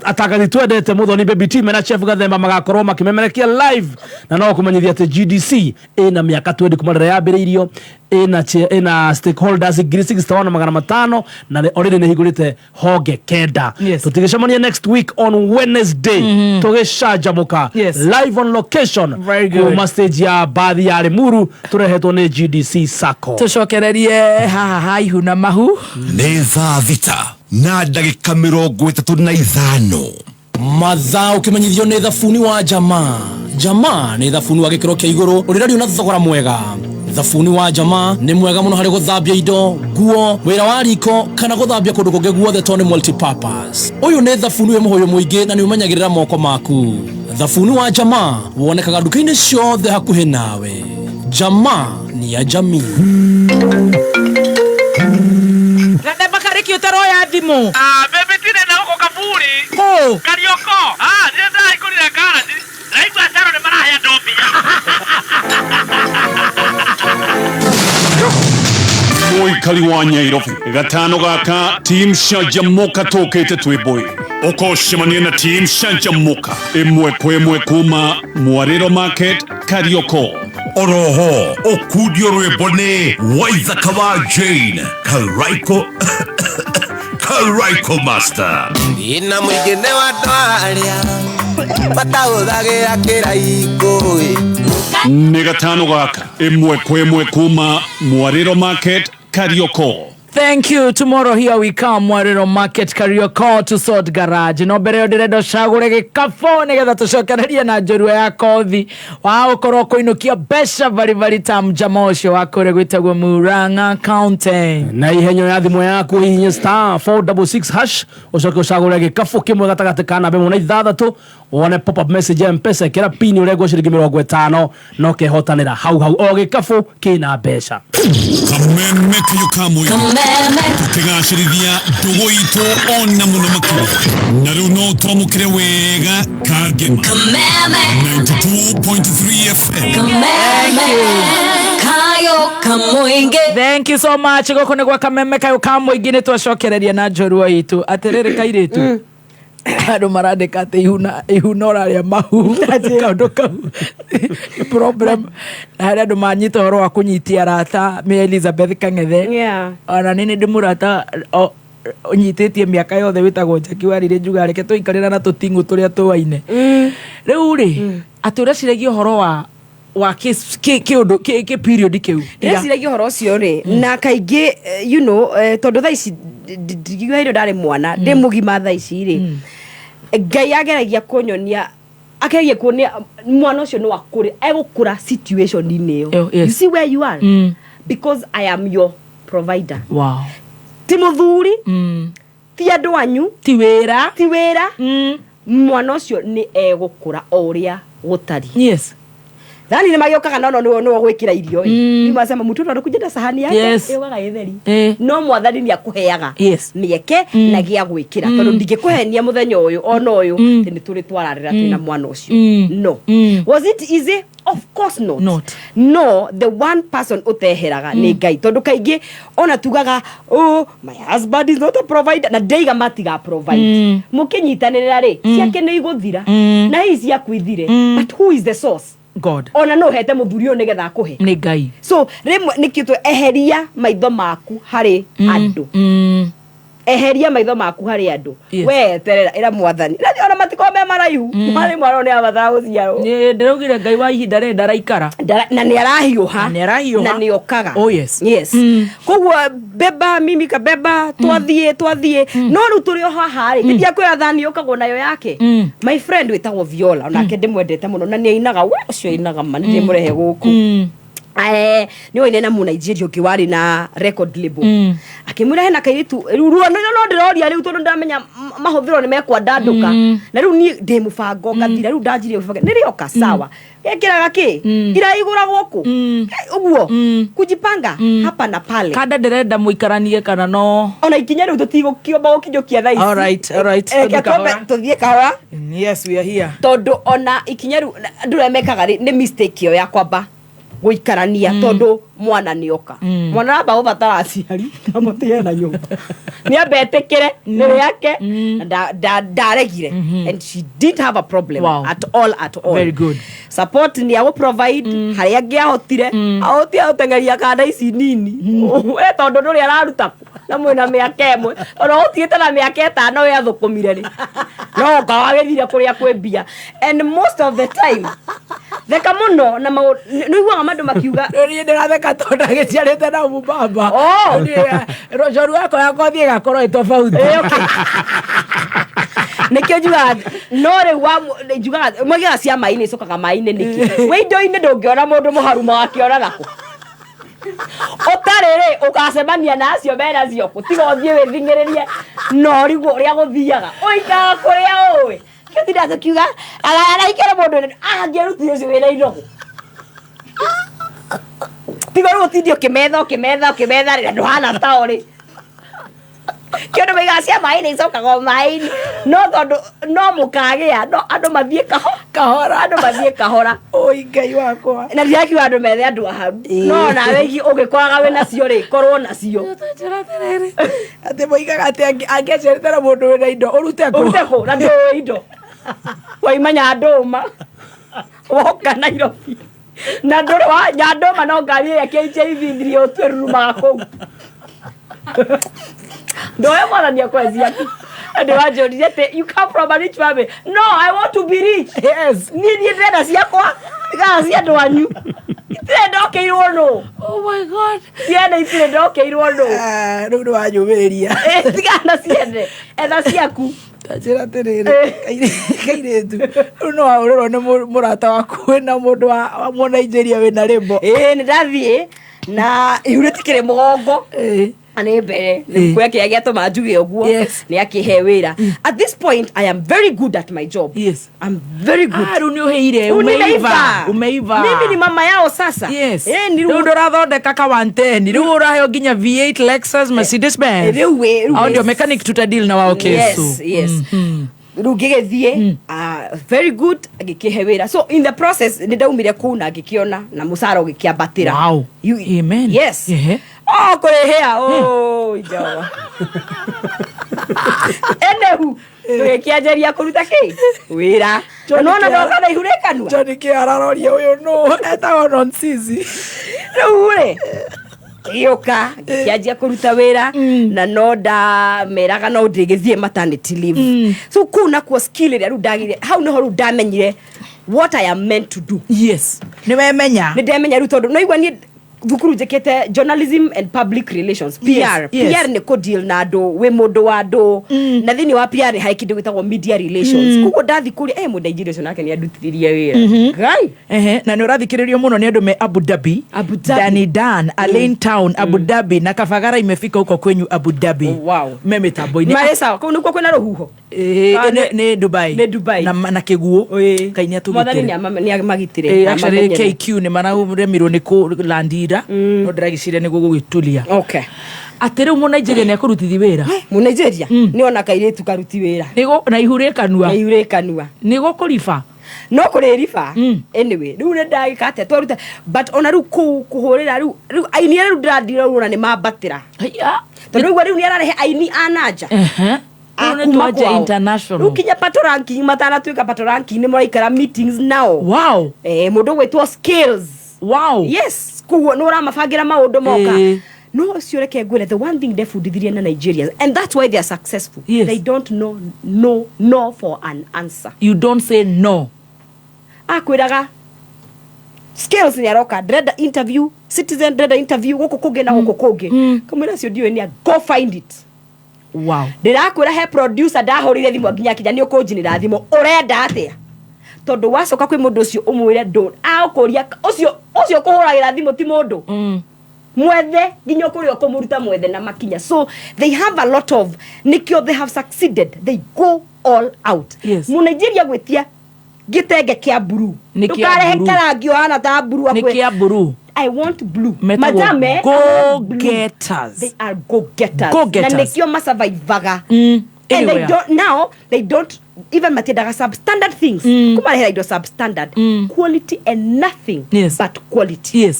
atangathi twendete Muthoni Baby T mena Chef Gathemba magakorwo makĩmemerekia live. Na no kũmenyithia atĩ GDC ĩna mĩaka 20 kuma rĩrĩa yambĩrĩirio, ĩna stakeholders 61,500 na already nĩ hingũrĩte honge 9. Tũtigĩcemania next week on Wednesday tũgĩcanjamũka live on location Very good. kuma stage ya bathi ya Limuru, tũrehetwo nĩ GDC Sacco. Tũcokererie haha ha ihu na mahu. Nĩ thaa 6:35. Mathaa ũkĩmenyithio nĩ thabuni wa Jamaa. Jamaa nĩ thabuni wa gĩkĩro kĩa igũrũ ũrĩrario na thogora mwega. Thabuni wa Jamaa nĩ mwega mũno harĩ gũthambia indo, nguo, wĩra wa riko kana gũthambia kũndũ kũngĩ guothe tondũ nĩ multipurpose. Ũyũ nĩ thabuni wĩ mũhũyũ mũingĩ na nĩ ũmenyagĩrĩra moko maku. Thabuni wa Jamaa wonekaga nduka-inĩ ciothe hakuhĩ nawe. Jamaa ni ya jamii. Gathemba karĩki ũtaroya thimũ. Bebe, tine na huko kaburi. Kũ? Karioko. Nĩ ndahingũrire garage. Ndaigua Caro nĩ marahe andũ mbia. Mũikari wa Nyairobi, gatano gaka team Canjamuka tũkĩte twĩ mbũi ũkocemania na team Canjamuka ĩmwe kwa ĩmwe kuma Mwarĩro Market, Karioko. Oroho ũkundio rwĩmbo nĩ Waithaka wa Jane Karaiko, Karaiko Master. Ina mũingĩ nĩ wa andũ arĩa matahũthagĩra kĩraikũ. Nĩ gatano gaka ĩmwe kwa ĩmwe kuma Mwarĩro Market, Karioko. Thank you. Tomorrow here we come. Mwariro Market, Karioko to Sort Garage. No mbere ĩyo ndĩrenda ũcagũre gĩkabũ nĩgetha tũcokererie na njorua ya kothi wa ũkorwo kũinũkia mbeca baribari ta mjama ũcio wa kũrĩa gwĩtagwo Murang'a County. Na ihenyo ya thimũ yaku, hihinye *466# ũcoke ũcagũre gĩkabũ kĩmwe gatagatĩ ka namba 1 na 6, wone pop up message ya Mpesa, ĩkĩra pini ũrengwo ciringi 50 na ũkehotanĩra hau hau. O gĩkabũ kĩna mbeca. Kameme kayo ka mũingĩ tũkĩgacĩrithia ndũgũ itũ ona mũno makĩria, na rĩu no twamũkĩre wega kangema 92.3 FM. Kayo kamuinge. Thank you so much. Gũkũ nĩ gwa Kameme kayo ka mũingĩ, nĩ twacokereria na njorua itũ. Atĩrĩrĩ kairĩtu, andũ marandĩka atĩ ihuna ihuna ũrarĩa mahu, kaũndũ kau nĩ problem, na harĩ andũ manyita ũhoro wa kũnyitia arata mĩ Elizabeth Kang'ethe. Ona nĩ ndĩ mũrata ũnyitĩtie mĩaka yothe wĩtagwo Jackie Warire, njuga reke tũikarĩra na tũting'ũ tũrĩa tũaine. Rĩu rĩ, atĩ ũreciragia ũhoro wa kĩũndũ kĩ period kĩu. Ndĩreciragia ũhoro ũcio rĩ, na kaingĩ tondũ thaa ici ndingiuga hĩndĩ ndarĩ mwana, ndĩ mũgima thaa ici rĩ. Ngai ageragia kũnyonia, akeragia kuonia mwana ũcio no akũre, egũkũra situation-inĩ ĩyo. Oh, yes. You see where you are, because I am your provider. Ti mũthuri, ti andũ anyu, ti wĩra, ti wĩra. Mwana ũcio nĩ egũkũra o ũrĩa gũtariĩ. Thani nĩ magĩũkaga, no no nĩwe gwĩkĩra irio ĩ masema mtoto anakuja na sahani yake, ĩũkaga ĩtheri. No Mwathani nĩ akũheaga mĩeke na gĩa gwĩkĩra, tondũ ndingĩkũhenia mũthenya ũyũ ona ũyũ atĩ nĩ tũrĩ twararĩra twĩna mwana ũcio. No was it easy? Of course not. Not. No the one person ũteheraga nĩ Ngai, tondũ kaingĩ ona tugaga, "Oh, my husband is not a provider," na ndeiga matiga provide. Mũkĩnyitanĩrĩra rĩ, ciake nĩ igũthira na hihi ciaku ithire, but who is the source? God. Ona no hete mũthuri ũyũ nĩgetha akũhe. Nĩ Ngai. So rĩmwe nĩkĩo tũ eheria maitho maku harĩ andũ, eheria maitho maku harĩ andũ. We eterera, ĩra Mwathani. Na ona matikorwo me maraihu marĩ mwana ũyũ nĩ abatara gũciarwo. Nĩ ndĩraugire Ngai wa ihinda rĩrĩ ndaraikara. Na nĩ arahiũha. Na nĩ arahiũha. Na nĩ okaga. Oh, yes. Yes. Koguo beba mimi kabeba, twathiĩ twathiĩ, no rĩu tũrĩ o haha rĩ, nĩndiakwĩra thani yũkagwo nayo yake. My friend wĩtagwo Viola, onake ndĩmwendete mũno na nĩ ainaga, we ũcio ainaga ma, nĩ ndĩmũrehe gũkũ. Nĩ oine na Mũnigeria ũngĩ warĩ na record label, akĩmwĩra hena kairĩtu rĩu ruo no no ndĩroria rĩu, tondũ ndamenya mahũthĩro nĩ mekwandandũka, na rĩu niĩ ndĩ mũbango ngathira, rĩu ndanjirie mũbango nĩ rĩoka sawa, gekĩraga kĩ iraigũragwo kũ. Ũguo kujipanga hapa na pale. Kanda ndĩrenda mũikaranie kana no? Ona ikinya rĩu tũtigũkiomba gũkinyũkia thaa ici. All right. Reke Tũthiĩ twambe kahora. Tũthiĩ kahora. Yes, we are here. Tondũ ona ikinya rĩu andũ arĩa mekaga rĩ, nĩ mistake ĩyo ya kwamba gũikarania, tondũ mwana nĩ oka. Mwana aramba gũbatara aciari amũtige na nyũmba, nĩ ambe etĩkĩre nĩ rĩake. Na ndaregire and she didn't have a problem at all, at all. Very good. Support nĩ agũ provide harĩa angĩahotire, ahotire gũteng'eria kanda ici nini we, tondũ ndũrĩ araruta kũ na mwĩna mĩaka ĩmwe, ona ũtigĩte na mĩaka 5 we athũkũmire rĩ, no ũka wagĩthire kũrĩa kwĩ mbia. And most of the time theka mũno na nĩ ũiguaga mandũ makiuga. Niĩ ndĩratheka tondũ agĩciarĩte na mũbaba. Oh. Rũcoru yakwa yakothiĩ ĩgakorwo ĩ tofauti. Nĩkĩo njugaga, no rĩu njugaga maugaga cia maĩ-inĩ icokaga maĩ-inĩ nĩkĩ? Wĩ indo-inĩ ndũngĩona mũndũ mũharu wakĩona nakũ ũtarĩ rĩ, ũgacemania na acio menacio kũ, tiga ũthiĩ wĩthing'ĩrĩrie na ũrigwo ũrĩa gũthiaga, ũikaraga kũrĩa ũĩ kĩo tinda tũkiuga araikara mũndũ angĩarutire ũcio wĩna inogo, tiga rĩu ũtinde ũkĩmetha ũkĩmetha ũkĩmetha rĩ, na ndũhana tao rĩ. Kĩndũ maigaga cia maĩ-inĩ icokaga o maĩ-inĩ, no tondũ no mũkagĩa no andũ mathiĩ kahora, andũ mathiĩ kahora. Oi Ngai wakwa. Na ndirakiuga andũ methe andũ aharu, no nawe ũngĩkoraga wĩ nacio rĩ, korwo nacio. Atĩ moigaga atĩ angĩaciarĩte na mũndũ wĩna indo, ũrute kũ? Ũrute kũ na ndũĩ indo waima Nyandũma woka Nairobi na ndũrĩ wa Nyandũma, no ngari ĩrĩa KJV thirie ũtwĩrurumaga kũu, ndoe Mwathani akwe ciaku. Andũ wanjũririe atĩ, "You come from a rich family." No, I want to be rich. Niĩ niĩ ndĩrenda ciakwa, tigana cia andũ anyu, itirĩ ndokeirwo nũ. Oh my God. Ciene itirĩ ndokeirwo nũ. Rĩu nĩ wanyũmĩrĩria. Tigana ciene, etha ciaku. Tanjĩra atĩrĩrĩ, kairĩtu, rĩu no wahũrĩrwo nĩ mũrata waku wĩna mũndũ wa Mũnigeria wĩna rĩmbo? Ĩĩ, nĩ ndathiĩ na ihu rĩtikĩrĩ mũgongo na nĩ mbere kwĩ kĩrĩa gĩatũma njuge ũguo nĩ akĩhe wĩra. At this point I am very good at my job. I'm very good. Ah, rĩu nĩ ũhĩire. Rĩu Umeiva. nimeiva. Umeiva. Mimi ni mama yao sasa. Ni Rĩu ndũrathondeka ka 110, rĩu ũraheo nginya V8 Lexus, Mercedes Benz. Rĩu rĩu Hao ndio mechanic tutadeal na wao kesu. Yes. Rĩu ngĩgĩthiĩ, very good, ngĩkĩhe wĩra. So in the process nĩ ndaumire kũu na ngĩkĩona na mũcara ũgĩkĩambatĩra. Amen. Yes. Oh, kũrĩhĩa, oh, Jehova. Enehu tũgĩkĩanjĩria kũruta kĩ wĩra na nona ndoka na ihu rĩ kanua. John K araroria ũyũ nũ etagwo Nonsizi. Rĩu rĩ gĩũka ngĩkĩanjia kũruta wĩra na no ndameraga no ndĩgĩthiĩ maternity leave. So kũu nakuo skill ĩrĩa rĩu ndagire, hau nĩho rĩu ndamenyire what I am meant to do. Yes, nĩ wemenya. Nĩ ndemenya rĩu, tondũ no igua niĩ Thukuru njĩkĩte journalism and public relations, PR. PR nĩ kũ deal na andũ, wĩ mũndũ wa andũ, na thĩinĩ wa PR harĩ kĩndũ gĩtagwo media relations. Koguo ndathi kũrĩa, mũnaijeria ũcio nake nĩ andutithirie wĩra. Ngai. Ehe, na nä å rathikä rä rio må no nä andå me Abu Dhabi. Abu Dhabi. Dani Dan Alain Town, Abu Dhabi, na Kabagara imefika huko kwenyu Abu Dhabi. Wow. Me mä tambo-inä. Marĩ sawa, kũu nĩkuo kwĩna rũhuho. Kana nä Dubai. Nĩ Dubai. Na kä guo Ngai nä Mwathani atå nĩ amagitĩre. Actually KQ nä mararemirwo nä kå landira, no ndäragäciria nä gå gå gä tulia. Okay. Atä rä u må Nigeria nä akå rutithi wä ra. Mũnigeria nĩ ona kairĩtu karuti wĩra. Na ihu rä kanua. Na ihu rĩ kanua. Nä gå kå riba. No kũrĩ riba. Anyway, rĩu nĩ ndagĩka atĩa twaruta, but ona rĩu kũu kũhũrĩra rĩu aini arĩa rĩu ndĩrathiĩ rĩu ona nĩ mambatĩra, tondũ rĩu rĩu nĩ ararehe aini a nanja. Rĩu nĩ twanja international. Rĩu kinya pato ranking, matanatuĩka pato ranking nĩ maraikara meetings nao. Mũndũ ũgwĩtwo Skills. Yes, koguo nĩ ũramabangĩra maũndũ moka. No ũcio reke ngwĩre, the one thing ndebundithirie na Nigerians, and that's why they are successful, they don't know no, no for an answer. You don't say no. Akwĩraga Skills nĩ aroka, ndĩrenda interview Citizen, ndĩrenda interview gũkũ kũngĩ na gũkũ kũngĩ. Kamwĩra ũcio ndiũĩ nĩ a, go find it. Ndĩrakwĩra he producer ndahũrire thimũ nginya kinya nĩ ũkũnjinĩra thimũ, ũrenda atĩa? Tondũ wacoka kwĩ mũndũ ũcio ũmwĩre ndũ agũkũria, ũcio ũcio kũhũragĩra thimũ ti mũndũ mwethe, nginya ũkũrĩa ũkũmũruta mwethe na makinya. So they have a lot of, nĩkĩo they have succeeded, they go all out. Mũnigeria gwĩtia gĩtenge kĩa blue, Nĩ kĩa ndũkarehe blue. karangi ũhana ta blue. Nĩ kĩa blue. I want blue. Metagwo Madame, go I want blue. getters. They are go getters. Go-getters. Na nĩkĩo masurvivaga. And they Anywhere. don't, now they don't even matiendaga substandard things. Kumarehera indo substandard. Quality and nothing but quality.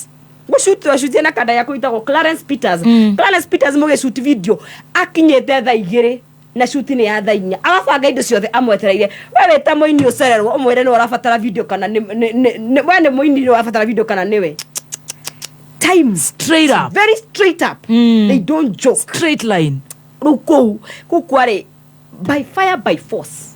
Gũcuti twacutie na kanda yaku itagwo Clarence Peters. Clarence Peters mũgĩcuti video akinyĩte thaa 2 na shuti nĩ ya thaa 4, agabanga indo ciothe amwetereire. We wĩ ta mũini ũcererwo ũmwĩre nĩ ũrabatara video kana we nĩ mũini nĩ ũrabatara video kana nĩwe time. Straight up. Very straight up. They don't joke. Straight line. Rĩu kũu kwarĩ by fire by force,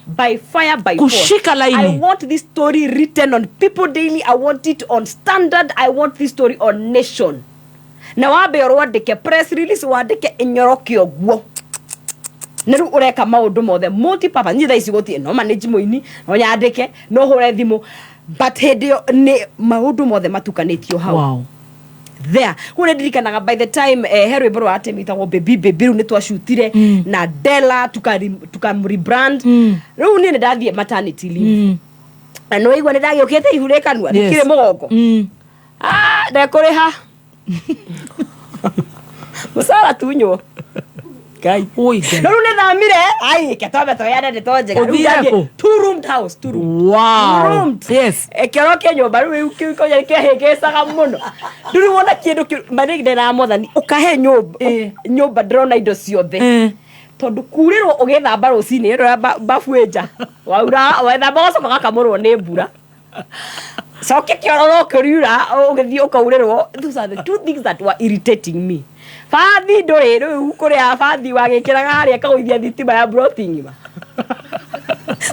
by fire by force. Kushika laini. I want this story written on People Daily, I want it on Standard, I want this story on Nation, na wambe ũrwandĩke press release, wandĩke ĩnyoroke ũguo. Na rĩu ũreka maũndũ mothe multi-purpose. Niĩ thaa ici gũtirĩ no manage mũini, no nyandĩke, no hũre thimũ, but hĩndĩ ĩyo nĩ maũndũ mothe matukanĩtio hau. There kũu nĩ ndirikanaga by the time he rwĩmbo rwa atemi itagwo Baby Baby, rĩu nĩ twacutire na Dela tuka rebrand. Rĩu niĩ nĩ ndathiĩ maternity leave, na nĩ waigua nĩ ndagĩũkĩte ihu rĩ kanua. Rĩkĩrĩ mũgongo. Ah, ndekũrĩha mũcara tunywo. Ngai. Oi, Ngai. No rĩu nĩ thamire, ai ke twambe tũheane ndeto njega. Rĩu Ũthire ndathiĩ kũ? two roomed house, two roomed. Roomed. Kĩoro kĩa nyũmba rĩu kĩu kĩo kĩahĩngĩcaga mũno, ndũrĩ wona kĩndũ kĩu marĩ ndĩra Mwathani ũkahe nyũmba, nyũmba ndĩrona indo ciothe, tondũ kurĩrwo ũgĩthamba rũcinĩ ĩno ya bafu ĩ nja, waura wethamba ũgacoka ũgakamũrwo nĩ mbura, coke kĩoro no kĩriura ũgĩthiĩ ũkaurĩrwo. Those are the two things that were irritating me. Bathi ndũrĩ rĩu kũrĩa bathi wagĩkĩraga harĩa ĩkagũithia thitima ya broti ng'ima.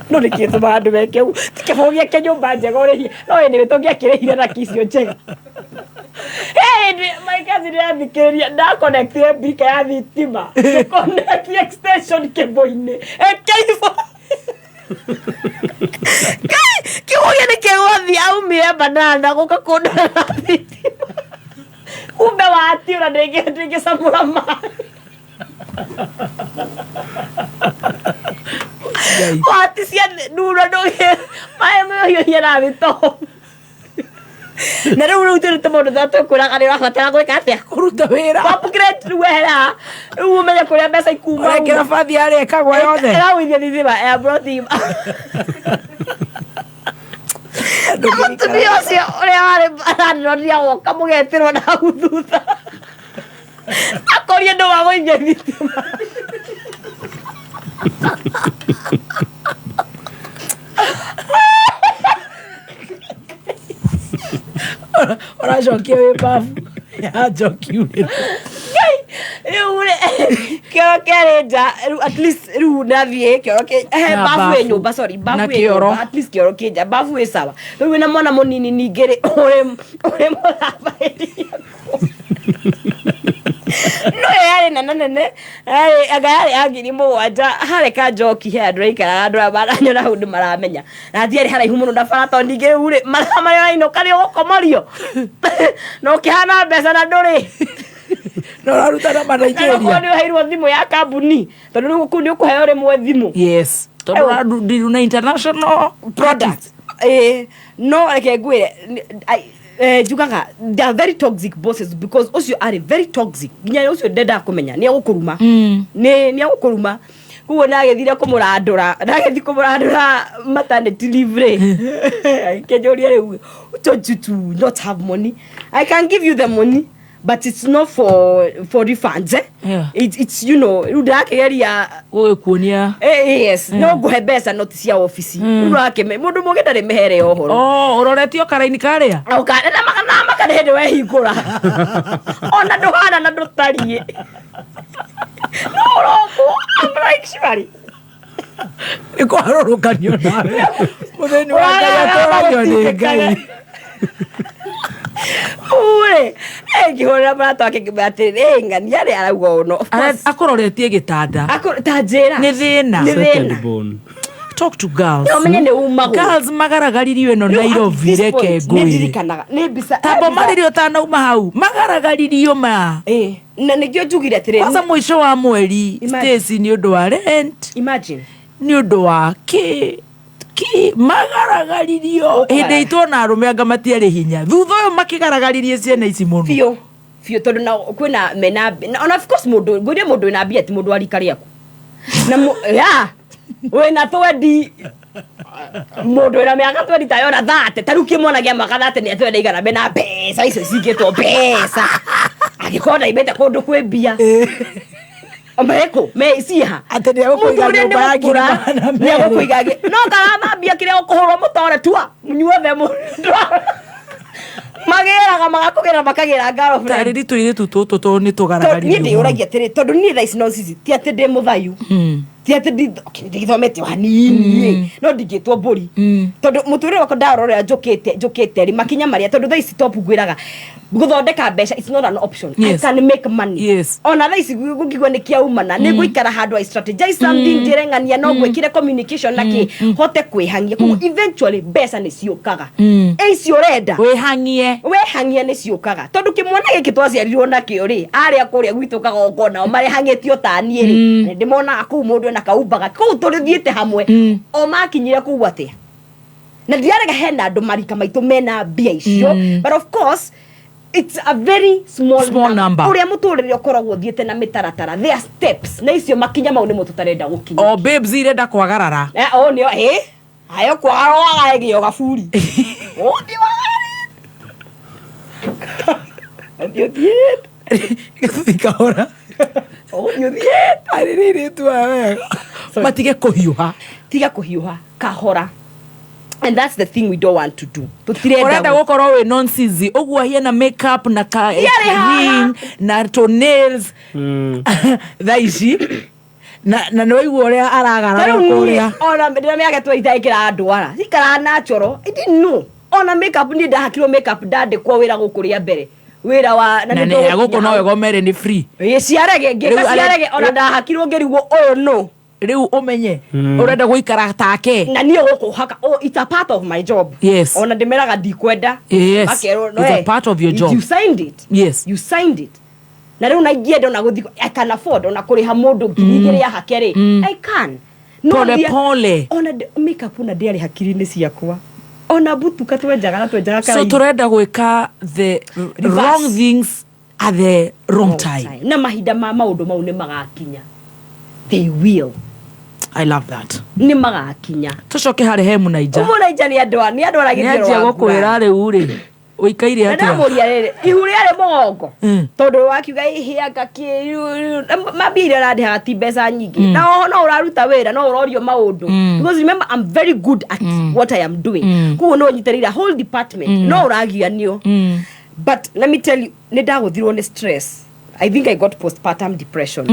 No nĩ kĩtũmaga andũ meke ũguo, ti kĩbũgũ gĩake nyũmba njega ũrĩhie, no anyway tũngĩakĩrĩhire na kicio njega. Hey, my cousin nĩathikĩrĩria, ndaconnectire mbirika ya thitima, ngĩconnect extension cable-inĩ ĩkĩiba. Kai, kĩgũgĩa nĩ kĩgũthiĩ aumire banana gũka kũndora na thitima, kumbe watiũra ndĩngĩcamũra maĩ wati cia ndura ndũgĩ maĩ mehiũhie na thito. Na rĩu tũrĩ tũmaũndũ tũrĩa twĩkwĩraga nĩ ũrabatara gwĩka atĩa? Kũruta wĩra. Upgrade rĩu wehera rĩu ũmenye kũrĩa mbeca ikuma. Ũrekĩra bathi harĩa ĩkagwa yothe. Ĩragũithia thitima ya broti ng'ima. Na mũtumia ũcio ũrĩa warĩ landlord agoka mũgetĩrwo na hau thutha akorie ndũ wagũithia thitima. Ũracokia wĩ babu ya njoki urĩra. Ngai, rĩu rĩ kĩoro. Kĩoro kĩarĩ nja rĩu at least rĩu nathiĩ kĩoro kĩ he Na bafu ĩ bafu. nyũmba sorry bafu Na ĩ kĩoro. nyũmba at least kĩoro kĩ nja bafu ĩ sawa rĩu wĩna mwana mũnini ningĩ rĩ ũrĩ ũrĩ mũthambaĩria no ĩyo yarĩ nene nene yarĩ anga yarĩ ya 7,000 harĩ ka njoki he andũ raikaraga andũ aya maranyona hau nĩ maramenya na hatiarĩ haraihu mũno na bara tondũ ningĩ rĩu rĩ mathaa marĩa ũrainũka nĩ ũgũkomorio na ũkĩhana mbeca na ndũrĩ na ũraruta na na Nigeria nĩ ũheirwo thimũ ya kambuni tondũ rĩu kũu nĩ ũkũheo rĩmwe thimũ yes tondũ ũrandiru na international product eh, no reke ngwĩre njugaga they are very toxic bosses because ũcio arĩ very toxic nginya ũcio ndendaga kũmenya nĩ egũkũruma nĩ nĩ egũkũruma koguo nagĩthire kũmũrandũra nagĩthiĩ kũmũrandũra maternity leave rĩ akĩnjũria rĩu don't you to not have money I can give you the money but it's not for refunds eh? Yeah. It's you know rĩu ndĩrakĩgeria gũgĩkuonia Eh, yes no ngũhe mbeca not cia obici rĩu ũrakĩme mũndũ mũgĩ ndarĩ mĩhere ya ũhoro oh ũroretio karaini karĩa na maka nĩ hĩndĩ wehingũra ona ndũhana na ndũtariĩ no ũrokwo I'm like surely nĩ kwarũrũkanio nawe mũthĩni wa Ngai atũragio nĩ Ngai Ure, ngĩhũrĩra mũrata wake ngĩmwĩra atĩrĩrĩ "Eh, ng'ania rĩ arauga ũũ no Of course, akũroretie gĩtanda ta njĩra nĩ thĩna Nĩ thĩna. Talk to girls. No ũmenye nĩ umagwo. Girls magaragaririo ĩno Rĩu at Nairobi this reke point, ngwĩre nĩndirikanaga nĩ mbica tambo eh, mbica- marĩrio ũtanauma hau magaragaririo ma Eh, na nĩkĩo njugire atĩrĩrĩ kwanza mũico wa mweri Imagine. Stacy nĩ ũndũ wa rent imagine nĩ ũndũ wa kĩ kĩ magaragaririo hĩndĩ itũ ona arũme anga matiarĩ hinya thutha ũyũ makĩgaragaririe ciana ici mũno biũ biũ tondũ na kwĩna mena na ona of course mũndũ ngwĩrie mũndũ wĩna mbia ti mũndũ wa rika rĩaku na ya wĩna twendi mũndũ wĩna mĩaka twendi tayona thate ta rĩu kĩmwana gĩa mĩaka thate nĩ atwenda igana mena mbeca icio cingĩtwo mbeca angĩkorwo ndaimĩte kũndũ kwĩ mbia mekũ me ciha atĩ nĩ egũkũiga nyũmba ya ngiri magana nĩ merĩ. egũkũiga no karathambia kĩrĩa ũkũhũrwo mũtore tua nyuothe mũndũ magĩraga magakũgĩra makagĩra girlfriend tarĩri tũirĩtu tũtũ tũ nĩ niĩ tũgaragaririo ndĩyũragia atĩrĩ tondũ niĩ thaa ici no cici ti atĩ ndĩ mũthayu ti atĩ ndigithomete o hanini no ndingĩtwo mbũri tondũ mũtũrĩre wakwa ndarora ũrĩa njũkĩte njũkĩte rĩ makinya marĩa tondũ thaa ici top ngwĩraga gũthondeka mbeca it's not an option Yes. I can make money Yes. ona thaa ici ngũkigua nĩ kĩaumana nĩ ngũikara handũ I strategize something njĩre ng'ania no ngwĩkire communication na kĩ hote kwĩhang'ia koguo eventually mbeca nĩ ciũkaga ĩ icio ũrenda wĩhang'ie wehang'ia nĩ ciũkaga tondũ kĩmwana gĩkĩ twaciarirwo nakĩo rĩ arĩa kũrĩa gwitũ kagongona o marehang'ĩtio ta niĩ rĩ na ndĩmonaga kũu mũndũ ena kaumbaga kũu tũrĩthiĩte hamwe o makinyire kũu atĩa na ndirarega hena andũ marika maitũ mena mbia icio but of course it's a very small, Small number. ũrĩa mũtũrĩre ũkoragwo ũthiĩte na mĩtaratara there are steps na icio makinya mau nĩmo tũtarenda gũkinya o babes irenda kwagarara Eh, o nĩo ĩ ayo kwagara wagaregio gaburi ũthiĩ wagararĩte ũthiĩ ũthiĩte gĩthuthi kahora ũthiĩ ũthiĩte arĩrĩ irĩtu aya wega matige kũhiũha tiga kũhiũha kahora and that's the thing we don't want to do tũtirenda ũrenda gũkorwo wĩ nonsense ũguo hiana makeup na ka Ndiarĩ haha. ring na tũ nails thaa ici na nĩ waigua ũrĩa aragarara Tarĩu niĩ, kũrĩa ona ndĩna mĩaka twaitaĩkĩra ndwara cikaraga natural I didn't know ona makeup niĩ ndahakirwo makeup ndandĩkwo wĩra gũkũ rĩa mbere wĩra wa na nĩ gũkũ no wegomere nĩ free ĩ ciarege ngĩka Rĩu ciarege ona ndahakirwo ngĩrigwo ũyũ no rĩu ũmenye ũrenda gũikara take na niĩ gũkũ haka oh, it's a part of my job Yes. ona ndĩmeraga ndikwenda Yes. Makerwo, no, It's a eh, part of your job. you signed it yes you signed it na rĩu na ingĩenda ona gũthiĩ I can afford ona kũrĩha mũndũ 2,000 ahake rĩ I can No Pole pole. ona makeup ona ndĩarĩ hakiri-inĩ ciakwa ona mbutuka twenjaga na twenjaga so karaihu. tũrenda gwĩka the Reverse. wrong things at the wrong time na mahinda ma maũndũ mau nĩ magakinya they will I love that nĩ magakinya tũcoke harĩ he mũnaija mũnaija nĩ andũ nĩ andũ nĩ anjia gũkwĩra rĩu rĩ ũikaire na atĩa ndamũria rĩrĩ ihu rĩarĩ mũgongo tondũ wakiuga ihĩanga kĩ mambia iria ũrandĩhaga ti mbeca nyingĩ na oho no ũraruta wĩra no ũrorio maũndũ because remember I'm very good at what I am doing koguo no nyitĩrĩire whole department no ũragianio but let me tell you nĩ ndagũthirwo nĩ stress I think I got postpartum depression.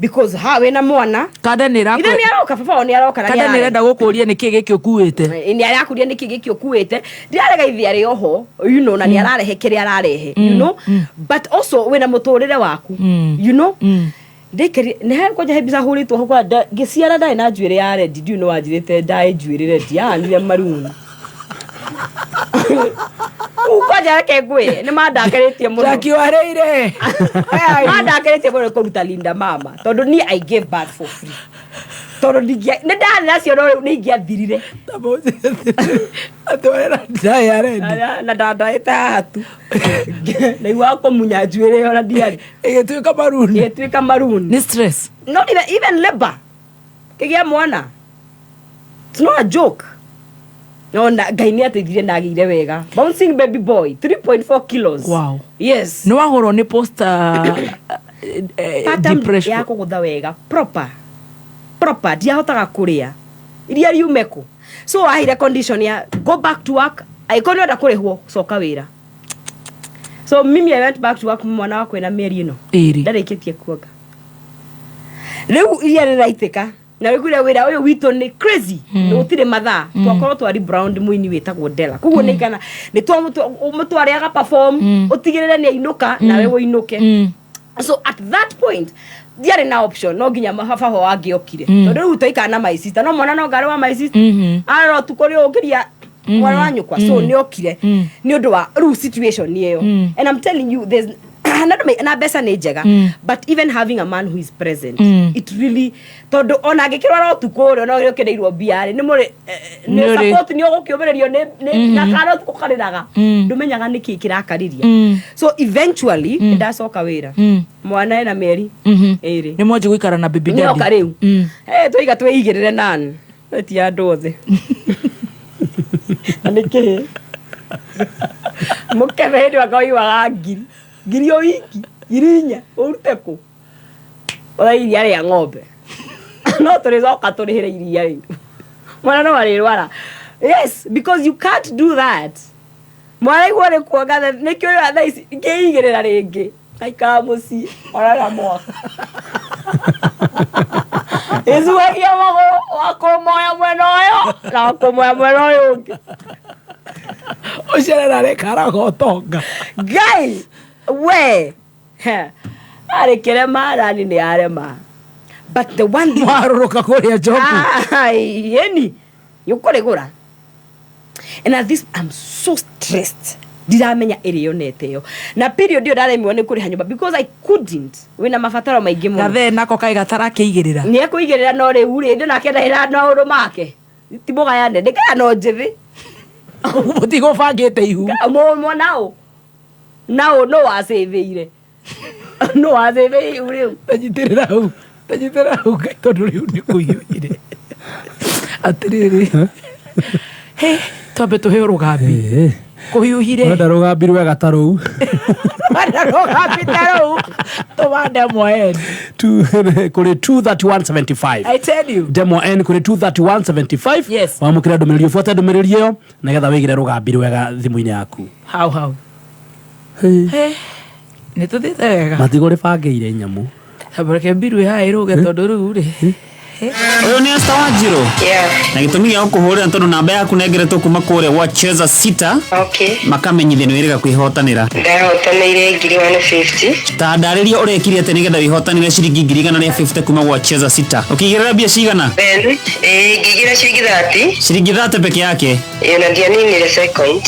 Because ha wĩna mwana Kanda nĩ ithe nĩ aroka, baba wao nĩ aroka na Kanda nĩ ĩrenda gũkũria nĩ kĩ gĩkĩ ũkuĩte. Nĩ arakuria nĩkĩ gĩkĩ ũkuĩte. Ndirarega ithe arĩ oho, na nĩ ararehe kĩrĩa ararehe, but also wĩna mũtũrĩre waku. Ndĩkĩri nĩ kwanja he mbica hũrĩtwo hau kwa ngĩciara ndarĩ na njuĩrĩ ya red. Ndiũ nĩ wanjĩrĩte ndaĩ njuĩrĩ red yahanire maroon. Rĩu kwanja reke ngwĩre nĩ mandakarĩtie mũno. Jackie warĩire. Mandakarĩtie mũno nĩ kũruta Linda Mama, tondũ niĩ I gave birth for free, tondũ nĩ ndarĩ nacio, no rĩu nĩ ingĩathirire. Atwarĩra ndaĩ ya red. Na ndandaĩte haha tu naiguaga kũmunya njuĩrĩ ĩyo na ndiarĩ. Ĩgĩtuĩka maroon. Ĩgĩtuĩka maroon. Nĩ stress. Not even labor kĩgĩa mwana, it's not a joke. No na Ngai nĩ ateithirie, ndagĩire wega, bouncing baby boy, 3.4 kilos. Wow. Yes. Nĩ wahũrwo nĩ post Pattern depression. Ya kũgũtha wega, proper proper. Ndiahotaga kũrĩa iria riume kũ, so aheire condition ya go back to work, angĩkorwo nĩ ũrenda kũrĩhwo, coka wĩra. So mimi I went back to work mwana wakwa ena mĩeri ĩno. Ĩrĩ. Ndarĩkĩtie kuonga, rĩu iria rĩraitĩka na wĩguire wĩra ũyũ witũ nĩ crazy. Gũtirĩ mathaa. Twakorwo twari brown mũini wĩtagwo Dela, koguo nĩ igana nĩ mũtware aga perform, ũtigĩrĩre nĩ ainũka nawe ũinũke. So at that point ndiarĩ na option, no nginya baba ho angĩokire, tondũ rĩu twaikara na my sister, no mwana no ngarĩ wa my sister arora ũtukũ nĩ ũkĩria mwana wa nyũkwa. So nĩ okire nĩ ũndũ wa rĩu situation ĩyo. And I'm telling you, there's na andũ na mbeca nĩ njega, but even having a man who is present, it really, tondũ ona angĩkĩrwara ũtukũ ũrĩa no ũkĩrĩirwo mbia rĩ, nĩ mũrĩ nĩ support, nĩ ũgũkĩũmĩrĩrio nĩ na kana ũtukũ karĩraga, ndũmenyaga nĩkĩ kĩrakarĩria. So eventually nĩ ndacoka wĩra mwana ena mĩeri 2. Nĩ mwanji gũikara na baby daddy. Nĩoka rĩu. Eh, twaiga twĩigĩrĩre nani ti andũ othe na nĩ kĩ mũkebe hĩndĩ aka ũiguaga ngiri ngiri o wiki, 4,000 ũrute kũ? Ũra iria rĩa ng'ombe no tũrĩcoka tũrĩhĩre iria rĩu, mwana no arĩrwara. Yes, because you can't do that. Mwana igua nĩ kuonga, nĩkĩo ũrĩa thaa ici ngĩigĩrĩra rĩngĩ aikara mũciĩ ona mwaka ĩcuagia magũrũ wa kũmoya mwena ũyũ na wa kũmoya mwena ũyũ ũngĩ. Ũcio ararĩkaraga ũtonga. Ngai we arĩ kĩrema rani nĩ arema, but the one thing Warũrũka kũrĩa njoku. Ai, ĩni nĩ ũkũrĩgũra. And at this I'm so stressed, ndiramenya ĩrĩ yonete ĩyo na period ĩyo ndaremirwo nĩ kũrĩha nyũmba because I couldn't, wĩna mabataro maingĩ mũno. Gathee nako kaĩ gatarakĩigĩrĩra. Nĩ ekũigĩrĩra, no rĩu rĩ ndĩ nake ndahĩra maũndũ make ti mũgayane, ndĩkaya no njĩthĩ. Mũtigũbangĩte ihu. Mwana ũ naũ no wacĩthĩire, no wacĩthĩire ihu rĩu. Tanyitĩrĩra hau, tanyitĩrĩra hau Ngai, tondũ rĩu nĩ kũhiũhire. Atĩrĩrĩ, he twambe tũhe rũgambi kũhiũhire. Ũrenda rũgambi rwega ta rũu. Wenda rũgambi ta rũu, tũma ndemwa N. Kũrĩ 23175. I tell you. Ndemwa N kũrĩ 23175. Yes. Wamũkĩra ndũmĩrĩri, ũbuate ndũmĩrĩri ĩyo nĩgetha wĩigĩre rũgambi rwega thimũ-inĩ yaku. Hau hau. He, nĩ tũthiĩte wega. Matigũ rĩbangĩire nyamũ. Reke mbiru haha ĩrũge, tondũ rĩu rĩ Ũyũ nĩ Esther Wanjiru? Na gĩtũmi gĩa gũkũhũrĩra tondũ namba yaku nengeretwo kuma kũrĩa gwa Cheza Sita. Makamenyithia nĩ wĩrĩga kwĩhotanĩra. Ndahotanĩire 150,000. Ta ndarĩria ũrekire atĩa nĩgetha wĩhotanĩre ciringi 150,000 kuma gwa Cheza Sita. Ũkĩigĩrĩra mbia cigana? Then ngĩigĩra ciringi 30. Ciringi 30 peke yake? Ĩĩ, na ndianinire second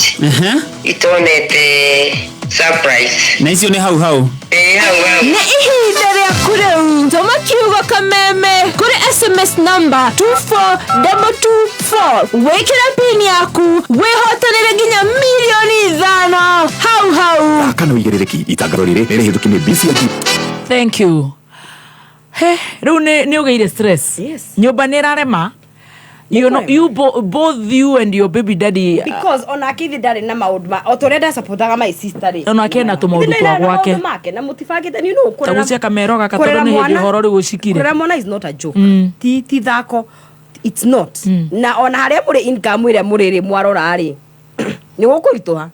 itonete surprise. Na icio nĩ hau hau? Ĩĩ, hau hau. Nĩ ihinda rĩaku rĩu, tũma kiugo kameme kũrĩ SMS namba 24224, wĩkĩre pin yaku, wĩhotanĩre nginya 5 mirioni hau hau. Kana ũigĩrĩrĩki itangatho rĩrĩ nĩ rĩhĩtũki nĩ BCLG. Thank you. He, rĩu nĩ ũgĩire stress. Yes. Nyũmba nĩ ĩrarema. You know, you both you and your baby daddy. Because onake ithe ndarĩ na maũndũ ma o ta ũrĩa ndacapotaga my sister rĩ. Onake ena tũmaũndũ Ithe twa ndarĩ na gwake. maũndũ make na mũtibangĩte, you know, Ta gũcia kamero gaka, kũrera tondũ nĩ hĩndĩ ũhoro rĩu ũcikire. Kũrera mwana is not a joke. Ti thako, it's not. Na ona harĩa mũrĩ, income ĩrĩa mũrĩ rĩ, mwarora rĩ, nĩ gũkũritũha.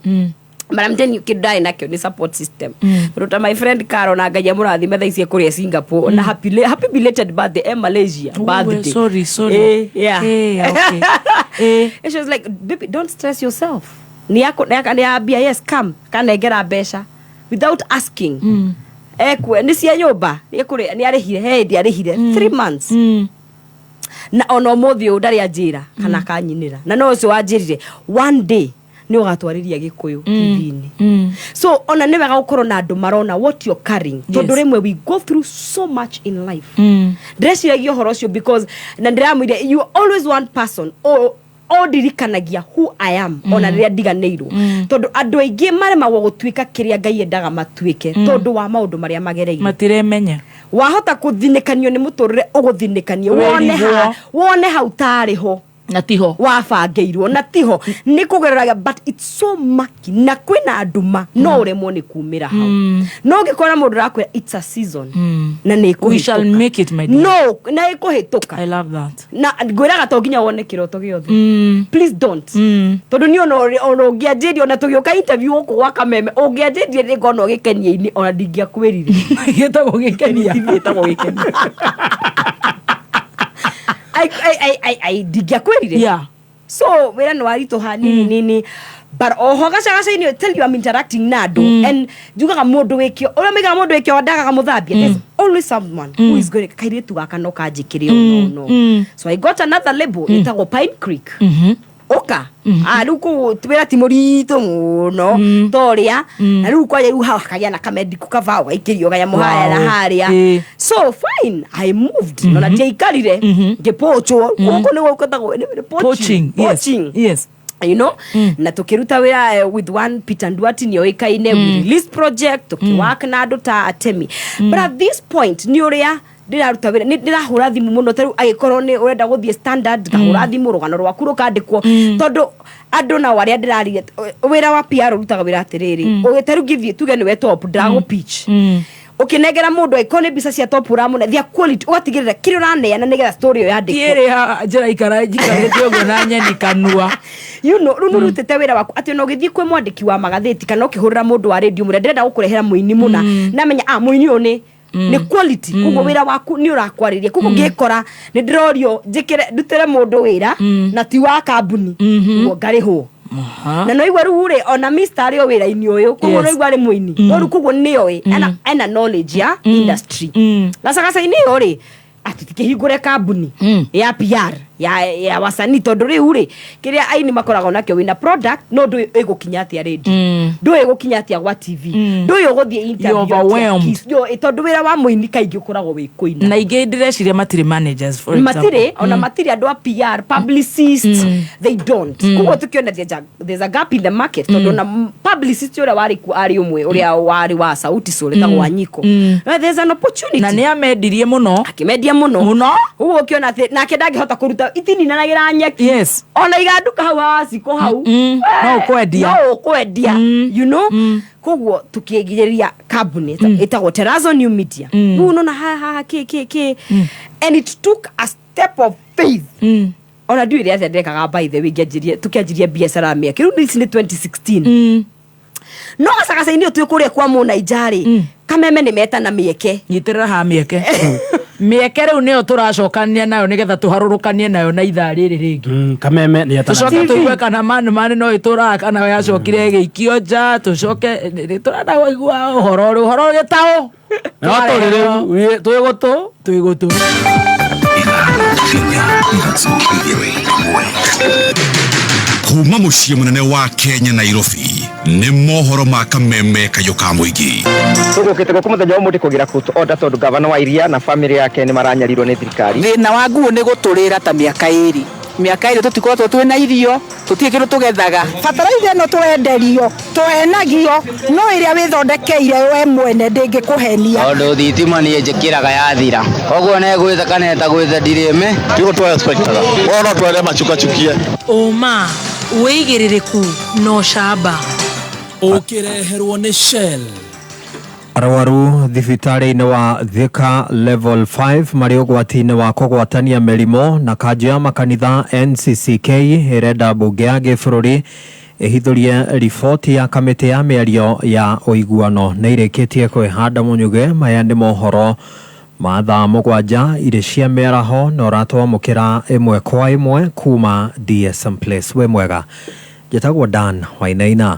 But I'm telling you, kĩndũ ndarĩ nakĩo nĩ support system. Tondũ ta my friend Caro, na Ngai amũrathime, thaa ici ekũrĩa Singapore, na happy belated birthday, e Malaysia. Oh, birthday. Sorry, sorry. Yeah. Okay. And she was like, "Baby, don't stress yourself." Nĩ yako nĩ yambia, yes, come kanengera mbeca without asking. Ekwe nĩ cia nyũmba, nĩ ekũrĩ nĩ arĩhire, he hĩndĩ arĩhire 3 months. Na ona ũmũthĩ ũyũ ndarĩ anjĩra kana akanyinĩra, na no ũcio wanjĩrire one day nĩ ũgatwarĩria Gĩkũyũ TV-inĩ. So ona nĩ wega gũkorwo na andũ marona what you're carrying, tondũ rĩmwe we go through so much in life. Ndĩreciragia ũhoro ũcio because na ndĩramwĩre, you always one person o ndirikanagia who I am, ona rĩrĩa ndiganĩirwo, tondũ andũ aingĩ maremagwo gũtuĩka kĩrĩa Ngai endaga matuĩke tondũ wa maũndũ marĩa magereire. Matiremenya. Wahota kũthinĩkanio nĩ mũtũrĩre, ũgũthinĩkanie wone ha Wĩrigwo. Wone hau tarĩ ho na tiho wabangĩirwo, na tiho nĩ kũgereraga, but it's so murky na kwĩna nduma, no ũremwo nĩ kumĩra hau. No ũngĩkora mũndũ ũrakwĩra it's a season na nĩ We shall ĩkũhĩtũka. Make it, my dear. No na ĩkũhĩtũka. I love that. Na ngwĩraga to nginya wone kĩroto gĩothe, please don't, tondũ niĩ ona ũngĩanjĩria, ona tũgĩũka interview gũkũ gwa Kameme, ũngĩanjĩrie nĩ ngona ũgĩkenia-inĩ, ona ndingĩakwĩrire. Gĩtagwo gĩkenia. Gĩtagwo gĩkenia. Ai, ndingĩakwĩrire. So wĩra nĩ waritũha nini nini, but oho gacagaca-inĩ, tell you I'm interacting na andũ, and njugaga mũndũ wĩkĩo ũrĩa maigaga, mũndũ wĩkĩo ndagaga mũthambia. There's always someone who is going, kairĩtu gaka no kanjĩkĩre ũũ, no no. So I got another label ĩtagwo Pine Creek. Ũka rĩu kũu wĩra ti mũritũ mũno ta ũrĩa, na rĩu kwanja rĩu hau hakagĩa na kamediku kaba ũgaikĩrio kanyamũ harĩa na harĩa. So fine, I moved, mm na ndiaikarire ngĩpochwo gũkũ nĩ gwĩtagwo nĩ Poaching, yes. Poaching. Na tukiruta wĩra with one Peter Nduati nĩ oĩkaine. We released project, tukiwork na andũ ta Atemi, but at this point nĩ ũrĩa ndĩraruta wĩra, ndĩrahũra thimũ mũno. Ta rĩu agĩkorwo nĩ ũrenda gũthiĩ Standard, ngahũra thimũ, rũgano rwaku rũkandĩkwo, tondũ andũ nao arĩa ndĩraria wĩra wa PR ũrutaga wĩra atĩrĩrĩ, ta rĩu ngĩthiĩ tuge nĩwe top, ndĩragũ pitch, ũkĩnengera mũndũ, angĩkorwo nĩ mbica cia top ũramũne thia quality, ũgatigĩrĩra kĩrĩa ũraneana nĩgetha story ĩyo yandĩkwo. Tiĩrĩ njĩra ikara njikarĩte ũguo na nyeni kanua. Rĩu nĩũrutĩte wĩra waku atĩ ona ũgĩthiĩ kwĩ mwandĩki wa magathĩti kana ũkĩhũrĩra mũndũ wa radio mũrĩa ndĩrenda gũkũrehera mũini mũna, namenya mũini ũyũ nĩ quality, koguo wĩra waku nĩ ũrakwarĩria. Koguo ngĩkora nĩ ndĩrorio njĩkĩre ndutĩre mũndũ wĩra na ti wa kambuni, ũguo ngarĩhwo na no igua rĩu rĩ, ona Mr arĩ o wĩra-inĩ ũyũ, koguo no igua arĩ mũini, no rĩu koguo nĩoĩ ena knowledge ya industry. Gacagaca-inĩ ĩyo rĩ, atĩ tikĩhingũre kambuni ya PR ya wasanii, tondũ rĩu rĩ, kĩrĩa aini makoragwo nakĩo, wĩna product no ndũĩ ĩgũkinya atĩa radio, ndũĩ ĩgũkinya atĩa gwa TV, ndũĩ ũgũthiĩ interview You're atĩa. Overwhelmed. Tondũ wĩra wa mũini kaingĩ ũkoragwo wĩ kũina. Na ingĩ ndĩreciria matirĩ managers, for example. Matirĩ, ona matirĩ andũ a PR, publicist, they don't. Koguo tukiona there's a gap in the market, tondũ na publicist ũrĩa warĩ kuo arĩ ũmwe ũrĩa warĩ wa Sauti Sol, ĩtagwo Wanyiko. There's an opportunity. Na nĩ amendirie mũno. Akĩmendia mũno. Mũno. Ũguo ũkĩona atĩ nake ndangĩhota kũruta itininanagĩra nyeki, ona iganduka hau haciko hau. No ũkwendia. No ũkwendia. Koguo tukĩgirĩria kambuni ĩtagwo Terazo New Media. Rĩu unaona haha kĩ and it took a step of faith. Ona ndiũĩ rĩa atĩa ndekaga, by the way, ngĩanjĩria tũkĩanjiria biacara mĩaka rĩu ici nĩ 2016, no gacagaca-inĩ ũyũ twĩ kũrĩa kwa mũnaija rĩ, Kameme nĩ metana mĩeke. Nyitĩrĩra ha mĩeke. Mĩeke rĩu nĩyo tũracokania nayo nĩgetha tũharũrũkanie nayo na ithaa rĩrĩ rĩngĩ. Kameme nĩ etana. Tũcoke tũigue kana mani mani no ĩtũraga kana yacokire ĩgĩikio nja, tũcoke tũrenda kũigua ũhoro rĩ, ũhoro gĩtaũ. No tũrĩ rĩu twĩ gũtũ. Twĩ gũtũ. Inya, ithatũ, igĩrĩ, ĩmwe. Kuma mũciĩ mũnene wa Kenya, Nairobi, nĩ mohoro ma Kameme kayũ ka mũingĩ. Tũgũkĩte gũkũ mũthenya wa ũmũthĩ kũgĩra court order tondũ gavana wa Iria na family yake nĩ maranyarirwo nĩ thirikari. Thĩna wa nguo nĩ gũtũrĩra ta mĩaka ĩrĩ, mĩaka ĩrĩ tũtikoretwo twĩna irio, tũtirĩ kĩndũ tũgethaga. Bataraitha ĩno tũrenderio tũhenagio, no ĩrĩa wĩthondekeire we mwene ndĩngĩkũhenia. Tondũ thitima niĩ njĩkĩraga yathira, koguo negwĩte kana ĩtagwĩte ndirĩme. Tigo twa expectaga wona twere machukachukie. Ũma, wĩigĩrĩrĩku na ũcamba. Ũkĩreherwo nĩ Shell. Arwaru thibitarĩ-inĩ wa Thika Level 5 marĩ ũgwati-inĩ wa kũgwatania mĩrimũ, na kanjũ ya makanitha NCCK ĩrenda mbunge ya gĩbũrũri Ĩhithũrie riboti ya kamĩtĩ ya mĩario ya ũiguano nĩ ĩrĩkĩtie kwĩhanda mũnyuge. Maya nĩ mohoro ma thaa 7 irĩ cia mĩaraho na ũratwamũkĩra ĩmwe kwa ĩmwe kuma DSM Place. Wĩ mwega, njĩtagwo Dan Wainaina.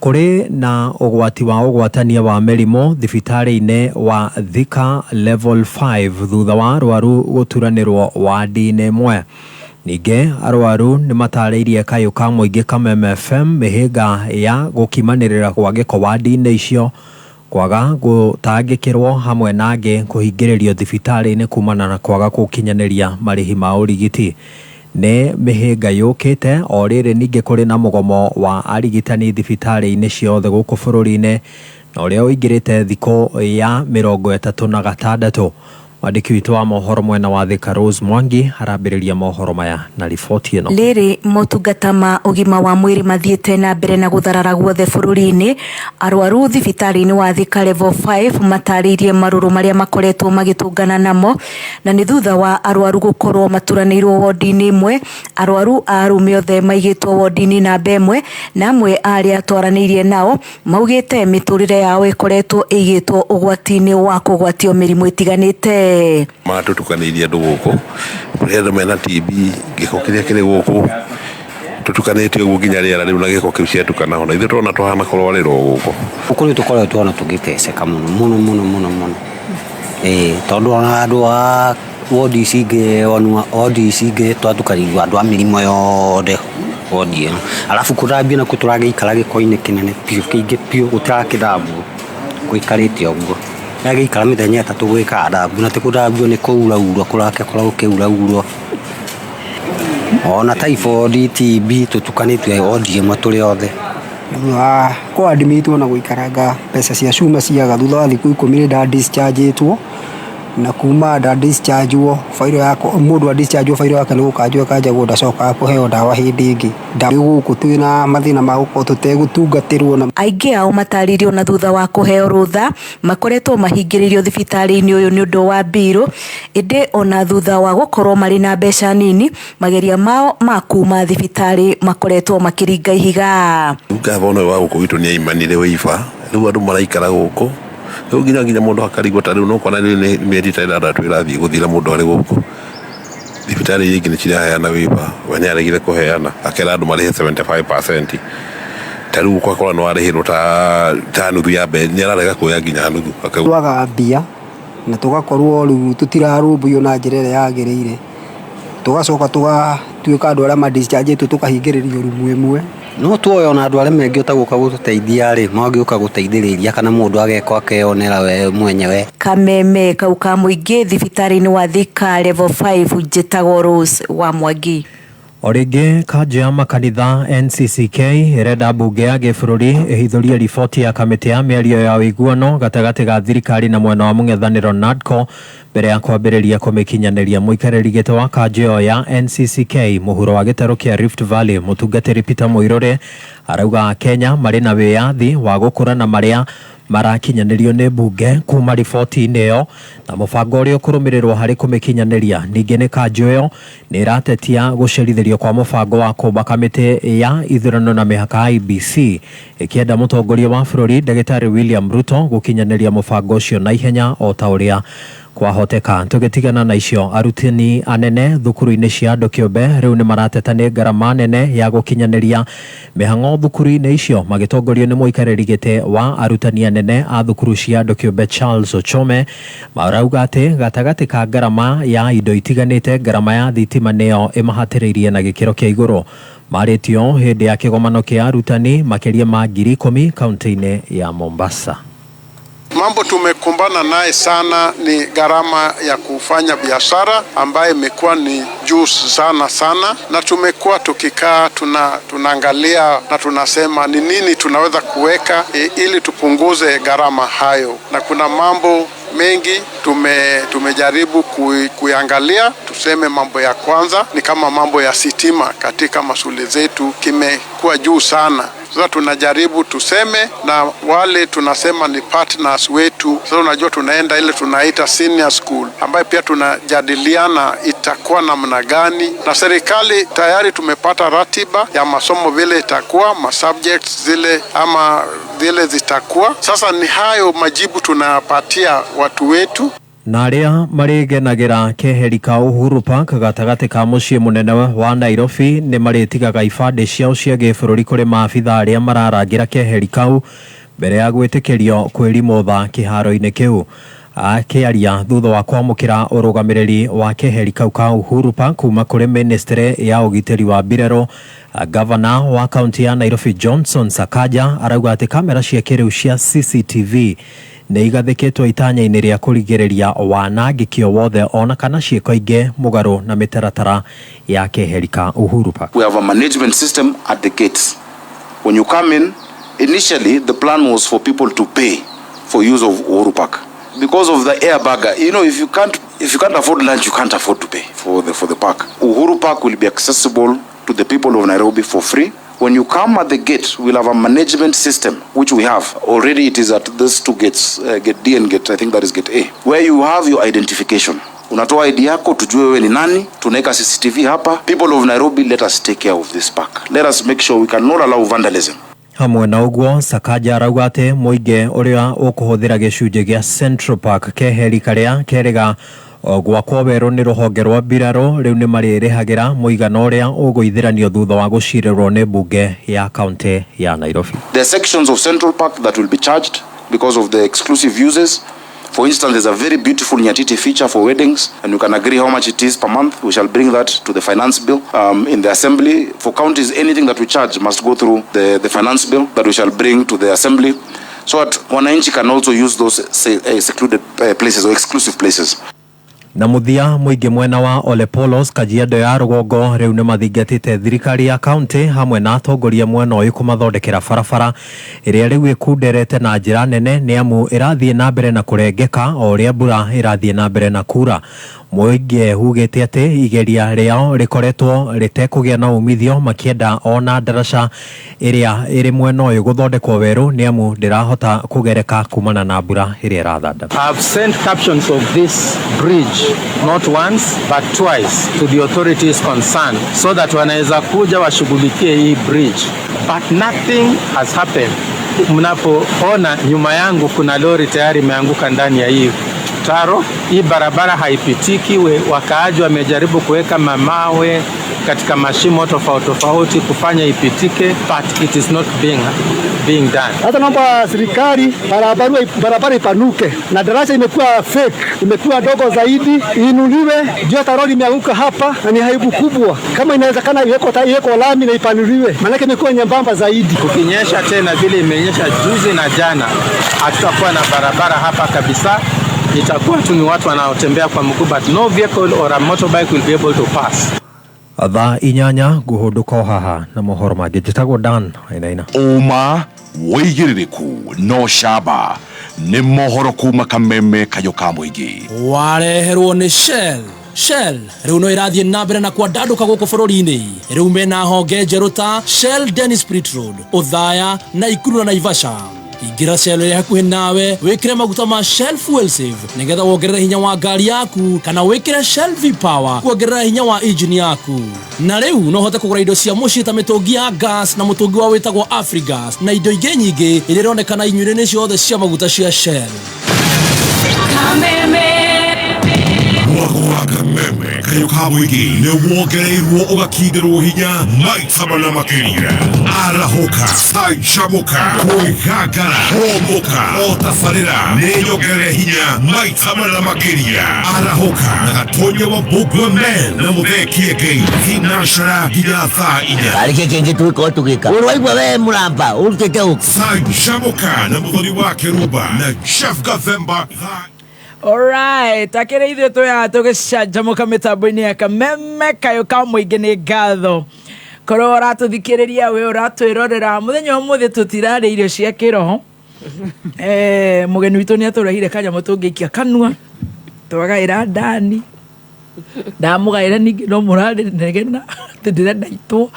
Kũrĩ na ũgwati wa ũgwatania wa mĩrimũ thibitarĩ-inĩ wa Thika Level 5 thutha wa arwaru gũturanĩrwo wadi-inĩ ĩmwe. Ningĩ arwaru nĩ matarĩirie kayũ ka mũingĩ Kameme FM mĩhĩnga ya gũkimanĩrĩra kwa gĩko wadi-inĩ icio, kwaga gũtangĩkĩrwo hamwe na angĩ kũhingĩrĩrio thibitarĩ-inĩ kumana na kwaga gũkinyanĩria marĩhi ma ũrigiti. Nĩ mĩhĩnga yũkĩte o rĩrĩ ningĩ kũrĩ na mũgomo wa arigitani thibitarĩ-inĩ ciothe gũkũ bũrũri-inĩ na ũrĩa ũingĩrĩte thikũ ya 36. Mwandĩki witũ wa mohoro mwena wa Thika Rose Mwangi arambĩrĩria mohoro maya na riboti ĩno. Rĩrĩ motungata ma ũgima wa mwĩrĩ mathiĩte na mbere na gũtharara guothe bũrũri-inĩ, arwaru thibitarĩ-inĩ wa Thika Level 5 matarĩirie marũrũ marĩa makoretwo magĩtũngana namo, na nĩ thutha wa arwaru gũkorwo maturanĩirwo wodi-inĩ ĩmwe. Arwaru a arũme othe maigĩtwo wodi-inĩ namba ĩmwe, na amwe arĩa twaranĩirie nao maugĩte mĩtũrĩre yao ĩkoretwo ĩigĩtwo ũgwati-inĩ wa kũgwatio mĩrimũ ĩtiganĩte. Matutukanĩirie andũ gũkũ, kũrĩ andũ mena TB, gĩko kĩrĩa kĩrĩ gũkũ tũtukanĩte ũguo nginya rĩera rĩu na gĩko kĩu ciatukana ona ithuĩ tũrona tũhana kũrwarĩrwo gũkũ. Gũkũ nĩ tũkoretwo ona tũgĩteceka mũno mũno mũno mũno mũno, tondũ ona andũ a wodi ici ingĩ, wodi ici ingĩ twatukanĩirwo andũ a mĩrimũ yothe wodi ĩno, arabu kũthambia nakuo tũragĩikara gĩko-inĩ kĩnene biũ kĩingĩ biũ, gũtirakĩthambwo, gũikarĩte ũguo. Gĩikara mĩthenya 3 gwĩka thambu na ti kũthambio nĩ kũuraurwo kũrakĩkorwo gũkĩuraurwo. Ona typhoid, TB tũtukanĩtio wodi ĩmwe tũrĩ othe. Thutha wa kũadmitwo na gũikaranga mbeca cia cuma ciaga thutha wa thikũ 10 nĩ nda-discharge-ĩtwo, na kuma nda-discharge-wo bairo yakwa, mũndũ a-discharge-wo bairo yake nĩ gũkanjwo ĩkanjagwo ndacokaga kũheo ndawa hĩndĩ ĩngĩ. Rĩu gũkũ twĩna mathĩna ma gũkorwo tũtegũtungatĩrwo na Aingĩ ao matarĩirio na thutha wa kũheo rũtha makoretwo mahingĩrĩirio thibitarĩ-inĩ ũyũ nĩ ũndũ wa mbirũ, ĩndĩ ona thutha wa gũkorwo marĩ na mbeca nini mageria mao ma kuma thibitarĩ makoretwo makĩringa ihiga. Gavana ũyũ wa gũkũ gwitũ nĩ aimanire wĩiba, rĩu andũ maraikara gũkũ rĩu nginya mũndũ akarigwo ta rĩu no kona rĩu nĩ mĩeri ta 6 ĩrathiĩ gũthira mũndũ arĩ gũkũ. Thibitarĩ iria ingĩ nĩ ciraheana wĩiba, we nĩ aregire kũheana akera andũ marĩhe 75%. Ta rĩu ũgakora nĩ warĩhĩrwo ta nuthu ya mbeca, nĩ ararega kuoya nginya nuthu. Twaga mbia na tũgakorwo rĩu tũtirarũmbũiyo na njĩra ĩrĩa yagĩrĩire, tũgacoka tũgatuĩka andũ arĩa ma-discharge-ĩtwo tũkahingĩrĩrio rumu ĩmwe. No tuoe ona andũ arĩa mangĩhota gũka gũtũteithia rĩ, mangĩũka gũteithĩrĩria kana mũndũ ageka akeyonera we mwenyewe. Kameme kau ka mũingĩ thibitarĩ-inĩ wa Thika Level 5, njĩtagwo Rose wa Mwangi. O rĩngĩ kanjũ ya makanitha NCCK ĩrenda mbunge ya gĩbũrũri ĩhithũrie riboti ya kamĩtĩ ya mĩario ya ũiguano gatagatĩ ga thirikari na mwena wa mũng'ethanĩro NADCO mbere ya kwambĩrĩria kũmĩkinyanĩria. Mũikarĩri gĩtĩ wa kanjũ ĩyo ya NCCK mũhuro wa gĩtarũ kĩa Rift Valley mũtungatĩri Peter Mũirũrĩ arauga Kenya marĩ na wĩyathi wa gũkũrana marĩa marakinyanĩrio nĩ mbunge kuma riboti-inĩ ĩyo na mũbango ũrĩa ũkũrũmĩrĩrwo harĩ kũmĩkinyanĩria. Ningĩ nĩ kanjũ ĩyo nĩ ĩratetia gũcerithĩrio kwa mũbango wa kũmba kamĩtĩ ya ithurano na mĩhaka IEBC ĩkĩenda mũtongoria wa bũrũri Ndagĩtarĩ William Ruto gũkinyanĩria mũbango ũcio na ihenya o ta ũrĩa kwahoteka. Tũgĩtigana na icio, arutani anene thukuru-inĩ cia andũ kĩũmbe rĩu nĩ marateta nĩ ngarama nene ya gũkinyanĩria mĩhang'o thukuru-inĩ icio, magĩtongorio nĩ mũikarĩri gĩtĩ wa arutani anene a thukuru cia andũ kĩũmbe Charles Ochome. Marauga atĩ gatagatĩ ka ngarama ya indo itiganĩte, ngarama ya thitima nĩyo ĩmahatĩrĩirie na gĩkĩro kĩa igũrũ. Marĩtio hĩndĩ ya kĩgomano kĩa arutani makĩria ma 10,000 kaunti-inĩ ya Mombasa. Mambo tumekumbana naye sana ni gharama ya kufanya biashara ambayo imekuwa ni juu sana sana, na tumekuwa tukikaa tunaangalia na tunasema ni nini tunaweza kuweka ili tupunguze gharama hayo, na kuna mambo mengi tumejaribu kuangalia. Tuseme mambo ya kwanza ni kama mambo ya sitima katika mashule zetu kimekuwa juu sana. Sasa tunajaribu tuseme na wale tunasema ni partners wetu. Sasa unajua tunaenda ile tunaita senior school ambayo pia tunajadiliana itakuwa namna gani, na serikali tayari tumepata ratiba ya masomo vile itakuwa, ma subjects zile ama zile zitakuwa. Sasa ni hayo majibu tunapatia watu wetu. Na arĩa marĩgenagĩra keheri ka Uhuru Park gatagatĩ ka mũciĩ mũnene wa Nairobi nĩ marĩtigaga ibandĩ ciao cia gĩbũrũri kũrĩ maabitha arĩa mararangĩra keheri kau mbere ya gwĩtĩkĩrio kwĩrimũtha kĩharo-inĩ kĩu. Akĩaria thutha wa kwamũkĩra ũrũgamĩrĩri wa keheri kau ka Uhuru Park kuma kũrĩ ministry ya ũgitĩri wa mbirarũ, gavana wa kaunti ya Nairobi Johnson Sakaja arauga atĩ kamera cia kĩrĩu cia CCTV nĩ igathĩkĩtwo itanya-inĩ rĩa kũrigĩrĩria wanangĩki o wothe ona kana ciĩko ingĩ mũgarũ na mĩtaratara ya keheri ka Uhuru Park. We have a management system at the gates. When you come in, initially the plan was for people to pay for use of Uhuru Park. Because of the air bagger, you know, if you can't afford lunch, you can't afford to pay for the park. Uhuru Park will be accessible to the people of Nairobi for free. When you come at the gate, we'll have a management system, which we have. Already it is at these two gates, gate D and gate, I think that is gate A, where you have your identification. Unatoa ID yako, tujue wewe ni nani, tunaweka CCTV hapa. People of Nairobi, let us take care of this park. Let us make sure we cannot allow vandalism. Hamwe na ũguo Sakaja arauga atĩ mũingĩ ũrĩa ũkũhũthĩra gĩcunjĩ gĩa Central Park keheri karĩa kerĩga gwakwo werũ nĩ rũhonge rwa mbirarũ rĩu nĩ marĩrĩhagĩra mũigana ũrĩa ũgũithĩranio thutha wa gũcirĩrwo nĩ mbunge ya kaunti ya Nairobi. There are sections of Central Park that will be charged because of the exclusive uses. For instance, there's a very beautiful Nyatiti feature for weddings, and you can agree how much it is per month. We shall bring that to the finance bill in the assembly. For counties, anything that we charge must go through the finance bill that we shall bring to the assembly, so that wananchi can also use those secluded places or exclusive places. Na muthia mũingĩ mwena wa Ole Polos Kajiado ya rũgongo rĩu nĩ mathingatĩte thirikari ya kaunti hamwe na atongoria mwena ũyũ kũmathondekera barabara ĩrĩa rĩu ĩkunderete na njĩra nene nĩ amu ĩrathiĩ na mbere na kũrengeka o ũrĩa mbura ĩrathiĩ na mbere na kura. Mũingĩ ugĩte atĩ igeria rĩao rĩkoretwo rĩtekũgĩa na umithio makĩenda ona ndaraca ĩrĩa ĩrĩ mwena ũyũ gũthondekwo werũ nĩ amu ndĩrahota kũgereka kumana na mbura ĩrĩa ĩrathanda. I've sent captions of this bridge not once but twice to the authorities concerned so that wanaweza kuja washughulikie hii bridge, but nothing has happened. Mnapoona nyuma yangu kuna lori tayari imeanguka ndani ya hii taro. Hii barabara haipitiki. Wakaaji wamejaribu kuweka mamawe katika mashimo tofauti tofauti kufanya ipitike, but it is not being done. Hata naomba serikali barabara ipanuke, na daraja imekuwa fake, imekuwa dogo zaidi, iinuliwe. Ndio taroli imeanguka hapa na ni aibu kubwa. Kama inawezekana iwekwe lami na ipanuliwe, maana imekuwa nyembamba zaidi. Kukinyesha tena vile imenyesha juzi na jana, hatutakuwa na barabara hapa kabisa. Itakuwa tu ni watu wanaotembea kwa mguu, but no vehicle or a motorbike will be able to pass. Thaa 8 nguhũndũka haha na mohoro mangĩ. Njĩtagwo Dan Wainaina. Ũma wĩigĩrĩrĩku no camba nĩ mohoro kuma Kameme kayũ ka mũingĩ. Wareherwo nĩ Shell. Shell rĩu no ĩrathiĩ na mbere na kwandandũka gũkũ bũrũri-inĩ. Rĩu mena honge njerũ ta Shell Dennis Spirit Road, Othaya, Naikuru na Naivasha. Ingĩra Shell ĩrĩa hakuhĩ nawe wĩkĩre maguta ma Shell Fuel Save nĩgetha wongerere hinya wa ngari yaku, kana wĩkĩre Shell V Power kuongerera hinya wa engine yaku. Na rĩu no ũhote kũgũra indo cia mũciĩ ta mĩtũngi ya gas na mũtũngi wa wĩtagwo Afrigas na indo ingĩ nyingĩ iria ironekana inyuĩro-inĩ ciothe cia maguta cia Shell. Kameme kayũ ka mũingĩ nĩ wongereirwo ũgakindĩrwo hinya maita mana makĩria. Arahũka, canjamũka, kwĩgangara, hũmũka, o tabarĩra nĩ nyongerere hinya maita mana makĩria. Arahũka na Gatonya wa Mbũngua Men na Mũthee Kĩengei thinacara nginya thaa 4. Arĩ kĩ kĩngĩ tũgĩkorwo tũgĩka? Ũraigua we mũramba ũrutĩte ũkũ? Canjamũka na Mũthoni wa Kĩrumba na Jeff Gathemba. Alright, akĩrĩ ithuĩ twĩ tũgĩcanjamũka mĩtambo-inĩ ya Kameme kayũ ka mũingĩ nĩ ngatho. Korwo ũratũthikĩrĩria we ũratwĩrorera mũthenya wa ũmũthĩ tũtirarĩa irio cia kĩroho. Mũgeni witũ nĩ atũrehire kanyamũ tũngĩikia kanua twagaĩra Dani. Ndamũgaĩra ningĩ no mũrarĩ negena atĩ ndĩrenda itwo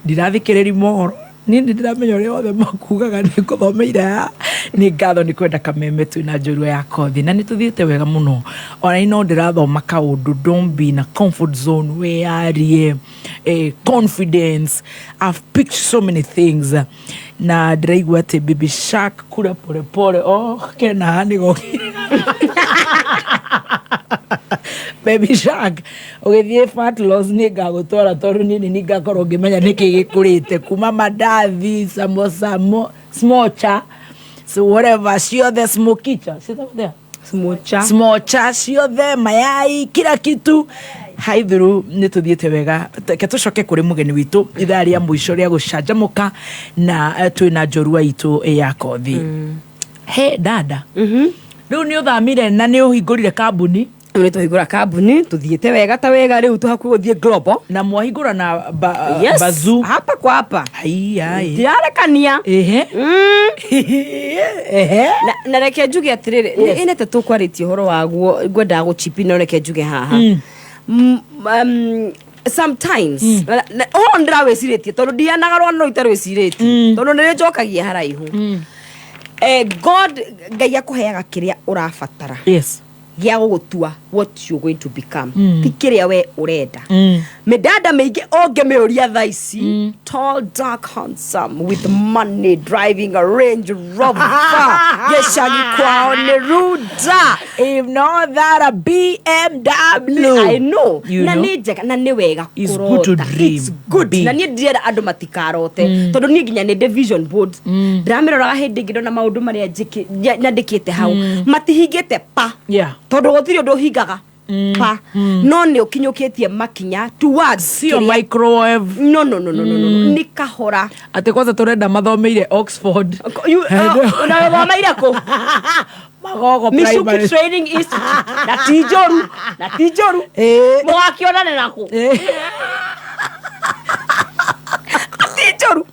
ndirathikĩrĩria mohoro. Niĩ nĩ ndĩramenya ũrĩa othe makugaga nĩ ngũthomeire haha. Nĩ ngatho nĩ kwenda kameme twĩ na njorua ya kothi na nĩ tũthiĩte wega mũno. Ona niĩ no ndĩrathoma kaũndũ, don't be in a comfort zone, wĩyarie, confidence. I've picked so many things na ndĩraigua atĩ Baby Shark kura pole pole, oh, kena haha nĩ gokire. Baby Shark ũgĩthiĩ fat loss niĩ ngagũtwara tondũ niĩ nĩ ngakorwo ngĩmenya nĩkĩ gĩkũrĩte kuma mandathi, samosa, smocha, so whatever ciothe, smokicha ciĩtagwo Smocha. Smocha ciothe, mayai, kila kitu haithuru. Nĩ tũthiĩte wega. Reke tũcoke kũrĩ mũgeni witũ ithaa rĩa mũico rĩa gũcanjamũka na twĩna njorua itũ ya kothi. He dada, rĩu nĩ ũthamire na nĩ ũhingũrire kambuni. Rĩu nĩ twahingũra kambuni, tũthiĩte wega ta wega, rĩu tũhakuhĩ gũthiĩ global. Na mwahingũra na Yes, bazu hapa kwa hapa. Ai. Ndirarekania. Ehe. Ehe. Na reke njuge atĩrĩrĩ, nĩ inete tũkwarĩtie ũhoro waguo, ngwendaga gũchipi, no reke njuge haha. Sometimes ũhoro ndĩrawĩcirĩtie tondũ ndianaga rwano itarwĩcirĩtie tondũ nĩ rĩnjokagia haraihu. God Ngai akũheaga kĩrĩa ũrabatara gĩa gũgũtua what you're going to become, ti kĩrĩa we ũrenda. Mĩdada mĩingĩ ũngĩmĩũria thaa ici, tall, dark, handsome, with money, driving a Range Rover, gĩcagi kwao nĩ Ruda. If not that, a BMW. I know. You Na know? Nĩ njega na nĩ wega It's good to kũrota. dream It's good. big. Na niĩ ndirenda andũ matikarote tondũ niĩ nginya nĩ ndĩ vision board, ndĩramĩroraga hĩndĩ ĩngĩ ndona maũndũ marĩa nyandĩkĩte hau matihingĩte pa, tondũ gũtirĩ ũndũ ũhingaga pa, no nĩ ũkinyũkĩtie makinya towards Sio microwave. No, no, no, no, no, no, no. Nĩ kahora. Atĩ kwanza tũrenda mathomeire Oxford. Na wathomeire kũ? Magogo Michuki Primary. Training Institute. Na ti njũru, na ti njũru. Mũgakĩonane nakũ? Ti njũru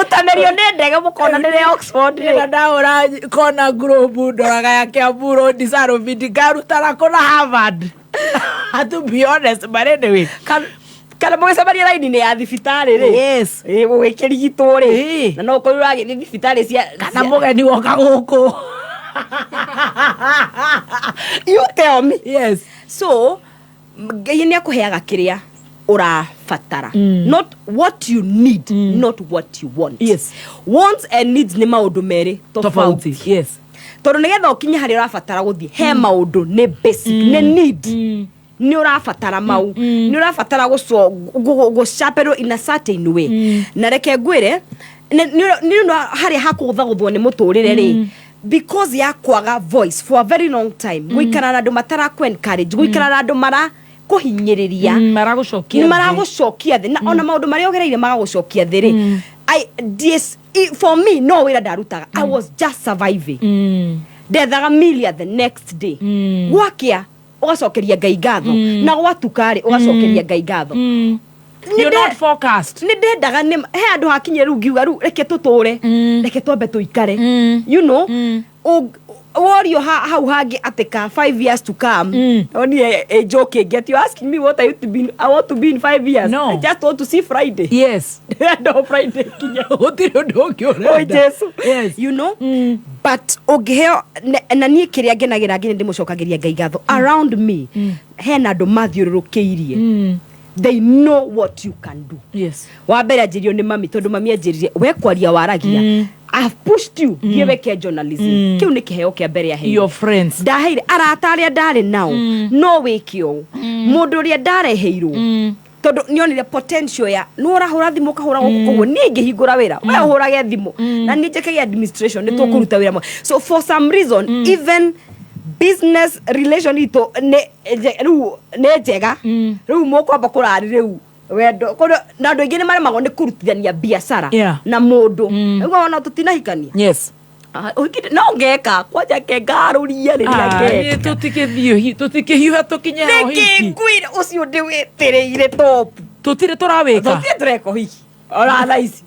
ũtamerio nĩ ndege mũkonanĩre Oxford rĩ. Na ndahũra kona Globe ndoraga ya Kiambu Road Sarobi, ndikarutana kũna Harvard, to be honest, but anyway. Kana mũgĩcemania raini-inĩ ya thibitarĩ rĩ. Ĩ, mũgĩkĩrigitwo rĩ, na no ũkorirwo ũragĩthiĩ thibitarĩ cia Kana mũgeni woka gũkũ. You tell me. Yes. So Ngai nĩ akũheaga kĩrĩa ũrabatara, not what you need, not what you want. Wants and needs nĩ maũndũ merĩ tofauti. Tofauti, yes. Tondũ nĩgetha ũkinye harĩa ũrabatara gũthiĩ, he maũndũ nĩ basic, nĩ need, nĩ ũrabatara mau, nĩ ũrabatara gũcaperwo in a certain way. Na reke ngwĩre, nĩ ũndũ harĩa hakũgũthagũthwo nĩ mũtũrĩre rĩ, because ya kwaga voice for a very long time, gũikara na andũ matarakũ encourage, gũikara na andũ mara kũhinyĩrĩria, Maragũcokia nĩ thĩ. Maragũcokia thĩ, na ona maũndũ marĩa ũgereire magagũcokia thĩ rĩ, for me no wĩra ndarutaga, I was just surviving. Ndethaga milia the next day, gwakĩa ũgacokeria Ngai ngatho, na gwatuka rĩ, ũgacokeria Ngai ngatho. You're not focused. Nĩ ndendaga nĩ he handũ hakinyire rĩu ngiuga rĩu reke tũtũre, reke twambe tũikare, you know worio hau hangĩ atĩ ka 5 years to come, onire a joke get you asking me what I want to be, I want to be in 5 years. No. I just want to see Friday. Ndĩrenda o Friday kinya. Gũtirĩ ũndũ ũngĩ Oh, ũrenda. Jesu. You know, but ũngĩheo na niĩ kĩrĩa ngenagĩra nginya ndĩmũcokagĩria Ngai ngatho, around me hena andũ mathiũrũrũkĩirie, they know what you can do. Wa mbere anjĩrio nĩ mami, tondũ mami anjĩrire we kwaria waragia, I have pushed you, thiĩ weke journalism. Kĩu nĩ kĩheo kĩa mbere aheire. Your friends. Ndaheire arata arĩa ndarĩ nao, no wĩke ũũ, mũndũ ũrĩa ndareheirwo, tondũ nĩonire potential ya nĩ ũrahũra thimũ ũkahũra gũkũ, koguo niĩ ingĩhingũra wĩra, we ũhũrage thimũ na niĩ njĩkage administration, nĩ tũkũruta wĩra mwe. So for some reason even business relation itũ nĩ rĩu nĩ njega, rĩu mũkwamba kũrari rĩu wendo na andũ aingĩ nĩ maremagwo nĩ kũrutithania biacara na mũndũ rĩu ona tũtinahikania. Ah, ũhiki no ngeka kwanja ke ngarũrie rĩrĩa ngeka. Tũtikĩthiĩ, tũtikĩhiũha tũkinye Nĩkĩ ũhiki. Ngwĩre ũcio ndĩwĩtĩrĩire top. Tũtirĩ tũrawĩka. Tũtirĩ tũreka ũhiki ona thaa ici,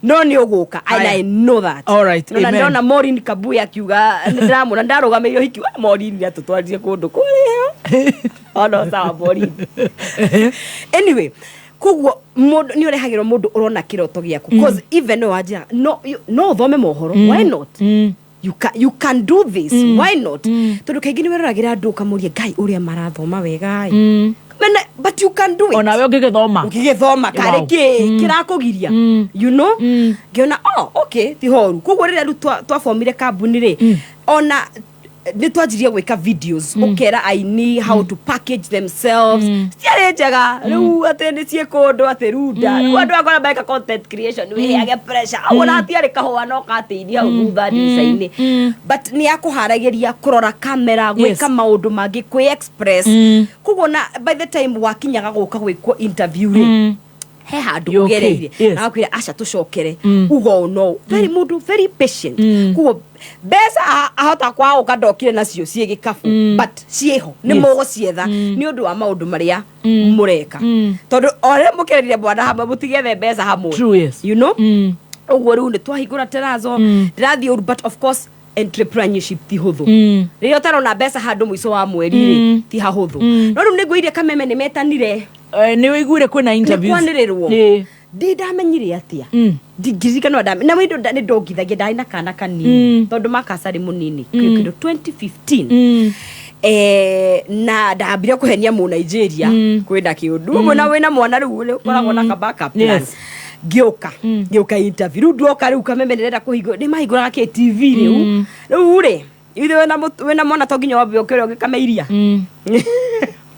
no nĩ ũgũka and Aya. I know that. All right, Na amen. ndĩrona Maureen Kabuya akiuga nĩ ndĩramwona ndarũgamĩire ũhiki wa Maureen, nĩ atũtwarire kũndũ kũrĩa ono sawa Maureen. Anyway, Koguo mũndũ nĩ ũrehagĩrwo mũndũ ũrona kĩroto gĩaku, cause even no wanjĩra no no ũthome mohoro, why not? You can do this, why not? Tondũ kaingĩ nĩ weroragĩra andũ ũkamũria, "Ngai, ũrĩa marathoma wega ĩ." Mena, but you can do it. Onawe ũngĩgĩthoma. Ũngĩgĩthoma karĩ kĩ kĩrakũgiria? Ngĩona, oh okay, ti horu. Koguo rĩrĩa rĩu twabomire kambuni rĩ, ona nĩ twanjirie gwĩka videos, ũkera aini how to package themselves. Citiarĩ njega rĩu atĩ nĩ ciĩ kũndũ atĩ runda. Rĩu andũ akora meka content creation, wĩheage pressure au, ona hatiarĩ kahũa no katĩini hau thutha ndirica-inĩ, but nĩ akũharagĩria kũrora kamera, gwĩka maũndũ mangĩ, kwĩ express. Koguo na by the time wakinyaga gũka gwĩkwo interview rĩ, he handũ You okay? ũgereire na gakwĩra aca tũcokere uga ũũ, no very mũndũ very patient. Koguo mbeca ahota kwaga gũka ndokire nacio ciĩ gĩkabu, but ciĩho nĩ mũgũcietha nĩ ũndũ wa maũndũ marĩa mũreka, tondũ o rĩrĩa mũkĩrerire mwana hamwe, mũtigethe mbeca hamwe. True, yes. Ũguo rĩu nĩ twahingũra terazo, ndĩrathiĩ ũru, but of course entrepreneurship ti hũthũ. Rĩrĩa ũtarona mbeca handũ mũico wa mweri rĩ, ti hahũthũ. No rĩu nĩ ngwĩire Kameme nĩ metanire. Nĩ ũiguire kwĩna nĩ interviews. kwanĩrĩrwo. Ndi ndamenyire atĩa, ndingĩririkana na wĩndũ nĩ ndongithagia, ndarĩ na kana kanini tondũ makacarĩ mũnini kĩndũ 2015. Na ndambire kũhenia mũ Nigeria kwĩna kĩũndũ ũguo, na wĩna mwana rĩu nĩ ũkoragwo na ka backup plan. Ngĩũka ngĩũka interview, rĩu ndoka rĩu Kameme ndĩrenda kũhingũra, nĩ mahingũraga KTV rĩu. Rĩu rĩ, ithe wĩna mwana to nginya wambe ũkĩre ũgĩkame iria,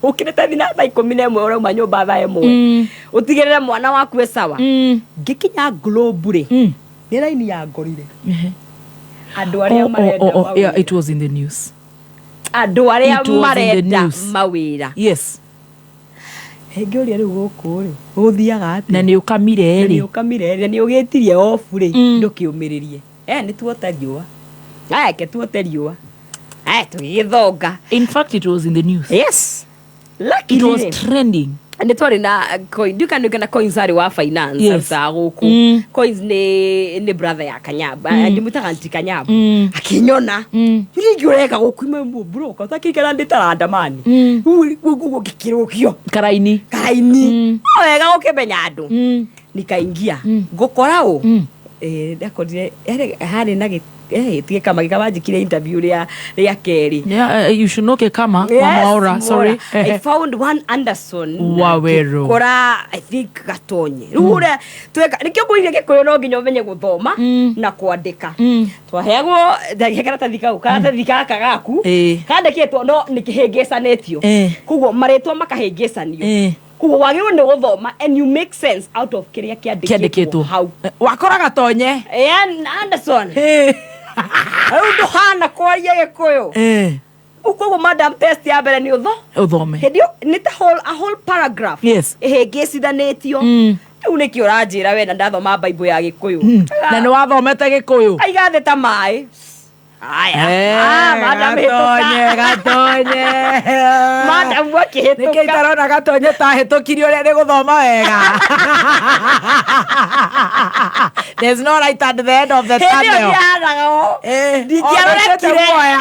ũkĩrĩte thina thaa 11, ũrauma nyũmba thaa 1, ũtigĩrĩre mwana waku e sawa. Ngĩkinya Globe rĩ, nĩ raini ya ngorire andũ arĩa Oh, marenda oh, oh, yeah, mawĩra. It was in the news. Andũ arĩa It was in the marenda news. mawĩra. Ngĩũria, rĩu gũkũ rĩ gũthiaga atĩa? Na nĩ ũkamire Na rĩ. nĩ ũkamire rĩ, na nĩ ũgĩtirie obu rĩ, ndũkĩũmĩrĩrie. Nĩ tuote riũa, aya ke tuote riũa, aya tũgĩgĩthonga. In fact, it was in the news. Yes. It was Luckily rĩ, trending. Nĩ twarĩ na coin, ndiũka nĩ na coins arĩ wa finance, arutaga gũkũ. Coins nĩ brother ya Kanyamba, ndĩmwĩtaga anti Kanyamba. Akĩnyona, rĩngĩ ũreka gũkũ ime broka ũtakĩikara ndĩ taranda mani rĩu ngĩkĩrũgio karaini karaini. No wega gũkĩmenya andũ. Nikaingia ngũkora ũ. Ndakorire harĩ na gĩkama gĩkama njĩkire interview rĩa kerĩ. Yeah, you should know Kekama wa Mwaura, sorry. I found one Anderson Waweru. Kora I think Gatonye. Rĩu ũrĩa tweka nĩkĩo ngũire Gĩkũyũ, no nginya ũmenye gũthoma na kwandĩka. Twaheagwo he karatathi kau, karatathi gaka gaku kandĩkĩtwo no nĩ kĩhĩngĩcanĩtio, koguo marĩtwa makahĩngĩcanio, koguo wagĩrĩirwo nĩ gũthoma and you make sense out of kĩrĩa kĩandĩkĩtwo Kĩandĩkĩtwo. hau. Wakora Gatonye. Anderson rĩu ndũhana kwaria Gĩkũyũ. Koguo madam, test ya mbere nĩ ũtho Ũthome. Hĩndĩ ĩyo nĩ ta a whole paragraph ĩhĩngĩcithanĩtio. Rĩu nĩkĩo ũranjĩra we na ndathoma Bible ya Gĩkũyũ. Na nĩ wathomete Gĩkũyũ. Aiga thĩ ta maĩ aya. Ah, madam Gatonye. hĩtũka. Gatonye. Madam akĩhĩtũka. Nĩkĩ itarona Gatonye tahĩtũkirie ũrĩa nĩ gũthoma wega? There's no light at the end of the Hĩndĩ ĩyo tunnel. ndiahanaga ũũ. Ndingĩarorekire. Guoya.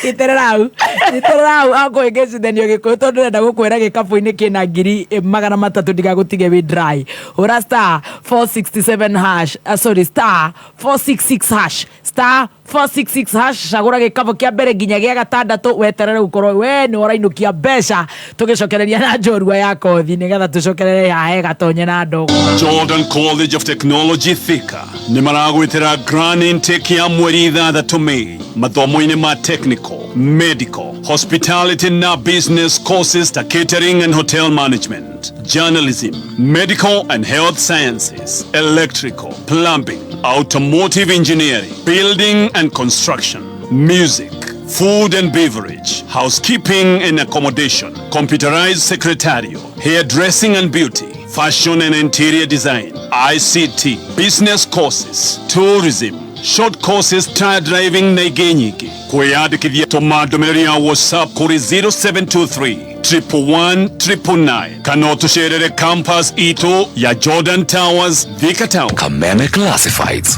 Iterera hau, iterera hau, akũhĩngĩcithanio Gĩkũyũ tondũ ndĩrenda gũkwĩra gĩkabũ-inĩ kĩna 300,000, ndigagũtige wĩ dry. Hũra star 467 hash, sorry, star 466 hash, star 466 hash, cagũra gĩkabũ kĩa mbere nginya gĩa gatandatũ, weterere gũkorwo we nĩ ũrainũkia mbeca, tũgĩcokereria na njorua ya kothi nĩgetha tũcokerere hahe Gatonye na ndogo. Jordan College of Technology Thika nĩ maragwĩtĩra grand intake ya mweri 6 Mei mathomo-inĩ ma technical, medical, hospitality na business courses ta catering and hotel management, journalism, medical and health sciences, electrical, plumbing, automotive engineering, building and construction, music, food and beverage, housekeeping and accommodation, computerized secretarial, hairdressing and beauty, fashion and interior design, ICT, business courses, tourism, short courses, tire driving na ingĩ nyingĩ. Kwĩyandĩkithia tũma ndũmĩrĩri ya WhatsApp kũrĩ 0723 111 999 kana ũtũcerere campus itũ ya Jordan Towers, Thika Town. Kameme Classifieds.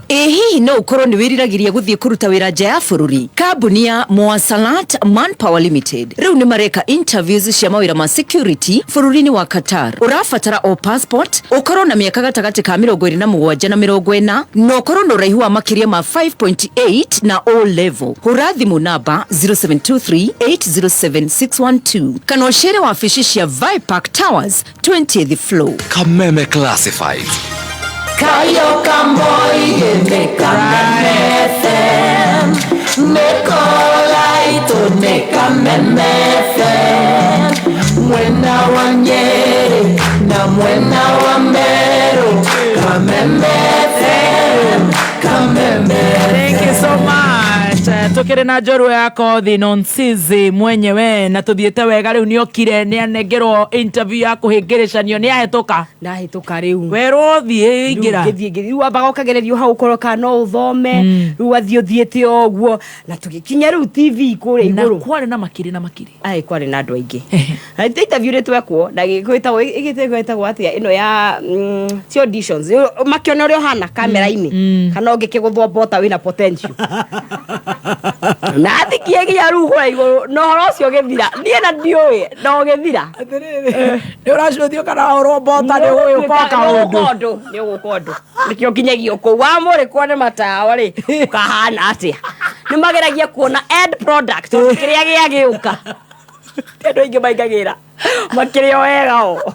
Ĩ hihi no ũkorwo nĩ wĩriragĩria gũthiĩ kũruta wĩra nja ya bũrũri? Kambuni ya Moasalat Manpower Limited rĩu nĩ mareka interviews cia mawĩra ma security bũrũri-inĩ wa Qatar. Ũrabatara o passport, ũkorwo na mĩaka gatagatĩ ka 27 na 40, na ũkorwo na ũraihu wa makĩria ma 5.8 na O level. Hũra thimũ namba 0723 807 612 kana ũcere wabici cia Vipark Towers 20th floor. Kameme Classifieds. Kayo kamoi ne Kameme FM Nikola itu ne Kameme FM Mwena wa Nyeri na mwena wa Meru Kameme FM Kameme. Thank you so much. Tukĩrĩ na njorua ya kothi nonsizi mwenyewe na tũthiĩte wega rĩu nĩokire nĩanengerwo interview ya kũhĩngĩrĩcanio nĩahĩtũka. Ndahĩtũka rĩu. Werwo thiĩ ingĩra. Rĩu ngĩthiĩ rĩu wambaga ũkagererio hau ũkorwo kana no ũthome rĩu wathiĩ ũthiĩte o ũguo na tũgĩkinya rĩu TV kũrĩa Na igũrũ. Kwarĩ na makiri na makiri. Ai, kwarĩ na andũ aingĩ na interview rĩ twekwo na gwĩtagwo ĩgĩtagwo atĩa ĩno ya ti auditions makĩona ũrĩa ũhana kamera-inĩ kana ũngĩkĩgũthwo mbota wĩna potential na thikie nginya rĩu kũrĩa igũrũ na ũhoro ũcio ũgĩthira niĩ na ndiũĩ na ũgĩthira. Nĩ ũracuthio kana wahũrwo mbota nĩ ũgũka kaũndũ. Nĩ ũgũka ũndũ nĩkĩo nginyagia kũu wamũrĩkwo nĩ matawa rĩ ũkahana atĩa nĩ mageragia kuona end product tondũ kĩrĩa gĩagĩũka ti andũ aingĩ maingagĩra makĩrĩ o wega o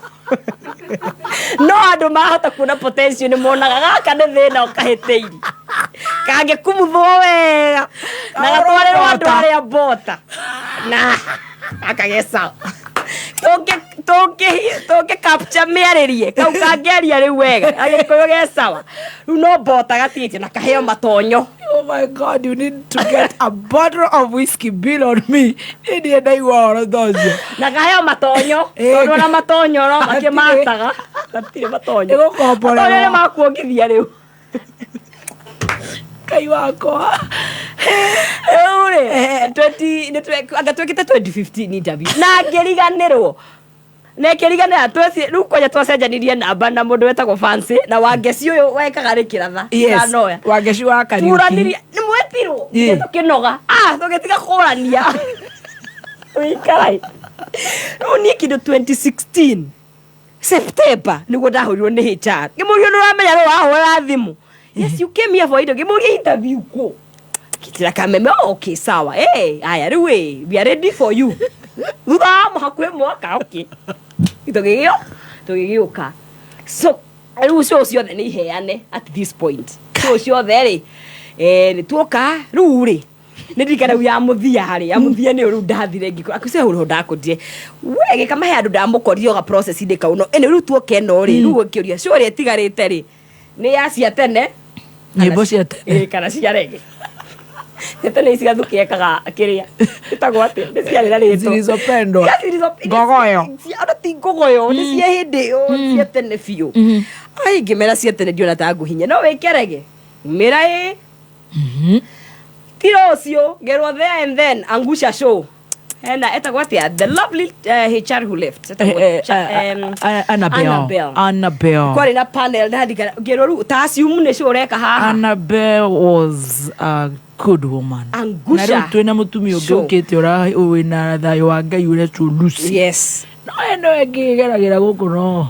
no andũ mahota kuona potential nĩ monaga gaka nĩ thĩna ũkahĩtĩiri kangĩkumuthwo wega na gatwarĩrwo andũ arĩa mbota na gaka gecawa tũngĩ capture mĩarĩrie kau kangĩaria rĩu wega agĩkũyũ ge sawa rĩu no mbota gatigĩte na kaheo matonyo. Oh my God, you need to get a bottle of whiskey bill on me. Ndiĩ ndaigua ũhoro ta ũcio. Na kaheo matonyo tondũ ona matonyo no makĩmataga gatirĩ matonyo. Ĩgũkomborerwo. Matonyo nĩ makuongithia rĩu. Ngai wakwa. Rĩu rĩ anga twĩkĩte 2015 interview na ngĩriganĩrwo na ĩkĩriganĩra rĩu kwanja twacenjanirie namba na mũndũ wetagwo Fancy na Wangeci ũyũ wekaga rĩ kĩratha Yes. Ndanoya. Wangeci wa Kariuki. Turanirie nĩ mwetirwo Ĩ. tũkĩnoga tũgĩtiga kũrania wĩikarai rĩu niĩ kĩndũ 2016 September nĩguo ndahũrirwo nĩ HR ngĩmũria nĩ ũramenya nĩ wahũra thimũ. Yes, you came here for interview. Ngĩmũria interview kũ kitira Kameme. Oh, okay, sawa eh aya rĩu ĩ we are ready for you thutha wa hakuhĩ mwaka. Okay, tũgĩgĩũka so rĩu show ciothe nĩ iheane at this point show ciothe rĩ nĩ tuoka rĩu rĩ nĩ ndirikana rĩu ya mũthia harĩ ya mũthia nĩ rĩu ndathire ngĩkora akĩce hau nĩho ndakũndire we gĩkama he andũ ndamũkorire o ga process-inĩ kau no ĩnĩ rĩu tuoka ĩno rĩ rĩu ũkĩũria show ĩrĩa ĩtigarĩte rĩ nĩ ya cia tene nyĩmbo cia tene kana cia rege cia tene ici Gathuki ekaga kĩrĩa ĩtagwo atĩa nĩ ciarĩ na rĩtwa Zilizopendwa. Cia Ngogoyo. Ona ti ngogoyo nĩ cia hĩndĩ ĩyo cia tene biũ ai ngĩmera cia tene ndiona ta ngũhinya no wĩke rege mĩra ĩ ti rũciũ ngerwo there and then angusha show hena etagwo atĩa the lovely HR who left etagwo Annabel. Annabel. Annabel. Kwarĩ na panel ndarikana ngĩrwo rĩu ta assume nĩ show ũreka haha. Annabel was a good woman. Angusha. Na rĩu twĩna mũtumia ũngĩ Show. ũkĩte ũra wĩna thayũ wa Ngai ũretwo Lucy. Yes. No ĩno ĩngĩ ĩgeragĩra gũkũ no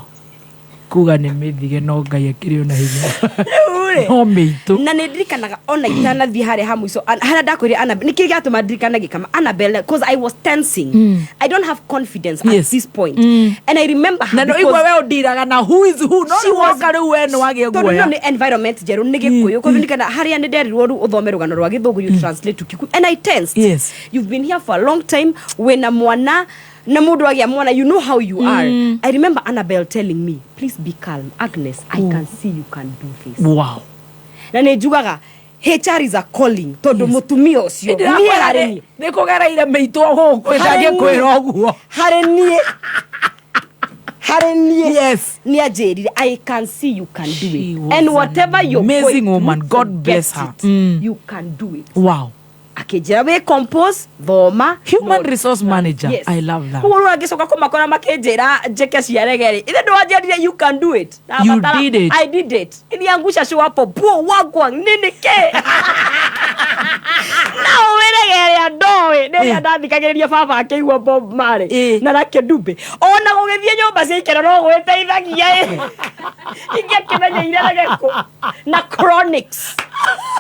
kuga nĩ mĩthige no Ngai akĩrĩ ona hinya. Rĩu rĩ No mĩitũ. Na nĩ ndirikanaga ona itanathiĩ harĩa ha mũico harĩa ndakwĩrire Annabel nĩkĩ gĩatũma ndirikane gĩkama Annabel cause I was tensing. I don't have confidence at this point and I remember her Na no because igua we ũndiraga na who is who no She rĩu was- woka rĩu we nĩ wagĩa tondũ guoya. no nĩ environment njerũ nĩ gĩkũyũ koguo ndirikana harĩa nĩ nderirwo rĩu ũthome rũgano rwa gĩthũngũ you translate to Kikuyu and I tensed. Yes. You've been here for a long time wĩna mwana na mũndũ agĩa mwana you know how you are. I remember Annabel telling me, please be calm Agnes, I can see you can do this. Wow. Na nĩ njugaga HR is a calling tondũ mũtumia ũcio niĩ harĩ niĩ nĩ kũgereire mĩitũ gũkũ ĩtangĩkwĩra ũguo. Harĩ niĩ Yes. nĩ anjĩrire I can see you can do She it was and whatever an you're amazing going woman. through, God forget bless her. it. You can do it. Wow. Akĩnjĩra wĩ compose thoma. Human resource manager. Yes. I love that. Koguo rĩu angĩcoka kũmakora makĩnjĩra njĩke cia reggae rĩ, ithe ndwanjĩrire you can do it. You did it. I did it. Iliangusha show hapo buo wagwa nini ke na ũwĩrege ĩrĩa ndoĩ nĩ ĩrĩa ndathikagĩrĩria baba akĩigua Bob Marley na Lucky Dube, ona gũgĩthiĩ nyũmba cia ikeno no gwĩteithagia ĩ ingĩakĩmenyeire reggae kũ na Chronics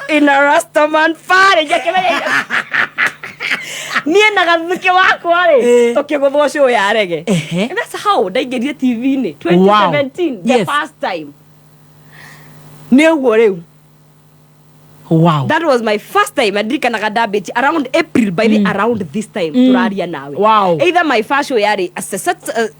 in a Rastaman party ingĩakĩmenyeire niĩ na gathuke wakwa rĩ tũkĩgũthwo show ya reggae. And that's how ndaingĩrire TV-inĩ 2017, the first time nĩ ũguo rĩu. That was my first time. Ndirikanaga ndambĩtie around April, by the around this time tũraria nawe. Either my first show yarĩ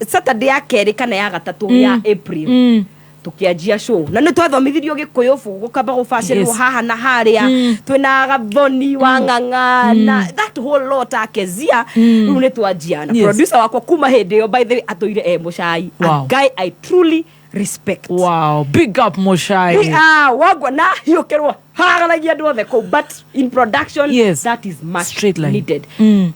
Saturday ya kerĩ kana ya gatatũ ya April. Tukianjia show na nĩ twathomithirio gĩkũyũ gũkamba gũbacĩrĩrwo haha na harĩa twĩna Gathoni wa Ng'ang'a na that whole lot akezia. Rĩu nĩ twanjia na producer wakwa kuma hĩndĩ ĩyo, by the way, atũire e mũcai. A guy I truly respect. Wow, big up Moshai. We are wagwa na hiũkĩrwo haraganagia andũ othe kũu, but in production that is much Straight line. needed.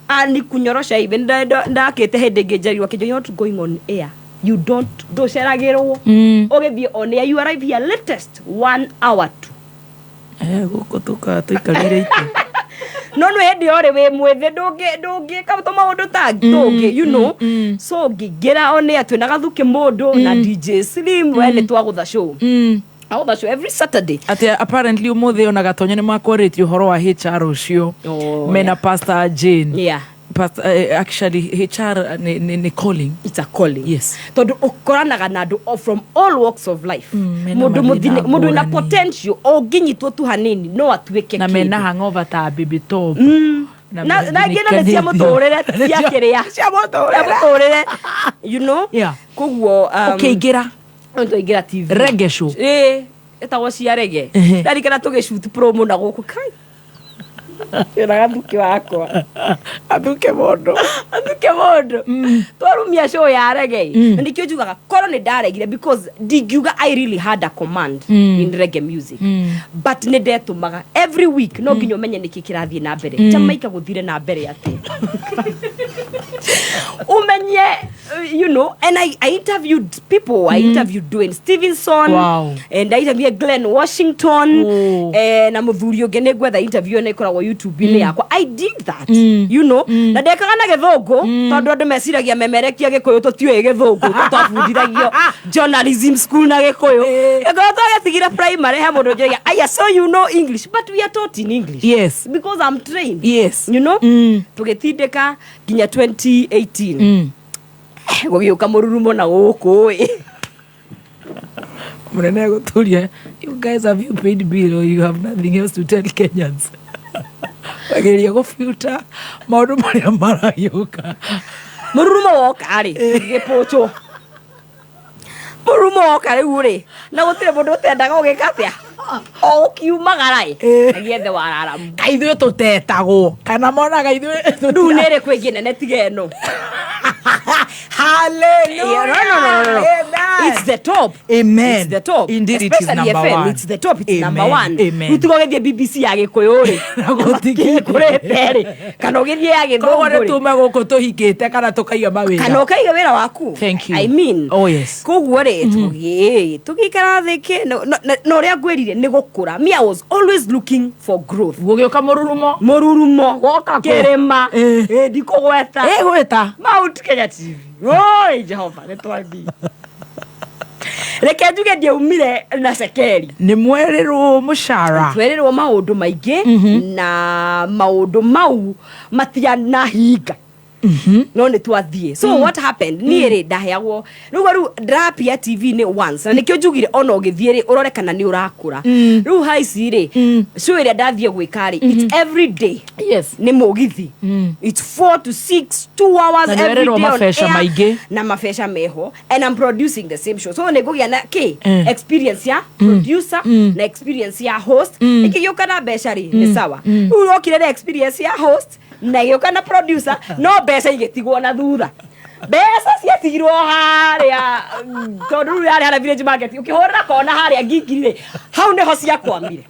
Ani kunyorosha ibe ndakĩte hĩndĩ ĩngĩ njerirwo akĩnjĩra, "You're not going on air, you don't ndũceragĩrwo ũgĩthiĩ on air, you arrive here latest one hour to." Eh, gũkũ tũkaga tũikarĩire itĩ. No nĩ hĩndĩ ĩyo rĩ wĩ mwĩthĩ ndũngĩka tũmaũndũ ta tũngĩ so ngĩingĩra on air twĩna Gathuki mũndũ na DJ Slim, we nĩ twagũtha show, agũtha show every Saturday. Atĩ apparently ũmũthĩ ona Gatonyo nĩ makwarĩtie ũhoro wa HR ũcio mena Pastor Jane. Pastor, actually HR nĩ calling. It's a calling. Yes. Tondũ ũkoranaga na andũ from all walks of life. Mena Mũndũ mathĩna mũthine mũndũ wĩna ngũrani. potential ũngĩnyitwo tu hanini no atuĩke Na mena kĩndũ. hangover ta Baby Top. Na na ngĩ na nĩ cia mũtũrĩre, cia kĩrĩa cia mũtũrĩre. Koguo Ũkĩingĩra twaingĩra TV reggae show. Ĩ ĩtagwo cia reggae. Ndarikana tũgĩshoot promo na gũkũ kai na Gathuki wakwa. Athuke mũndũ. Athuke mũndũ twarumia show ya reggae. Na nĩkĩo njugaga korwo nĩ ndaregire, because ndingiuga I really had a command in reggae music, but nĩ ndetũmaga every week no nginya ũmenye nĩkĩ kĩrathiĩ na mbere, Jamaica gũthire na mbere atĩa, umenye, and I interviewed people. I interviewed Dwayne Stevenson and I interviewed Glenn Washington na mũthuri ũngĩ nĩ ngwetha interview ĩno ĩkoragwo YouTube-inĩ yakwa. I did that na ndekaga na gĩthũngũ tondũ andũ meciragia memerekia gĩkũyũ tũtiũĩ gĩthũngũ, twabundithagio journalism school na gĩkũyũ. Gĩkũyũ twagĩtigire primary. He mũndũ njĩragia, "Aya, so you know English?" But we are taught in English. Because I'm trained. Tũgĩtindĩka nginya 2018 gũgĩũka mũrurumo na gũkũ ĩ. Mũnene agũtũria, "You guys, have you paid bill or you have nothing else to tell Kenyans?" Wageria gũbuta maũndũ marĩa maragĩũka. Mũrurumo woka rĩ, gĩpũcwo mũrurumo woka rĩu rĩ, na gũtirĩ mũndũ ũtendaga ũgĩka atĩa o ũkiumagara ĩ agiethe wararamu. Kaithuĩ tũtetagwo kana monaga ithuĩ. Rĩu nĩ ĩrĩkũ ĩngĩ nene tiga ĩno? Hallelujah. Yeah, no. Amen. It's the top. Amen. It's the top. Indeed it is. Especially Number FM, one. it's the top. It's Amen. number one. Amen. Rĩu tiga ũgĩthiĩ BBC ya gĩkũyũ rĩ kũrĩte rĩ, kana ũgĩthiĩ ya Koguo gĩthũngũ nĩ rĩ. tume gũkũ tũhingĩte kana tũkaiga mawĩra. Kana ũkaiga wĩra waku. Thank you. I mean, Oh yes. Koguo rĩ tũgĩikara thĩ kĩ na ũrĩa ngwĩrire nĩ gũkũra. Me, I was always looking for growth. Gũgĩũka mũrurumo. Mũrurumo Woka kũ? kĩrĩma. Ĩ, ndikũgweta. Ĩ, gwĩta. Mount Kenya TV. Oi Jehova, nĩ twathiĩ. Reke njuge ndiaumire na cekeri. Nĩ mwerĩrwo mũcara. Twerĩrwo maũndũ maingĩ na maũndũ mau matianahinga, no nĩ twathiĩ. So what happened, niĩ rĩ ndaheagwo rĩu rĩu ndĩrapia TV nĩ once, na nĩkĩo njugire ona ũgĩthiĩ rĩ ũrore kana nĩ ũrakũra. Rĩu ha ici rĩ, show ĩrĩa ndathiĩ gwĩka rĩ, it's every day. Nĩ mũgithi, it's 4 to 6, 2 hours Na nĩ every werĩrwo day on mabeca air, maingĩ. Na mabeca meho, and I'm producing the same show, so nĩ ngũgĩa na kĩ experience ya producer na experience ya host. Ĩkĩgĩũka na mbeca rĩ, nĩ sawa. Rĩu rokire na experience ya host na ĩgĩũka na producer, no mbeca igĩtigwo na thutha. Mbeca ciatigirwo harĩa tondũ rĩu yarĩ harĩa Village Market ũkĩhũrĩra kona harĩa ngingiri rĩ, hau nĩho ciakwamire.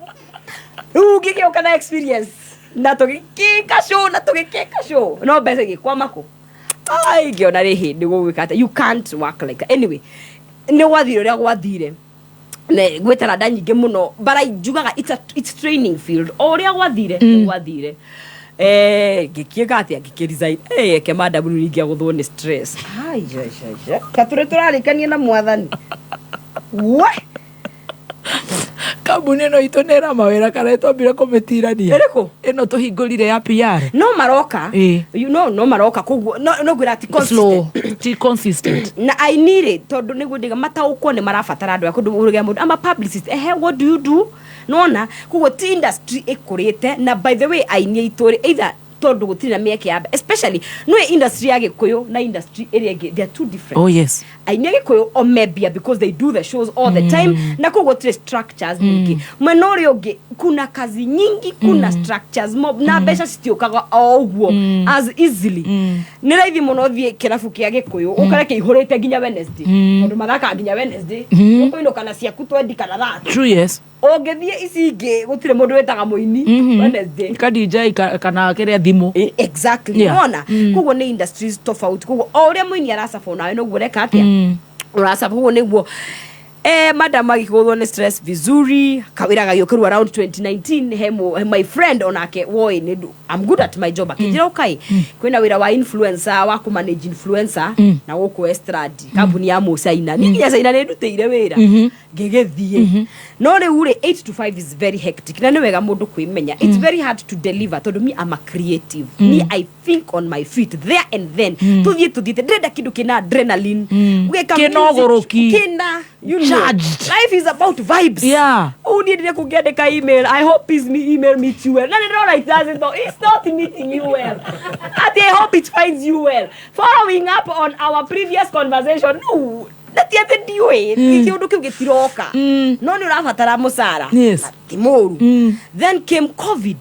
Rĩu ngĩgĩũka na experience Na tũgĩkĩka show, na tũgĩkĩka show, no mbeca igĩkwama kũ. Ai, ngĩona rĩ hĩndĩ gũgwĩka atĩa? You can't work like that. Anyway, nĩ gwathire ũrĩa gwathire. Ne gwĩ taranda nyingĩ mũno, but I njugaga it's training field. O ũrĩa gwathire, nĩ gwathire. Ngĩkĩka atĩa? Ngĩkĩ resign. Eke madam, rĩu ingĩagũthwo nĩ stress. Ai, ja, ja, ja. Katũrĩ tũrarĩkania na mwathani we. Kambuni ĩno itũ nĩ ĩra mawĩra kana ĩtwambire kũmĩtirania? Ĩrĩkũ? Ĩno tũhingũrire ya PR. No maroka. No maroka, koguo no ngwĩra ti Slow. Consistent. Ti consistent. Na ainirĩ, tondũ nĩguo ndiga mataũkwo nĩ marabatara andũ a kũndũ ũrĩa mũndũ ama publicist, ehe, what do you do? Nona koguo ti industry ĩkũrĩte. Na by the way, aini aitũ rĩ, either tondũ gũtirĩ na mĩeke ya, especially nĩ industry ya Gĩkũyũ na industry ĩrĩa ĩngĩ, they are too different. Oh yes. Aini a Gĩkũyũ o mebia because they do the shows all the time, na koguo gũtirĩ structures nyingĩ. Mwena ũrĩa ũngĩ kuna kazi nyingi, kuna structures mob, na mbeca citiũkaga o ũguo as easily. Nĩ raithi mũno thiĩ kĩrabu kĩa Gĩkũyũ ũkore kĩihũrĩte nginya Wednesday, tondũ mathakaga nginya Wednesday. Ũkũinũka na ciaku 20 kana 30. True, yes. Ũngĩthiĩ ici ingĩ, gũtirĩ mũndũ wĩtaga mũini Wednesday. Ka DJ kana kĩrĩa thimũ. Exactly. Wona koguo nĩ industries tofauti, koguo o ũrĩa mũini aracaba nawe noguo ũreka atĩa, ũracaba. Koguo nĩguo madam agĩkũthwo nĩ stress vizuri, kawĩra gagĩũkĩrwo around 2019. He my friend onake woi nĩ I'm good at my job, akĩnjĩra ũkai kwĩna wĩra wa influencer, wa kũmanage influencer na gũkũ Estrad, kambuni ya Mũcaina. Niĩ nginya Caina nĩ ndutĩire wĩra, ngĩgĩthiĩ. No rĩu rĩ, 8 to 5 is very hectic, na nĩ wega mũndũ kwĩmenya it's very hard to deliver, tondũ me, I'm a creative. Me, I think on my feet there and then. Tuthiĩ tuthiĩte, ndĩrenda kĩndũ kĩna adrenaline. Ũgeka Kĩna music, ũgũrũki. kĩna Charged. Life is about vibes. Ũũ niĩ ndire kũngĩandĩka email, "I hope is me email meets you well," na nĩ ndĩrona it doesn't though. It's not meeting you well. Ati, "I hope it finds you well, following up on our previous conversation." No, na ti atĩ ndiũĩ kĩũndũ kĩu gĩtiroka, no nĩ ũrabatara mũcara. Na ti mũru. Then came COVID.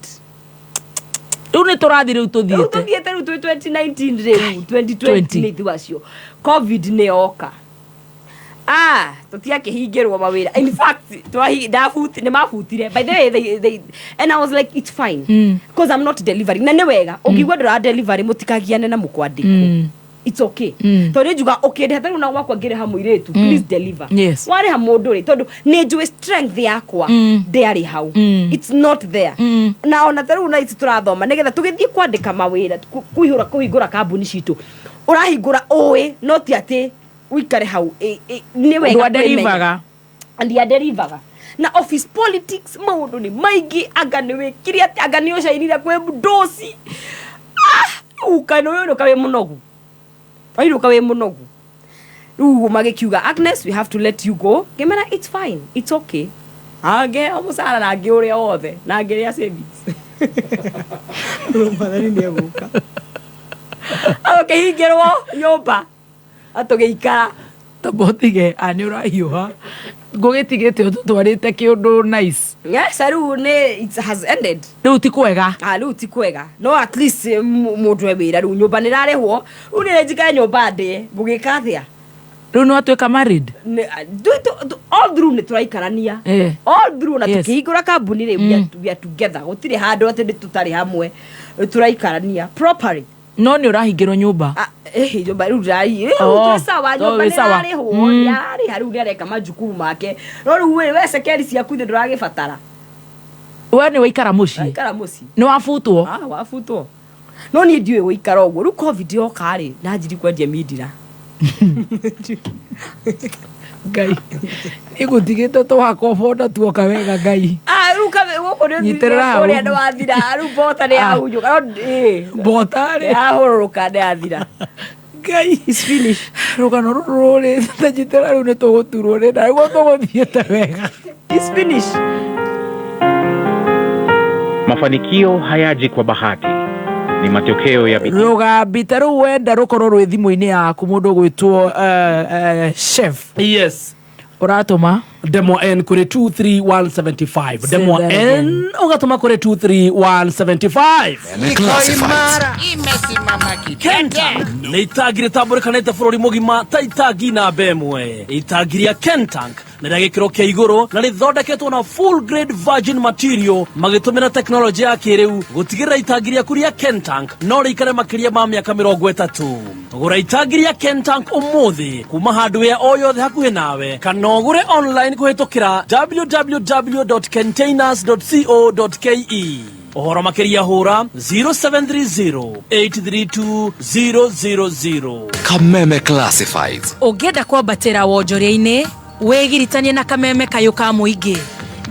Rĩu nĩ tũrathiĩ, rĩu Rĩu tũthiĩte. Tũthiĩte rĩu twĩ 2019, rĩu 2020. 20. Nĩ ithu acio COVID nĩ yoka. Ah, tũtiakĩhingĩrwo mawĩra. In fact, ndabuti nĩ mabutire, by the way. They, and I was like, "It's fine," because I'm not delivering. Na nĩ wega ũngĩigua ndũra delivery, mũtikagiane na mũkwandĩkwo. It's okay, tondũ njuga ũkĩndĩha ta rĩu na gwakwa ngĩrĩha mũirĩtu, please deliver. Warĩha mũndũ rĩ, tondũ nĩ njũĩ strength yakwa ndĩarĩ hau. It's not there. Na ona ta rĩu na ici tũrathoma nĩgetha tũgĩthiĩ kwandĩka mawĩra, kũihũra kũhingũra kambuni citũ, ũrahingũra ũĩ, no ti atĩ ũikare hau. Nĩ wega kwĩmenya. Ndwa-delivaga. Ndiaderivaga na office politics, maũndũ nĩ maingĩ, anga nĩ wĩkire atĩ, anga nĩ ũcainire kwĩ ndoci. Ah, ũka nĩ ũyũka wĩ mũnogu, wainũka wĩ mũnogu. Rĩu magĩkiuga, "Agnes, we have to let you go." Ngĩmera, "It's fine, it's okay." Angĩheo mũcara na ngĩ ũrĩa wothe na ngĩrĩa savings. Mwathani nĩ egũka. Agũkĩhingĩrwo nyũmba atũgĩikara. Tambotige a nĩ ũrahiũha ngũgĩtigĩte ũtũtwarĩte kĩũndũ nice. Yes, rĩu nĩ it has ended. Rĩu ti kwega. Ah, rĩu ti kwega, no at least mũndũ e wĩra. Rĩu nyũmba nĩ rarĩhwo, rĩu nĩ njikare nyũmba ndĩe, ngũgĩka atĩa? Rĩu nĩ watuĩka married? All through nĩ tũraikarania. All through na tũkĩhingũra kambuni rĩ, we are together. Gũtirĩ handũ atĩ nĩ tũtarĩ hamwe, tũraikarania properly. No nĩ ũrahingĩrwo nyũmba. Ah, nyũmba rĩu ndĩrai Oh, twĩ sawa. oh, Nyũmba wĩ nĩ sawa. rarĩhwo. Nĩ ararĩha, rĩu nĩ areka majukumu make, no rĩu we cekeri ciaku thĩ ndũragĩbatara. We nĩ waikara mũciĩ? Aikara mũciĩ. Nĩ wabutwo? Ah, wabutwo, no niĩ ndiũĩ gũikara ũguo. Rĩu COVID yoka rĩ, nanjiri kwendia mindira. Ngai igũtigĩte twakwo bonda tuoka wega, Ngai. Ah, rĩu gũkũ nĩ Nyitĩrĩra hau. kũrĩa nĩ wathira. Rĩu bota nĩ yahunyũka. No, Bota rĩ? Nĩ yahũrũrũka, nĩ yathira. Ngai. It's finished. Rũgano rũrũ rũrĩ ta nyitĩra, rĩu nĩ tũgũturwo nĩ nda nĩguo tũgũthiĩte wega. It's finished. Mafanikio hayaji kwa bahati, ni matokeo ya bidii. Rũgambi ta rĩu wenda rũkorwo rwĩ thimũ-inĩ yaku, mũndũ ũgwĩtwo chef. Yes. Ũratũma Ndemwa N kũrĩ 23175. Say Ndemwa that N ũgatũma kũrĩ 23175. Imesimama Kentank nĩ itangi rĩtambũrĩkanĩte bũrũri mũgima ta itangi namba ĩmwe. Itangi rĩa Kentank nĩ rĩa gĩkĩro kĩa igũrũ na rĩthondeketwo na full grade virgin material magĩtũmĩra tekinoronjĩ ya kĩrĩu gũtigĩrĩra itangi rĩaku rĩa Kentank no rĩikare makĩria ma mĩaka 30. Gũra itangi rĩa Kentank ũmũthĩ kuma hardware o yothe hakuhĩ nawe kana ũgũre online kũhĩtũkĩra www.containers.co.ke. Ũhoro makĩria hũra 0730 832 000. Kameme Classifieds. Ũngĩenda kwambatĩra wonjoria-inĩ, wĩgiritanie na Kameme Kayũ ka Mũingĩ.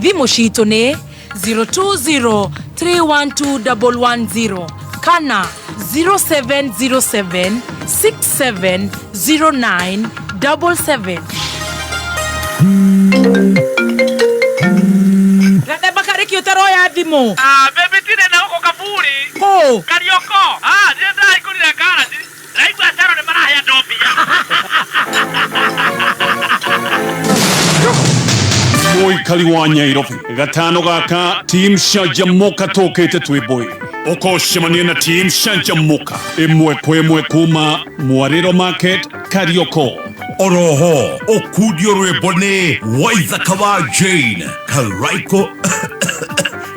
Thimũ citũ nĩ 020 312 110 kana 0707 6709 77. Gathemba karĩki ũtaroya thimũ. Ah, baby tire na huko kaburi. Kũ? Karioko. Ah, ndiye ndaikũrire karaci. Ndaigua cero nĩ marahe andũ mbia. Mũikari wa Nyairobi gatano gaka team Canjamũka tũkĩte twĩ ũkocemania na team Canjamũka ĩmwe kwa ĩmwe kuma Mwarĩro Market, Karioko. Oroho ũkundio rwĩmbo nĩ Waithaka wa Jane Karaiko,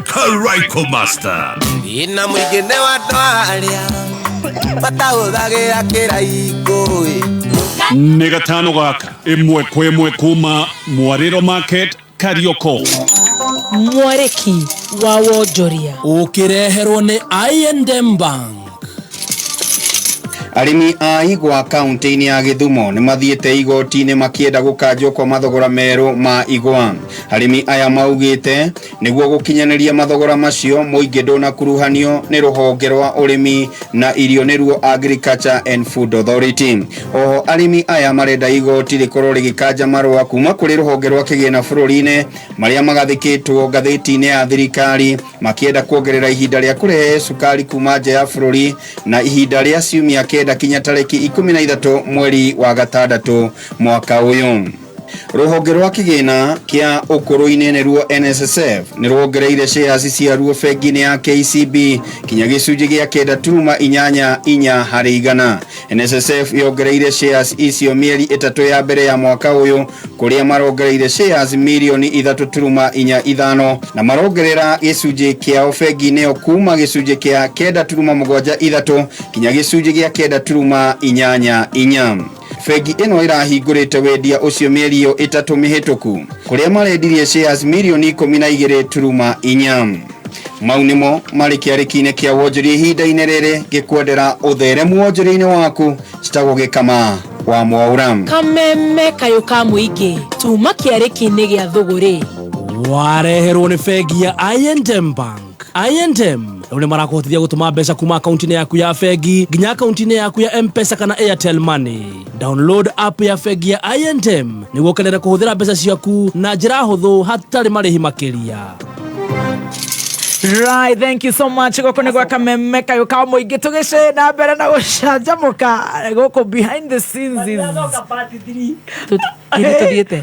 Karaiko Master. Ina mũingĩ nĩ wa andũ arĩa matahũthagĩra kĩraikũ. Nĩ gatano gaka ĩmwe kwa ĩmwe kuma Mwarĩro Market, Karioko. Mwarĩki wa wonjoria. Ũkĩreherwo nĩ I&M Bank. Arĩmi a igwa kaunti-inĩ ya Gĩthumo nĩ mathiĩte igoti-inĩ makĩenda gũkanjwo kwa mathogora merũ ma igwa. Arĩmi aya maugĩte nĩguo gũkinyanĩria mathogora macio mũingĩ ndũnakuruhanio nĩ rũhonge rwa ũrĩmi na irio nĩruo Agriculture and Food Authority. Oho arĩmi aya marenda igoti rĩkorwo rĩgĩkanja marũa kuma kũrĩ rũhonge rwa kĩgĩna bũrũri-inĩ marĩa magathĩkĩtwo ngathĩti-inĩ ya thirikari makĩenda kuongerera ihinda rĩa kũrehe cukari kuma nja ya bũrũri na ihinda rĩa ciumia 9 kinya tarĩki 13 mweri wa gatandatũ mwaka ũyũ. Rũhonge rwa kĩgĩna kĩa ũkũrũ-inĩ nĩruo NSSF nĩ ruongereire shares ciaruo bengi-inĩ ya KCB kinya gĩcunjĩ gĩa 9.84 harĩ igana. NSSF yongereire shares icio mĩeri 3 ya mbere ya mwaka ũyũ kũrĩa marongereire shares mirioni 3.45 na marongerera gĩcunjĩ kĩao bengi-inĩ ĩyo kuma gĩcunjĩ kĩa 9.73 kinya gĩcunjĩ gĩa 9.84. Bengi ĩno ĩrahingũrĩte wendia ũcio mĩeri ĩyo 3 mĩhĩtũku kũrĩa marendirie shares mirioni 12.4. Mau nĩmo marĩ kĩarĩki-inĩ kĩa wonjoria ihinda-inĩ rĩrĩ ngĩkwendera ũtheremu wonjoria-inĩ waku. Citagwo Gĩkama wa Mwaura. Kameme Kayũ ka Mũingĩ tuma kĩarĩki-inĩ gĩa thũgũrĩ. Wareherwo nĩ bengi ya I&M Bank. I&M rĩu nĩ marakũhotithia gũtũma mbeca kuma akaunti-inĩ yaku ya bengi nginya akaunti-inĩ yaku ya M-Pesa kana Airtel Money. Download app ya bengi ya I&M nĩguo ũkenere kũhũthĩra mbeca ciaku na njĩra hũthũ hatarĩ marĩhi makĩria. Right, thank you so much. Gũkũ nĩ gwa Kameme Kayũ ka Mũingĩ tũgĩcĩ na mbere na gũcanjamũka gũkũ behind the scenes is nĩ tũthiĩte.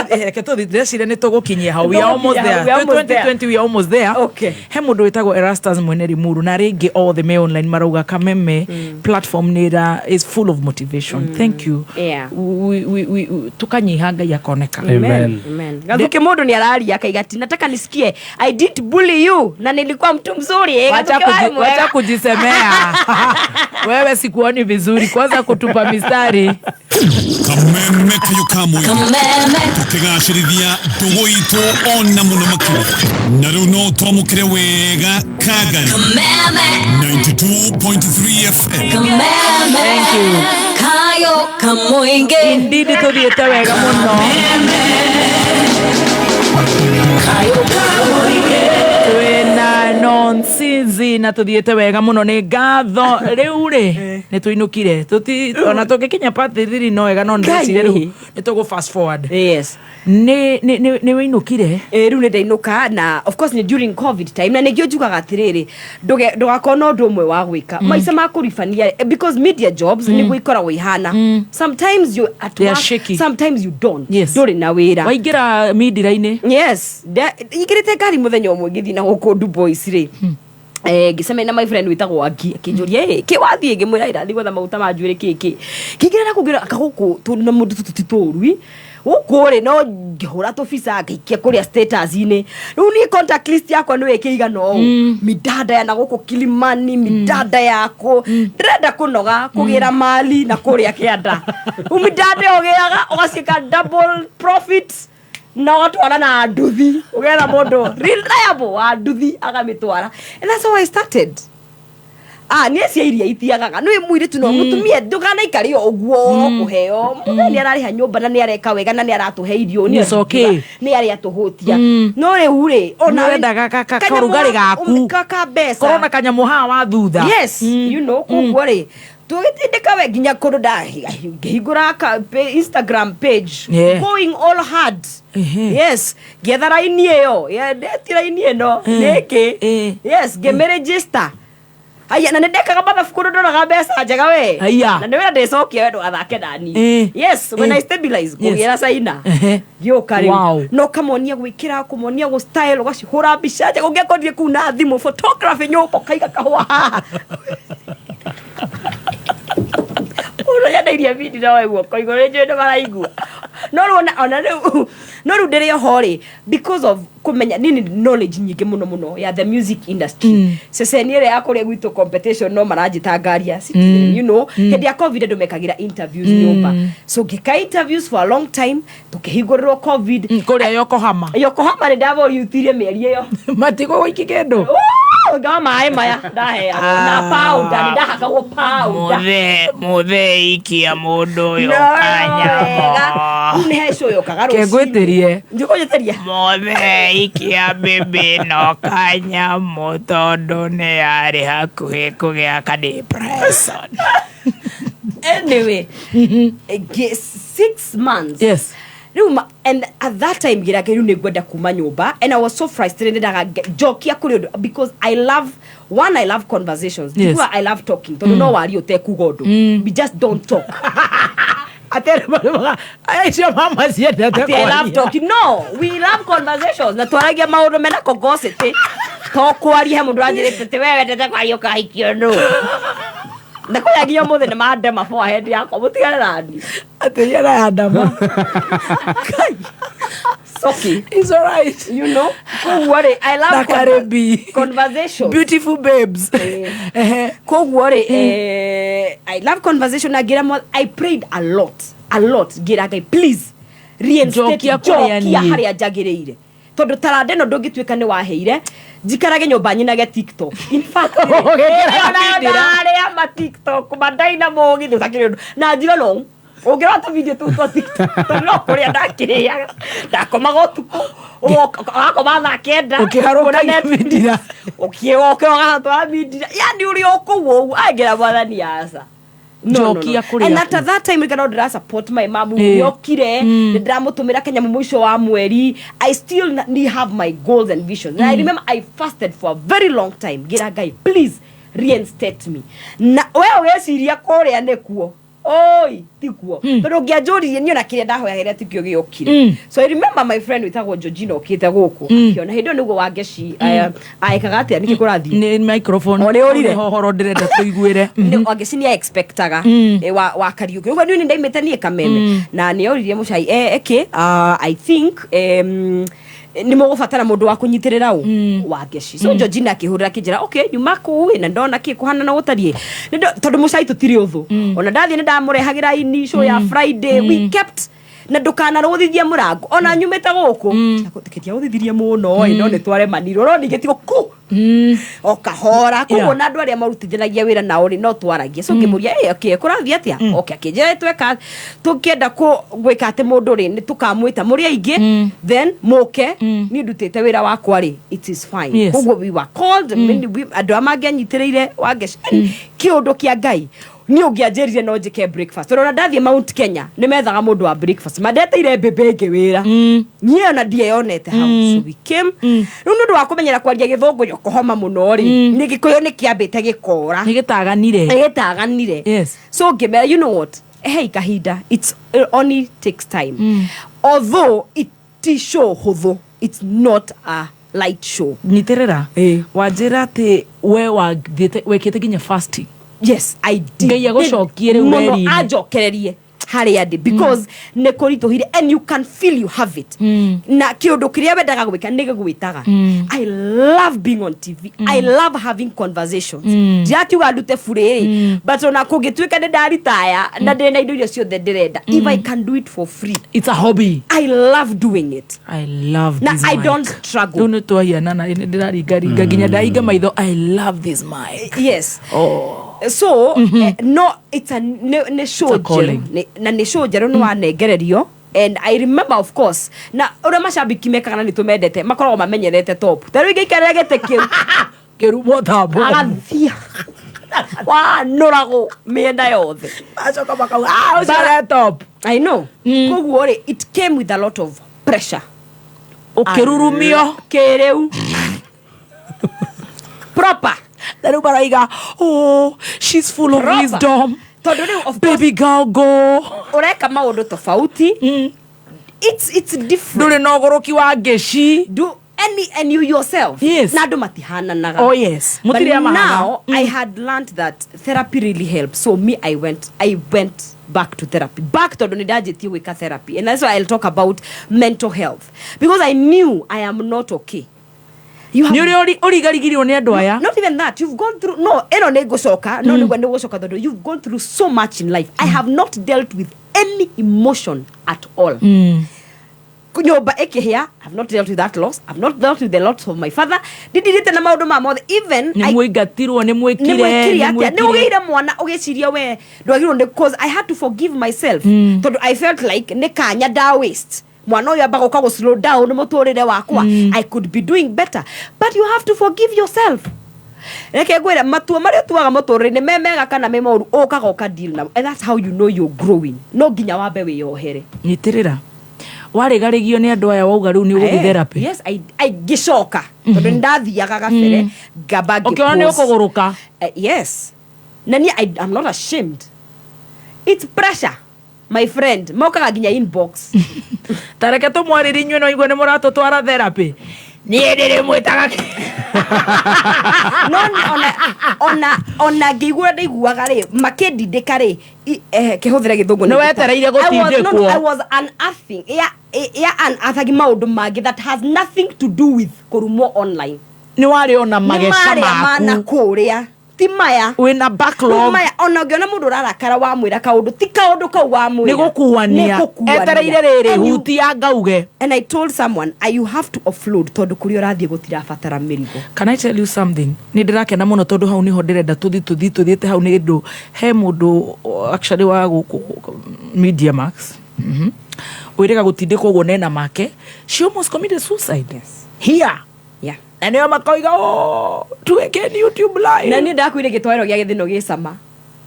Reke tũthiĩ, ndĩreciria nĩ tũgũkinyia hau. We are almost there. We are almost there. 2020 we are almost there. Okay. He mũndũ wĩtagwo Erastus Mwene Rimuru na rĩngĩ othe me online marauga Kameme platform nĩ is full of motivation. Thank you. Yeah. Tukanyiha Ngai akoneka. Amen. Amen. Gathuke mundu ni araria akaiga ati nataka nisikie I didn't bully you na nilikuwa mtu mzuri. Eh, Wacha Gathuke wewe mwega. Wacha kujisemea. Wewe sikuoni vizuri, kwanza kutupa mistari. Kameme Kayũ ka Mũingĩ tũkĩgacĩrithia ndũgũ itũ ona mũno makĩria na rĩu no twamũkĩre wega Kagari 92.3 FM. Thank you. Kayo Kamuingi. Indeed tuthiĩte wega mũno. Twĩna nonsense. Lindsay na tuthiĩte wega mũno nĩ ngatho rĩu rĩ nĩ tũinũkire Tũti ona tũngĩkinya part 3 no wega no ndĩreciria rĩu nĩ tũgũ fast forward. Yes. Nĩ wĩinũkire? Ĩ, rĩu nĩ ndainũka na of course nĩ during COVID time, na nĩkĩo njugaga atĩrĩrĩ, ndũgakorwo na ũndũ ũmwe wa gwĩka maica ma kũribania, because media jobs nĩguo ikoragwo ihana. Sometimes you at They are work, shaky. Sometimes you don't. Ndũrĩ na wĩra. Waingĩra mindira-inĩ. Yes, ingĩrĩte ngari mũthenya ũmwe ngĩthiĩ na gũkũ Dubois rĩ, ngĩcemania na my friend wĩtagwo Angi, akĩnjũria, "Ĩ, kĩ wathiĩ?" Ngĩmwĩra, "Ĩ, ndathiĩ gwetha maguta ma njuĩrĩ kĩ kĩ." Kĩingĩra na kũu ngĩra aka gũkũ na mũndũ tũtũ ti tũũru gũkũ rĩ, no ngĩhũra tũbica ngĩikia kũrĩa status-inĩ. Rĩu niĩ contact list yakwa nĩ ĩkĩigana ũũ, midanda ya na gũkũ Kilimani, midanda yakũ ndĩrenda kũnoga kũgĩra mali na kũrĩa kĩanda. Rĩu midanda ĩyo ũgĩaga ũgaciĩka double profit na ũgatwara na nduthi, ũgetha mũndũ reliable wa nduthi agamĩtwara, and that's how I started. Ah, niĩ cia iria itiagaga nĩ mũirĩtu no mũtumia ndũkanaikare o ũguo kũheo. Mũthee nĩ ararĩha nyũmba na nĩ areka wega na nĩ aratũhe irio, nĩ It's okay. nĩ arĩa atũhũtia, no rĩu rĩ Nĩ wendaga karugarĩ gaku. Ka mbeca. Korwo na kanyamũ haha wa thutha. Yes, koguo rĩ tũgĩtindĩka we nginya kũndũ ngĩhingũra Instagram page, going all hard. Yes, ngĩetha raini ĩyo yendeti raini ĩno nĩkĩ. Yes, ngĩmĩregister. Aya, na nĩ ndekaga mathabu kũndũ ndonaga mbeca njega we. Aya. Na nĩ wĩra ndĩcokia we ndũgathake nani. Yes, when I stabilize kũgĩra caina gĩũka rĩu no kamonia gwĩkĩra, kũmonia gũ style, ũgacihũra mbica njega, ũngĩakorire kũu na thimũ photography nyũmba ũkaiga kahũa haha. Ũrĩa nyendeirie bindi no guoko igũrũ nĩ njũĩ nĩ maraigua, no rĩu ona rĩu, no rĩu ndĩrĩ oho rĩ, because of kũmenya nini knowledge nyingĩ mũno mũno ya the music industry, ceceni ĩrĩa ya kũrĩa gwitũ competition no maranjĩta ngaria Citizen, hĩndĩ ya COVID andũ mekagĩra interviews nyũmba, so ngĩka interviews for a long time tũkĩhingũrĩrwo COVID. Kũrĩa Yokohama. Yokohama nĩ ndaboriutirie mĩeri ĩyo. Matigũgũiki kĩndũ. Ngawa maĩ maya ndaheagwo na powder, nĩ ndahakagwo powder. Mũthee mũthee ikia mũndũ ũyũ. No, wega. Rĩu nĩ he show yokaga rũcinĩ. Kengwĩtĩrie. Njũkũnjĩtĩria. Mũthee ikia bibi no kanyamũ tondũ nĩ yarĩ hakuhĩ kũgĩa ka depression. Anyway, 6 months. Rĩu and at that time ngira rĩu nĩ ngwenda kuma nyũmba, and I was so frustrated, ndendaga njokia kũrĩ ũndũ because I love one, I love conversations. Njiguaga I love talking, tondũ no warie ũtekuga ũndũ, we just don't talk. Atĩ icio mama ciendete Ati I love kwaria. talking. No, we love conversations na twaragia maũndũ mena kogocity, to kwaria he mũndũ anjĩrĩte atĩ we wendete kwaria ũkahikio nũ na kũrĩa nginya ũmũthĩ nĩ mandema forehead yakwa, mũtigane nani. Atĩ yara ya ndama. It's okay. It's all right. Koguo rĩ, I love Na Karibi. conversation. Beautiful babes. Koguo rĩ, I love conversation na ngira I prayed a lot, a lot, ngira Ngai, please reinstate Njokia kũrĩa njokia niĩ. Harĩa njagĩrĩire, tondũ taranda ĩno ndũngĩtuĩka nĩ waheire njikarage nyũmba nyinage TikTok. In fact, Ũgĩkĩra ndarĩa bindira. Ma TikTok mandaina mũgithi ũtakĩrĩ ũndũ na njira no ũngĩrora tũ video tũu twa TikTok, tondũ no kũrĩa ndakĩrĩaga, ndakomaga ũtukũ, ũgakoma thaa 9. Ũkĩharũkagia Kuona Netflix. mindira. Ũkĩoga twara mindira, yani ũrĩ o kũu ũguo angĩra mwathani aca. No, no, no. Njokia kũrĩa And at kũ. that time rĩka no ndĩra support my mom. Nĩokire nĩ ndĩramũtũmĩra kanyamũ mũico wa mweri. I still have my goals and visions, and I remember I fasted for a very long time, ngira Ngai, please reinstate me. Na we ũgĩciria kũrĩa nĩkuo oi tikuo, tondũ ũngĩanjũririe niĩ ona kĩrĩa ndahoyagĩra tikio gĩokire. So I remember my friend wĩtagwo Georgina okĩte gũkũ, akĩona hĩndĩ ĩyo nĩguo Wangeci aĩkaga atĩa, nĩkĩ kũrathiĩ? Nĩ microphone. O nĩ ũrire? Hohoro ndĩrenda tũiguĩre. Wangeci nĩ expectaga wa Kariuki ũguo niĩ nĩ ndaimĩte niĩ Kameme na nĩ oririe Mũcai, ĩkĩ I think nĩ mũgũbatara mũndũ wa kũnyitĩrĩra ũ Wangeci. So Georgina akĩhũrĩra akĩnjĩra, okay, nyuma kũu ĩ na ndona kĩ kũhana na gũtariĩ. Tondũ Mũcai tũtirĩ ũthũ, ona ndathiĩ nĩ ndamũrehagĩra ini show ya Friday, we kept Na ndũkanarũthithie mũrango ona nyumĩte gũkũ kĩtiaũthithirie mũno ĩ, no nĩ twaremanirwo no ningĩ tigo ku o kahora koguo. Na andũ arĩa marutithanagia wĩra nao rĩ, no twaragia, so ngĩmũria, "Ĩ, okay, kũrathiĩ atĩa?" Okay, akĩnjĩra tweka tũkĩenda gwĩka atĩ mũndũ rĩ, nĩ tũkamwĩta mũrĩ aingĩ, then mũke. Niĩ ndutĩte wĩra wakwa rĩ, it is fine. Koguo we were called, andũ arĩa mangĩanyitĩrĩire Wangeci, kĩũndũ kĩa Ngai niĩ ũngĩanjĩrire no njĩke breakfast, tondũ ona ndathiĩ Mount Kenya nĩ methaga mũndũ wa breakfast, mandeteire mbĩmbĩ ĩngĩ wĩra, niĩ ona ndieyonete hau. So we came rĩu nĩ ũndũ wa kũmenyera kwaria Gĩthũngũ yokohoma mũno rĩ, nĩ Gĩkũyũ nĩ kĩambĩte gĩkora. Nĩ gĩtaganire. Nĩ gĩtaganire. So ngĩmera, you know what, hei kahinda, it only takes time, although it ti show hũthũ, it's not a light show. Nyitĩrĩra, wanjĩra atĩ we wathiĩte wekĩte nginya fasting. Yes, I did. Ngai agũcokie rĩu Mũno. reri-inĩ. Anjokererie harĩa ndĩ, because nĩ kũritũhire and you can feel you have it, na kĩũndũ kĩrĩa wendaga gwĩka nĩ gĩgwĩtaga. I love being on TV, I love having conversations. Ndirakiuga ndute burĩ rĩ, but ona kũngĩtuĩka nĩ ndaritaya na ndĩ na indo iria ciothe ndĩrenda, if I can do it for free. It's a hobby. I love doing it. I love Na this I mic. don't struggle. Rĩu nĩ twahianana, nĩ ndĩraringaringa nginya ndahinga maitho. I love this mic. Yes. Oh. So no, it's a nĩ show It's a calling. njerũ. Na nĩ show njerũ nĩ wanengererio, and I remember, of course, na ũrĩa macambiki mekaga na nĩ tũmendete, makoragwo mamenyerete top, ta rĩu ingĩikarĩra gĩtĩ kĩu kĩrumo tambo. Agathia wanũragwo mĩena yothe. Acoka makauga, "Ah, ũcio ũrĩa top." I know. Koguo rĩ, it came with a lot of pressure. Ũkĩrurumio. Kĩrĩu proper. Na rĩu maraiga, "Oh, she's full of Proper. wisdom." Tondũ rĩu of Baby girl, go. Ũreka maũndũ tofauti, it's different. Ndũrĩ na ũgũrũki wa ngĩci. Do any and you yourself. Na andũ matihananaga. Oh, yes. But Mũtirĩ amahana. now I had learned that therapy really helps, so me, I went back to therapy, back, tondũ nĩ ndanjĩtie gwĩka therapy, and that's why I'll talk about mental health, because I knew I am not okay. Nĩ ũrĩa ũrigarigirwo nĩ andũ aya. Not even that, you've gone through, no, ĩno nĩ ngũcoka, no nĩguo nĩ gũcoka, tondũ you've gone through so much in life. I have not dealt with any emotion at all. Nyũmba ĩkĩhĩa, I've not dealt with that loss, I've not dealt with the loss of my father, ndindirĩte na maũndũ ma mothe, even Nĩ mũingatirwo, nĩ mwĩkire. Nĩ mwĩkire Nĩ atĩa, nĩ mwĩkire. ũgĩire mwana ũgĩciria we ndwagĩrĩirwo nĩ, cause I had to forgive myself, tondũ I felt like nĩ kanya da waste, mwana ũyũ amba gũka gũ slow down mũtũrĩre wakwa. I could be doing better, but you have to forgive yourself. Reke ngwĩre, matua marĩa ũtuaga mũtũrĩre-inĩ, me mega kana me moru, ũkaga ũka deal namo, and that's how you know you're growing. No nginya wambe wĩyohere. Nyitĩrĩra, warĩgarĩgio nĩ andũ aya, wauga rĩu nĩ ũgũthiĩ therapy. Yes, I ngĩcoka, tondũ nĩ ndathiaga gabere, ngamba Ũkĩona nĩ ngĩ-pause. ũkũgũrũka. Yes, na niĩ I'm not ashamed. It's pressure, my friend, mokaga nginya inbox. Tareke tũmwarĩrie, inyuĩ no igue nĩ mũratũtwara therapy, niĩ ndĩrĩmwĩtaga. No ona ngĩigua ndaiguaga rĩ, makĩndindĩka rĩ, kĩhũthĩre Gĩthũngũ. Nĩ wetereire I was- no, no, gũtindĩkwo. I was unearthing, ya unearthing maũndũ mangĩ that has nothing to do with kũrumwo online. Nĩ warĩ ona mageca Nĩ marĩa mana maku. kũrĩa, ti maya. Wĩna backlog. Rĩu maya, ona ũngĩona mũndũ ũrarakara wamwĩra kaũndũ, ti kaũndũ kau wamwĩra. Nĩ gũkuania. Nĩ gũkuania. Etereire rĩrĩ And hutia ngauge. And I told someone, you have to offload, tondũ kũrĩa ũrathiĩ gũtirabatara mĩrigo. Can I tell you something? Nĩ ndĩrakena mũno tondũ hau nĩho ndĩrenda tũthiĩ tũthiĩte hau, nĩ ũndũ he mũndũ actually wa gũkũ Media Max, wĩrĩga gũtindĩkwo ũguo nena make, she almost committed suicide. Here. Na nĩo makoiga, "Oh, tuwekeni YouTube live." Na niĩ ndakwire gĩtwarĩro gĩa gĩthĩno gĩ cama.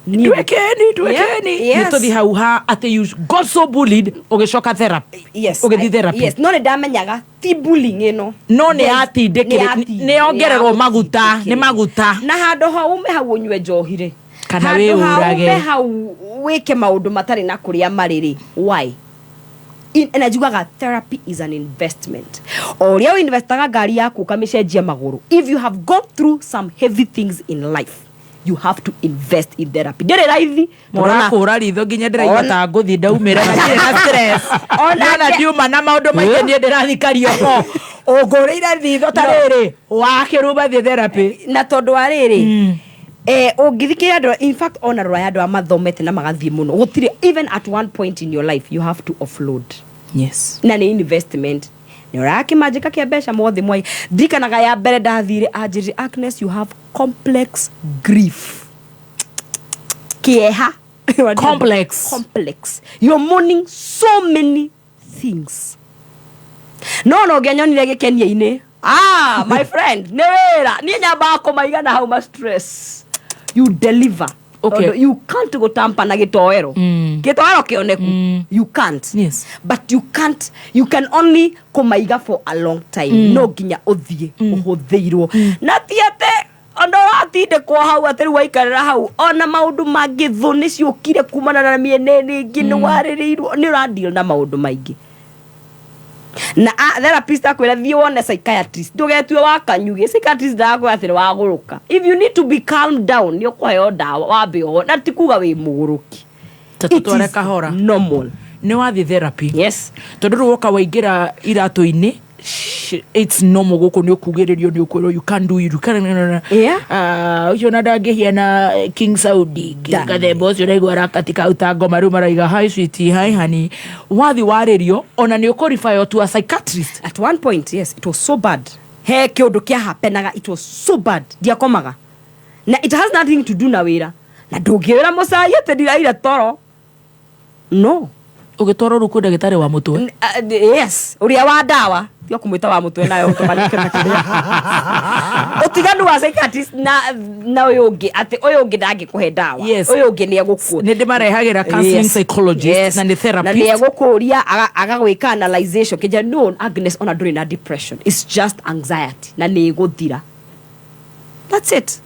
Tuwekeni, tuwekeni. Yeah, yes. Nĩ tũthi hau ha atĩ you got so bullied, ũgĩcoka therapy. Yes. Ũgĩthiĩ therapy. Yes, no nĩ ndamenyaga ti bullying ĩno. No nĩ Yes, yatindĩkĩrĩ nĩ yongererwo maguta, nĩ maguta. Na handũ ha ume hau ũnyue njohi rĩ, Kana handũ ha wĩyũrage. ume hau wĩke maũndũ matarĩ na kũrĩa marĩ rĩ, why? Na njugaga therapy is an investment, o ũrĩa ũinvestaga ngari yaku ũkamĩcenjia magũrũ. If you have gone through some heavy things in life, you have to invest in therapy. Ndĩrĩ raithi. Mũrakũra ritho nginya ndĩraigua ta ngũthi ndaumĩra na ndirĩ na stress. Ona ndiuma na maũndũ maingĩ, niĩ ndĩrathikario ho ũngũrĩire ritho ta rĩrĩ wakĩruma thiĩ therapy. Na tondũ wa rĩrĩ, Ũngĩthikĩrĩria andũ, in fact, ona rora andũ arĩa mathomete na magathiĩ mũno, gũtirĩ, even at one point in your life you have to offload. Na nĩ investment, nĩ ũrakĩmanjĩka kĩa mbeca mothe mwai. Ndirikanaga ya mbere ndathire, anjĩrire, "Agnes, you have complex grief," kĩeha. Complex. Complex, you're mourning so many things. No ũngĩanyonire gĩkenia-inĩ, ah, my friend, nĩ wĩra niĩ nyambaga kũmaigana hau ma stress. You deliver. Tondũ you can't gũtampa na gĩtoero, gĩtoero kĩoneku, you can't. But you can't, you can only kũmaiga for a long time. No nginya ũthiĩ ũhũthĩirwo, na ti atĩ ona ũratindĩkwo hau atĩ rĩu waikarĩra hau, ona maũndũ mangĩ thũ nĩ ciũkire kumana na mĩena ĩngĩ, nĩ warĩrĩirwo, nĩ ũradeal na maũndũ maingĩ. Na therapist akwĩra thiĩ wone psychiatrist, ndũgetue wa kanyugĩ. Psychiatrist ndarakwĩra atĩ nĩ wagũrũka. If you need to be calm down, nĩ ũkũheo ndawa wambe oho, na ti kuga wĩ mũgũrũki. Ta tũtware kahora. Normal. Nĩ wathiĩ therapy? Yes. Tondũ rĩu woka waingĩra iratũ-inĩ, it's normal gũkũ nĩ ũkugĩrĩrio, nĩ ũkwĩrwo you can't do it, you can't. Ah, ũcio na ndangĩhiana King Saudi gathemba ũcio ũraigua arakatika hau ta ngoma. Rĩu maraiga, "Hi sweetie, hi honey." Wathi warĩrio, ona nĩ ũkũrefer to a psychiatrist? At one point, yes. It was so bad, he kĩũndũ kĩa happenaga, it was so bad, ndiakomaga, na it has nothing to do na wĩra, na ndũngĩwĩra mũcai atĩ ndiraire toro, no. Ũgĩtwarwo rĩu kwĩ ndagĩtarĩ wa mũtwe? Yes, ũrĩa wa ndawa, tiga kũmwĩta wa mũtwe nayo ũtũmanĩke na kĩrĩa ũtiganu wa psychiatrist na ũyũ ũngĩ, atĩ ũyũ ũngĩ ndangĩkũhe ndawa. Ũyũ ũngĩ nĩ egũkũ Nĩ ndĩmarehagĩra counseling psychologist na nĩ na therapist. Nĩ egũkũria, agagwĩka analyzation kĩnja, "No, Agnes, ona ndũrĩ na depression, it's just anxiety na nĩ ĩgũthira." That's it,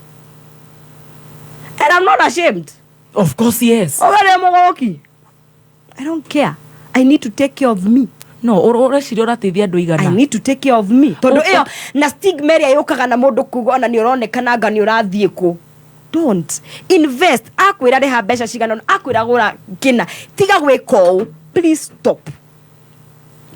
and I'm not ashamed. Of course, yes. Ũgarĩ mũgũrũki, I don't care, I need to take care of me. No ũreciria ũrateithia andũ igana? I need to take care of me, tondũ ĩyo na stigma ĩrĩa yũkaga na mũndũ kuga ona nĩ ũronekana anga nĩ ũrathiĩ kũ. Don't invest. Akwĩra rĩha mbeca cigana ũna, akwĩra gũra kĩna, tiga gwĩka ũũ. Please stop,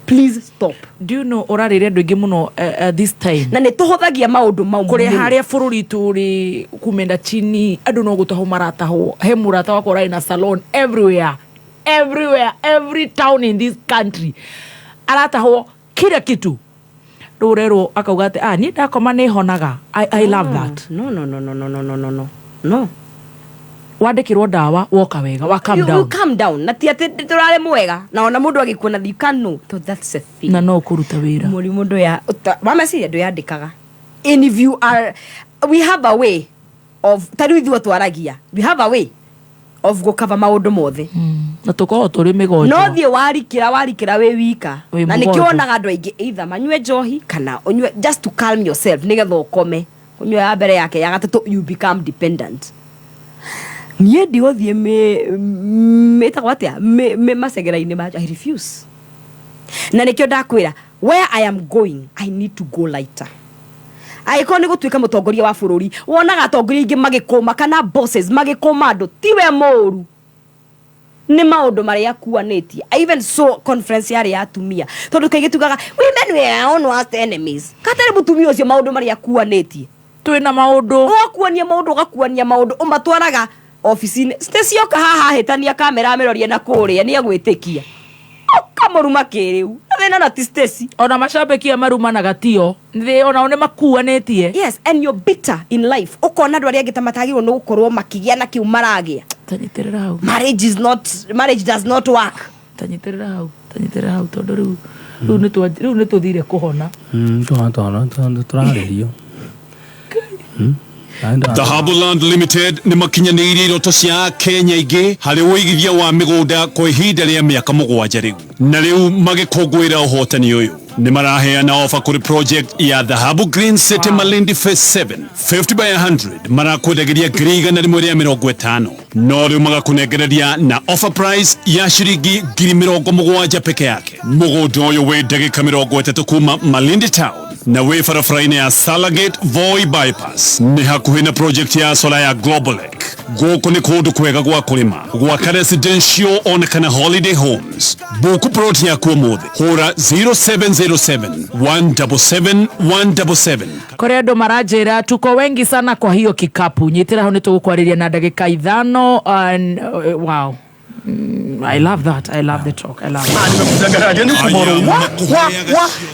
please stop. Do you know ũrarĩria andũ aingĩ mũno this time? Na nĩ tũhũthagia maũndũ mau kũrĩa mũno. Harĩa bũrũri tũrĩ kumenda chini, andũ no gũtahwo maratahwo. He mũrata wakwa ũrarĩ na salon everywhere, everywhere, every town in this country, aratahwo kila kitu. Rĩu ũrerwo akauga atĩ, "Ah, niĩ ndakoma nĩ honaga." I love that. No, no, no, no, no, no, no, no, no, no. Wandĩkĩrwo ndawa, woka wega, wa calm You down. Calm down, na ti atĩ tũrarĩ mwega, na ona mũndũ agĩkuona, you can know. So that's a thing. Na no ũkũruta wĩra. Mũrimũ ndũya wa meciria ndũyandĩkaga, and if you are, we have a way of, ta rĩu ithuĩ twaragia, we have a way of gũkava maũndũ mothe. Na tũkoragwo tũrĩ mĩgonjo. No thiĩ warikĩra, warikĩra wĩ wika. Wĩ Na nĩkĩo mũgonjo. wonaga andũ aingĩ either manyue njohi kana ũnyue just to calm yourself, nĩgetha ũkome. Ũnyue ya mbere yake, ya gatatũ, you become dependent. Niĩ ndigũthiĩ mĩtagwo atĩa, macegera-inĩ ma, I refuse. Na nĩkĩo ndakwĩra, where I am going, I need to go lighter. Angĩkorwo nĩ gũtuĩka mũtongoria wa bũrũri, wonaga atongoria aingĩ magĩkũma kana bosses magĩkũma andũ, tiwe mũũru, nĩ maũndũ marĩa akuanĩtie. I even saw conference yarĩ ya atumia, tondũ kaingĩ tugaga women, we are our own worst enemies. Katarĩ mũtumia ũcio, maũndũ marĩa akuanĩtie. Twĩna maũndũ. Ũgakuania maũndũ, ũgakuania maũndũ, ũmatwaraga obici-inĩ. Cioka haha, hĩtania kamera, amĩrorie na kũrĩa, nĩ egwĩtĩkia ũkamũruma kĩrĩu na thĩna na ti Stacy. Ona macambĩki aya marumanaga tio thĩ, onao nĩ makuanĩtie. Yes, and you're bitter in life, ũkona andũ arĩa angĩ ta matagĩrĩirwo nĩ gũkorwo makĩgĩa na kĩu maragĩa. Tanyitĩrĩra hau. Marriage is not, marriage does not work. Tanyitĩrĩra hau, tanyitĩrĩra hau, tondũ rĩu nĩ tũthire kũhona. Tũhona tũrarĩrio. Dhahabu Land Limited nĩ makinyanĩirie iroto cia Kenya ingĩ harĩ ũigithia wa mĩgũnda kwa ihinda rĩa mĩaka 7 rĩu, na rĩu magĩkũngũĩra ũhotani ũyũ nĩ maraheana ofa kũrĩ project ya Dhahabu Green City, Malindi Phase 7, 50 by 100, marakwendagĩria 150,000, no rĩu magakũnengereria na offer price ya ciringi 70,000 peke yake. Mũgũnda ũyũ wĩ ndagĩka 30 kuma Malindi town. Na wĩ barabara-inĩ ya Salagate Voi Bypass, nĩ hakuhĩ na project ya sola ya Globalec. Gũkũ nĩ kũndũ kwega gwa kũrĩma, gwaka residential ona kana holiday homes. Book plot yaku ũmũthĩ, hũra 0707 177 177. Kũrĩ andũ maranjĩra tuko wengi sana kwa hiyo kikapu. Nyitĩra hau, nĩ tũgũkwarĩria na ndagĩka 5. Wow. I love that. I love the talk. I love it. Wa,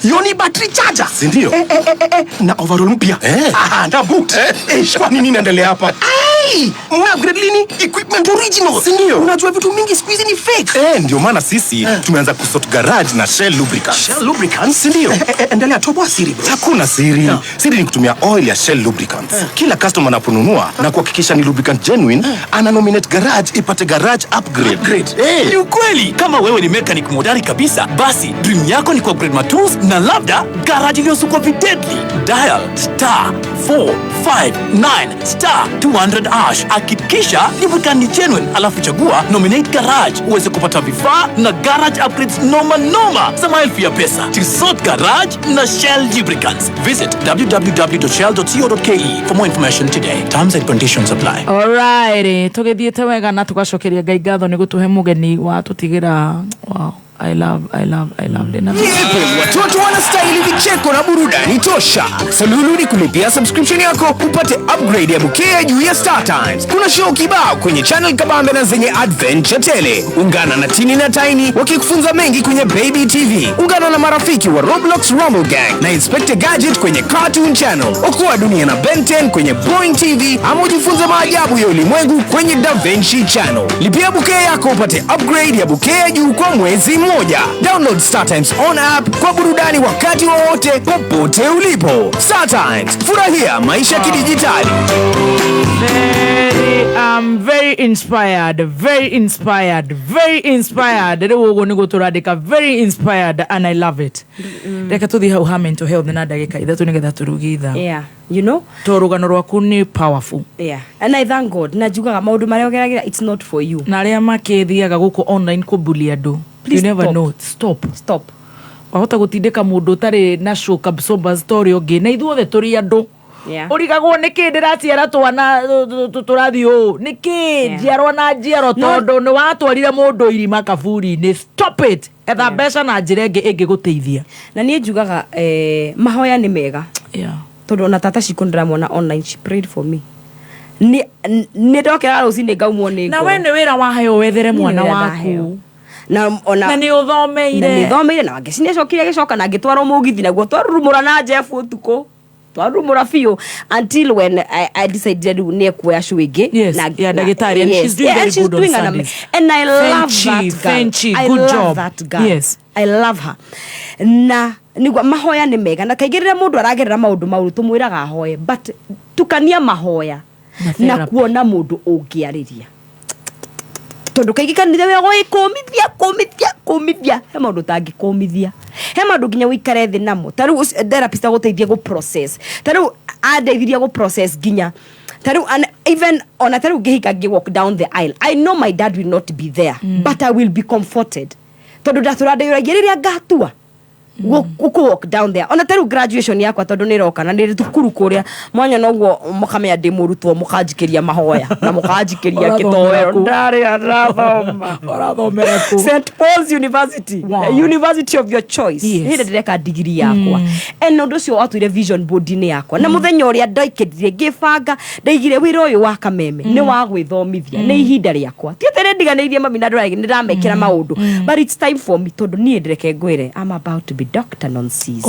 yoni battery charger. Si ndio? Eh, eh, eh, eh, na overall mpya. Ah, na boot. Eh, kwa nini inaendelea hapa? Ai, mna upgrade lini? Equipment original. Si ndio? Unajua vitu mingi siku hizi ni fake. Eh, ndio maana sisi tumeanza kusort garage na Shell Lubricants. Shell Lubricants? Si ndio? Eh, eh, eh, endelea, toboa siri, bro. Hakuna siri. Siri ni kutumia oil ya Shell Lubricants. Kila customer anaponunua na kuhakikisha ni lubricant genuine, ana nominate garage ipate garage upgrade. Upgrade. Eh. Ni ukweli. Kama wewe ni mechanic hodari kabisa, basi dream yako ni kuupgrade matools na labda garage iliyosukwa videadly. Dial *459*200#. Hakikisha lubricant ni genuine, alafu chagua nominate garage uweze kupata vifaa na garage upgrades noma noma za maelfu ya pesa. Tusort garage na Shell Lubricants. Visit www.shell.co.ke for more information today. Terms and conditions apply. Alright, tũgĩthiĩte wega na tũgacokeria Ngai ngatho nĩ gũtũhe mũgeni wa tũtigĩra. Wow. I love, I love, I love Lena. Watoto wanastahili vicheko na burudani tosha. Suluhu ni kulipia subscription yako upate upgrade ya bouquet ya juu ya Star Times. Kuna show kibao kwenye channel kabambe na zenye adventure tele. Ungana na Tini na Tiny wakikufunza mengi kwenye Baby TV. Ungana na marafiki wa Roblox Rumble Gang na Inspector Gadget kwenye Cartoon Channel. Okoa dunia na Ben 10 kwenye Boing TV ama ujifunze maajabu ya ulimwengu kwenye Da Vinci Channel. Lipia bouquet yako upate upgrade ya bouquet ya juu kwa mwezi mmoja. Download Star Times on app kwa burudani wakati wowote popote ulipo. Star Times, furahia maisha kidijitali. Very inspired, very inspired, very inspired. Rĩu ũguo nĩguo tũrandĩka, very inspired, and I love it. Reke tũthiĩ hau ha mental health na ndagĩka 3 nĩgetha tũrugie ithaa. Yeah, you know. To rũgano rwaku nĩ powerful. Yeah, and I thank God. Na njugaga maũndũ marĩa ũgeragĩra, it's not for you. Na arĩa makĩthiaga gũkũ online kũbulia andũ, Please you never stop. know. Stop. Stop. Wahota gũtindĩka mũndũ ũtarĩ na shock absorbers ta ũrĩa ũngĩ, na ithuothe tũrĩ andũ. Ũrigagwo nĩkĩ ndĩraciara twana tũrathiĩ ũũ, nĩkĩ njiarwa na njiarwa, tondũ nĩ watwarire mũndũ irima kaburi-inĩ. Stop it. Etha mbeca na njĩra ĩngĩ ĩngĩgũteithia. Na niĩ njugaga, mahoya nĩ mega, tondũ ona tata Ciko ndĩramwona online, she prayed for me. Nĩ ndokĩra rũcinĩ ngaumwo nĩ Na ngoro. We nĩ wĩra waheo wethere Niĩ nĩ mwana wĩra waku. ndaheo. Na ona Na nĩ ũthomeire. Na nĩ thomeire, na Wangeci nĩ acokire agĩcoka na ngĩtwarwo mũgithi naguo, twarurumũra na Jeff ũtukũ, twarurumũra biũ until when I decided rĩu nĩ ekuoya show ĩngĩ. Yes, yeah, ndagĩtarĩ, and she's doing Yeah, very and she's good on doing an Sundays. And I love Fenchi, that girl. Fenchi, I good love job. that girl. I love her. Na nĩguo mahoya nĩ mega, na kaingĩ rĩrĩa mũndũ aragerera maũndũ maũru tũmwĩraga ahoe, but tukania mahoya Na na therapy. kuona mũndũ ũngĩarĩria, tondũ kaingĩ kanitha wĩragwo kũmithia kũmithia kũmithia. He maũndũ ũtangĩkũmithia, he maũndũ nginya ũikare thĩ namo. Ta rĩu therapist agũteithie gũ process. Ta rĩu andeithirie gũ process nginya ta rĩu even ona ta rĩu ngĩhika, ngĩ walk down the aisle, I know my dad will not be there, but I will be comforted, tondũ ndatũra ndĩyũragia rĩrĩa ngatua gũkũ walk down there. Ona ta rĩu graduation yakwa, tondũ nĩ ĩroka na nĩ thukuru kũrĩa mwanya, noguo mũkamenya ndĩ mũrutwo, mũkanjikĩria mahoya na mũkanjikĩria Ũrathomera kĩtoero. kũ? Ndarĩa ndathoma. Ũrathomera kũ? St Paul's University. University of your choice. Hĩndĩ ndĩreka ndigiri yakwa, and ũndũ ũcio watuire vision board-inĩ yakwa, na mũthenya ũrĩa ndaikĩrire ngĩbanga, ndaigire wĩra ũyũ wa kameme nĩ wa gwĩthomithia, nĩ ihinda rĩakwa. Ti atĩ nĩ ndiganĩirie mami na andũ arĩa angĩ, nĩ ndĩramekĩra maũndũ, but it's time for me, tondũ niĩ ndĩreke ngwĩre, I'm about to be Dr. Nonsizi.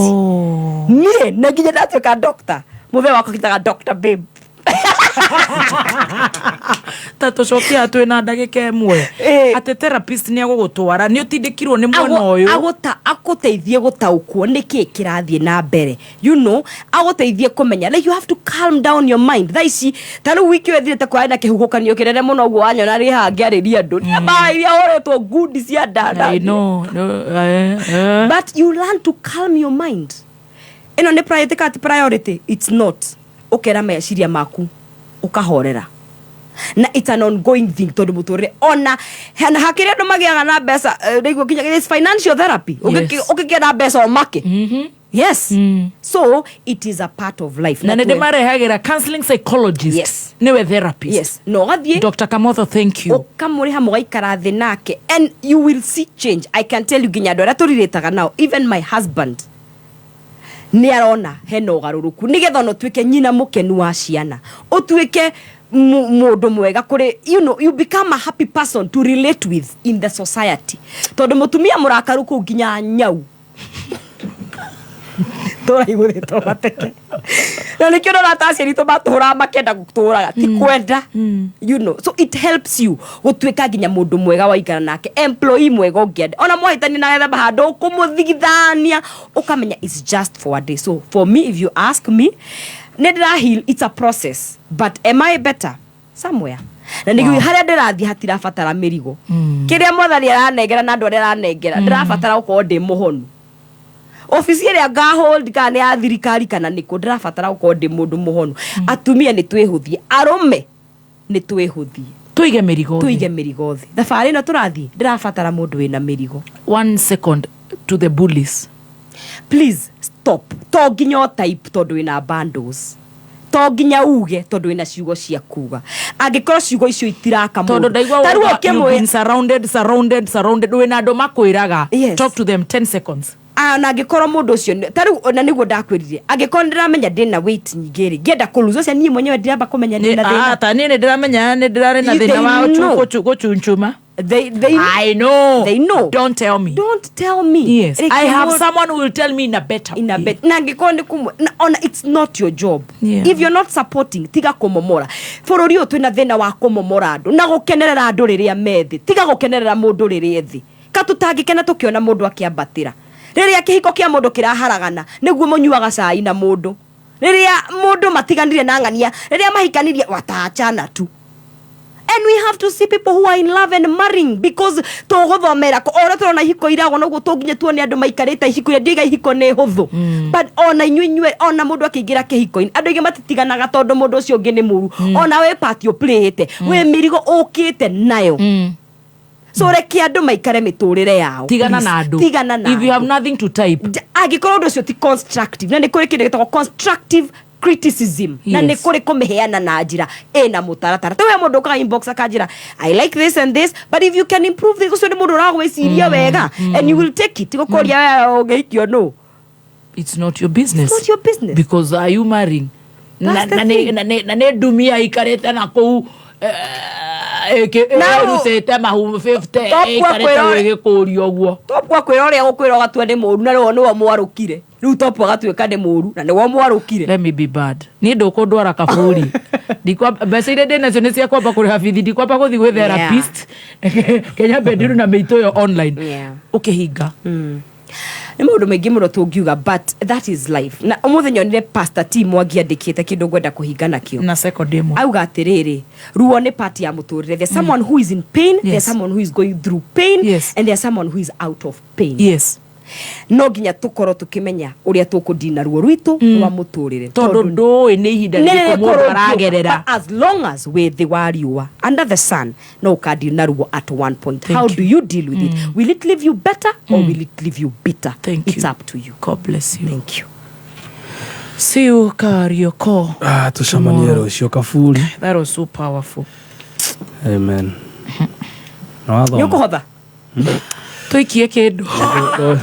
Niĩ na nginya ndatuĩka doctor, mũthee wakwa kitaga Dr. Babe. Ta tũcokia twĩ na ndagĩka 1, atĩ therapist nĩ agũgũtwara nĩ ũtindĩkirwo nĩ mwena ũyũ. Agũteithie gũtaũkwo nĩ kĩ kĩrathiĩ na mbere, agũteithie kũmenya, like, you have to calm down your mind. Thaa ici ta rĩu wiki ĩyo ĩthirĩte kwarĩ na kĩhuhũkanio kĩnene mũno, ũguo wanyona rĩ haha ngĩarĩria andũ nĩ mbara iria horetwo ngundi cia ndanda. I know. No, eh, eh. But you learn to calm your mind. Ĩno nĩ priority ka ti priority? It's not. Ũkera meciria maku ũkahorera, na it's an ongoing thing, tondũ mũtũrĩre ona na hakĩrĩ andũ magĩaga na mbeca, rĩu nginya it's financial therapy. Ũngĩgĩa na mbeca ũmake. Yes. So it is a part of life. Na nä ndä marehagä ra counseling psychologist. Yes. Nĩwe therapist. Yes, no ũgathiĩ. Dr. Kamotho, thank you. Ũkamũrĩha, mũgaikara thĩ nake and you will see change. I can tell you, nginya andũ arĩa tũrirĩtaga nao, even my husband nĩ arona hena ũgarũrũku, nĩgetha ona ũtuĩke nyina mũkenu wa ciana, ũtuĩke mũndũ mwega kũrĩ, you become a happy person to relate with in the society, tondũ mũtumia mũrakaru kũu nginya nyau tũraigũthĩtwo mateke. Na nĩkĩo ndona ta aciari itũ matũhũraga makĩenda gũtũraga, ti kwenda. So it helps you gũtuĩka nginya mũndũ mwega waikara nake, employee mwega ũngĩenda, ona mwahĩtania na getha handũ ũkũmũthigithania, ũkamenya it's just for a day. So for me, if you ask me, nĩ ndĩra heal. It's a process, but am I better somewhere? Na nĩguo harĩa ndĩrathiĩ hatirabatara mĩrigo. Kĩrĩa Mwathani aranengera na andũ arĩa aranengera, ndĩrabatara gũkorwo ndĩ mũhonu. Obici ĩrĩa ngahold, kana nĩ ya thirikari kana nĩkũ, ndĩrabatara gũkorwo ndĩ mũndũ mũhonu. Atumia nĩ twĩhũthie, arũme nĩ twĩhũthie. Tũige mĩrigo thĩ. Tũige mĩrigo thĩ. Thabarĩ ĩno tũrathiĩ, ndĩrabatara mũndũ wĩna mĩrigo. One second to the bullies. Please stop. To nginya o type tondũ wĩna bundles, to nginya uge tondũ wĩna ciugo cia kuga, angĩkorwo ciugo icio itiraka Tondũ mũndũ. ndaigua Ta rĩu you've ũkĩmwĩ- been surrounded, surrounded, surrounded, wĩna andũ makwĩraga. Yes. Talk to them, 10 seconds. Ah, na angĩkorwo mũndũ ũcio ta rĩu ona nĩguo ndakwĩrire, angĩkorwo ndĩramenya ndĩna weight nyingĩ rĩ, ngĩenda kũlose ũcio, niĩ mwenyewe ndiramba kũmenya ndĩna thĩna. Ta niĩ nĩ ndĩramenya nĩ ndĩrarĩ na They thĩna wa know. gũchunchuma. They, I know. They know. Don't tell me. Don't tell me. Yes. Reke I have someone who will tell me in a better in a way. Bet na angĩkorwo nĩ kũmwe na ona it's not your job. If you're not supporting, tiga kũmomora bũrũri ũyũ. Twĩna thĩna wa kũmomora andũ na gũkenerera andũ rĩrĩa me thĩ. Tiga gũkenerera mũndũ rĩrĩa thĩ, ka tũtangĩkena tũkĩona mũndũ akĩambatĩra. Rĩrĩa kĩhiko kĩa mũndũ kĩraharagana, nĩguo mũnyuaga cai na mũndũ. Rĩrĩa mũndũ matiganire na ng'ania, rĩrĩa mahikanirie, wataachana tu. And we have to see people who are in love and marrying, because tũgũthomera kũ o ũrĩa tũrona ihiko iragwo, noguo tũnginya tuone andũ maikarĩte ihiko iria. Ndiga ihiko nĩ hũthũ, but ona inyuĩ inyuĩ, ona mũndũ akĩingĩra kĩhiko-inĩ, andũ aingĩ matitiganaga tondũ mũndũ ũcio ũngĩ nĩ mũru. Ona wĩ part ũplayĩte, wĩ mĩrigo ũkĩte nayo. So reke andũ maikare mĩtũrĩre yao. Tigana Please, na andũ. Tigana na If you have andũ. nothing to type. Angĩkorwo ũndũ ũcio ti constructive, na nĩ kũrĩ kĩndũ gĩtagwo constructive criticism, na nĩ kũrĩ kũmĩheana na njĩra ĩna mũtaratara. Te we mũndũ ũkaga inbox akanjĩra, "I like this and this, but if you can improve this," ũcio nĩ mũndũ ũragwĩciria wega and you will take it. Gũkũria we ũngĩhikio nũ? It's not your business. It's not your business. Because are you marrying? That's Na the na nĩ thing. na nĩ ndumia ikarĩte na kũu Now- ĩrutĩte mahu 50 Top ĩikarĩte wakwĩra- gĩkũrio ũguo. Top akwĩra ũrĩa gũkwĩra ũgatua nĩ mũru, na nĩwe nĩwe mwarũkire. Rĩu top agatuĩka nĩ mũru na nĩwe mwarũkire. Let me be bad. Niĩ ndũkũndwara kaburi. Mbeca iria ndĩ nacio nĩ cia kwamba kũrĩha bithi, ndikwamba gũthiĩ gwĩ therapist. Kenya bendiru na mĩitũ ĩyo online. Ũkĩhinga. Nĩ maũndũ maingĩ mũno tũngiuga, but that is life. Na ũmũthĩ nyonire Pastor T Mwangi andĩkĩte kĩndũ ngwenda kũhinga nakĩo. Na second ĩmwe. Auga atĩrĩrĩ, ruo nĩ part ya mũtũrĩre. There's someone who is in pain, there's someone who is going through pain, and there's someone who is out of pain. No nginya tũkorwo tũkĩmenya ũrĩa tũkũdina ruo rwitũ rwa mũtũrĩre. Tondũ ndũĩ nĩ ihinda rĩrĩkũ mũndũ aragerera. But as long as wĩ thĩ wa riũa, under the sun, no ũkadeal na ruo at one point. Thank How you. do you deal with it? Will it leave you better or will it leave you bitter? Thank It's you. up to you. God bless you. Thank you. See you Karioko. Ah, tucemanie rũciũ kaburi. That was so powerful. Amen. Na wathoma. Nĩ ũkũhotha. Tũikie kĩndũ. 3.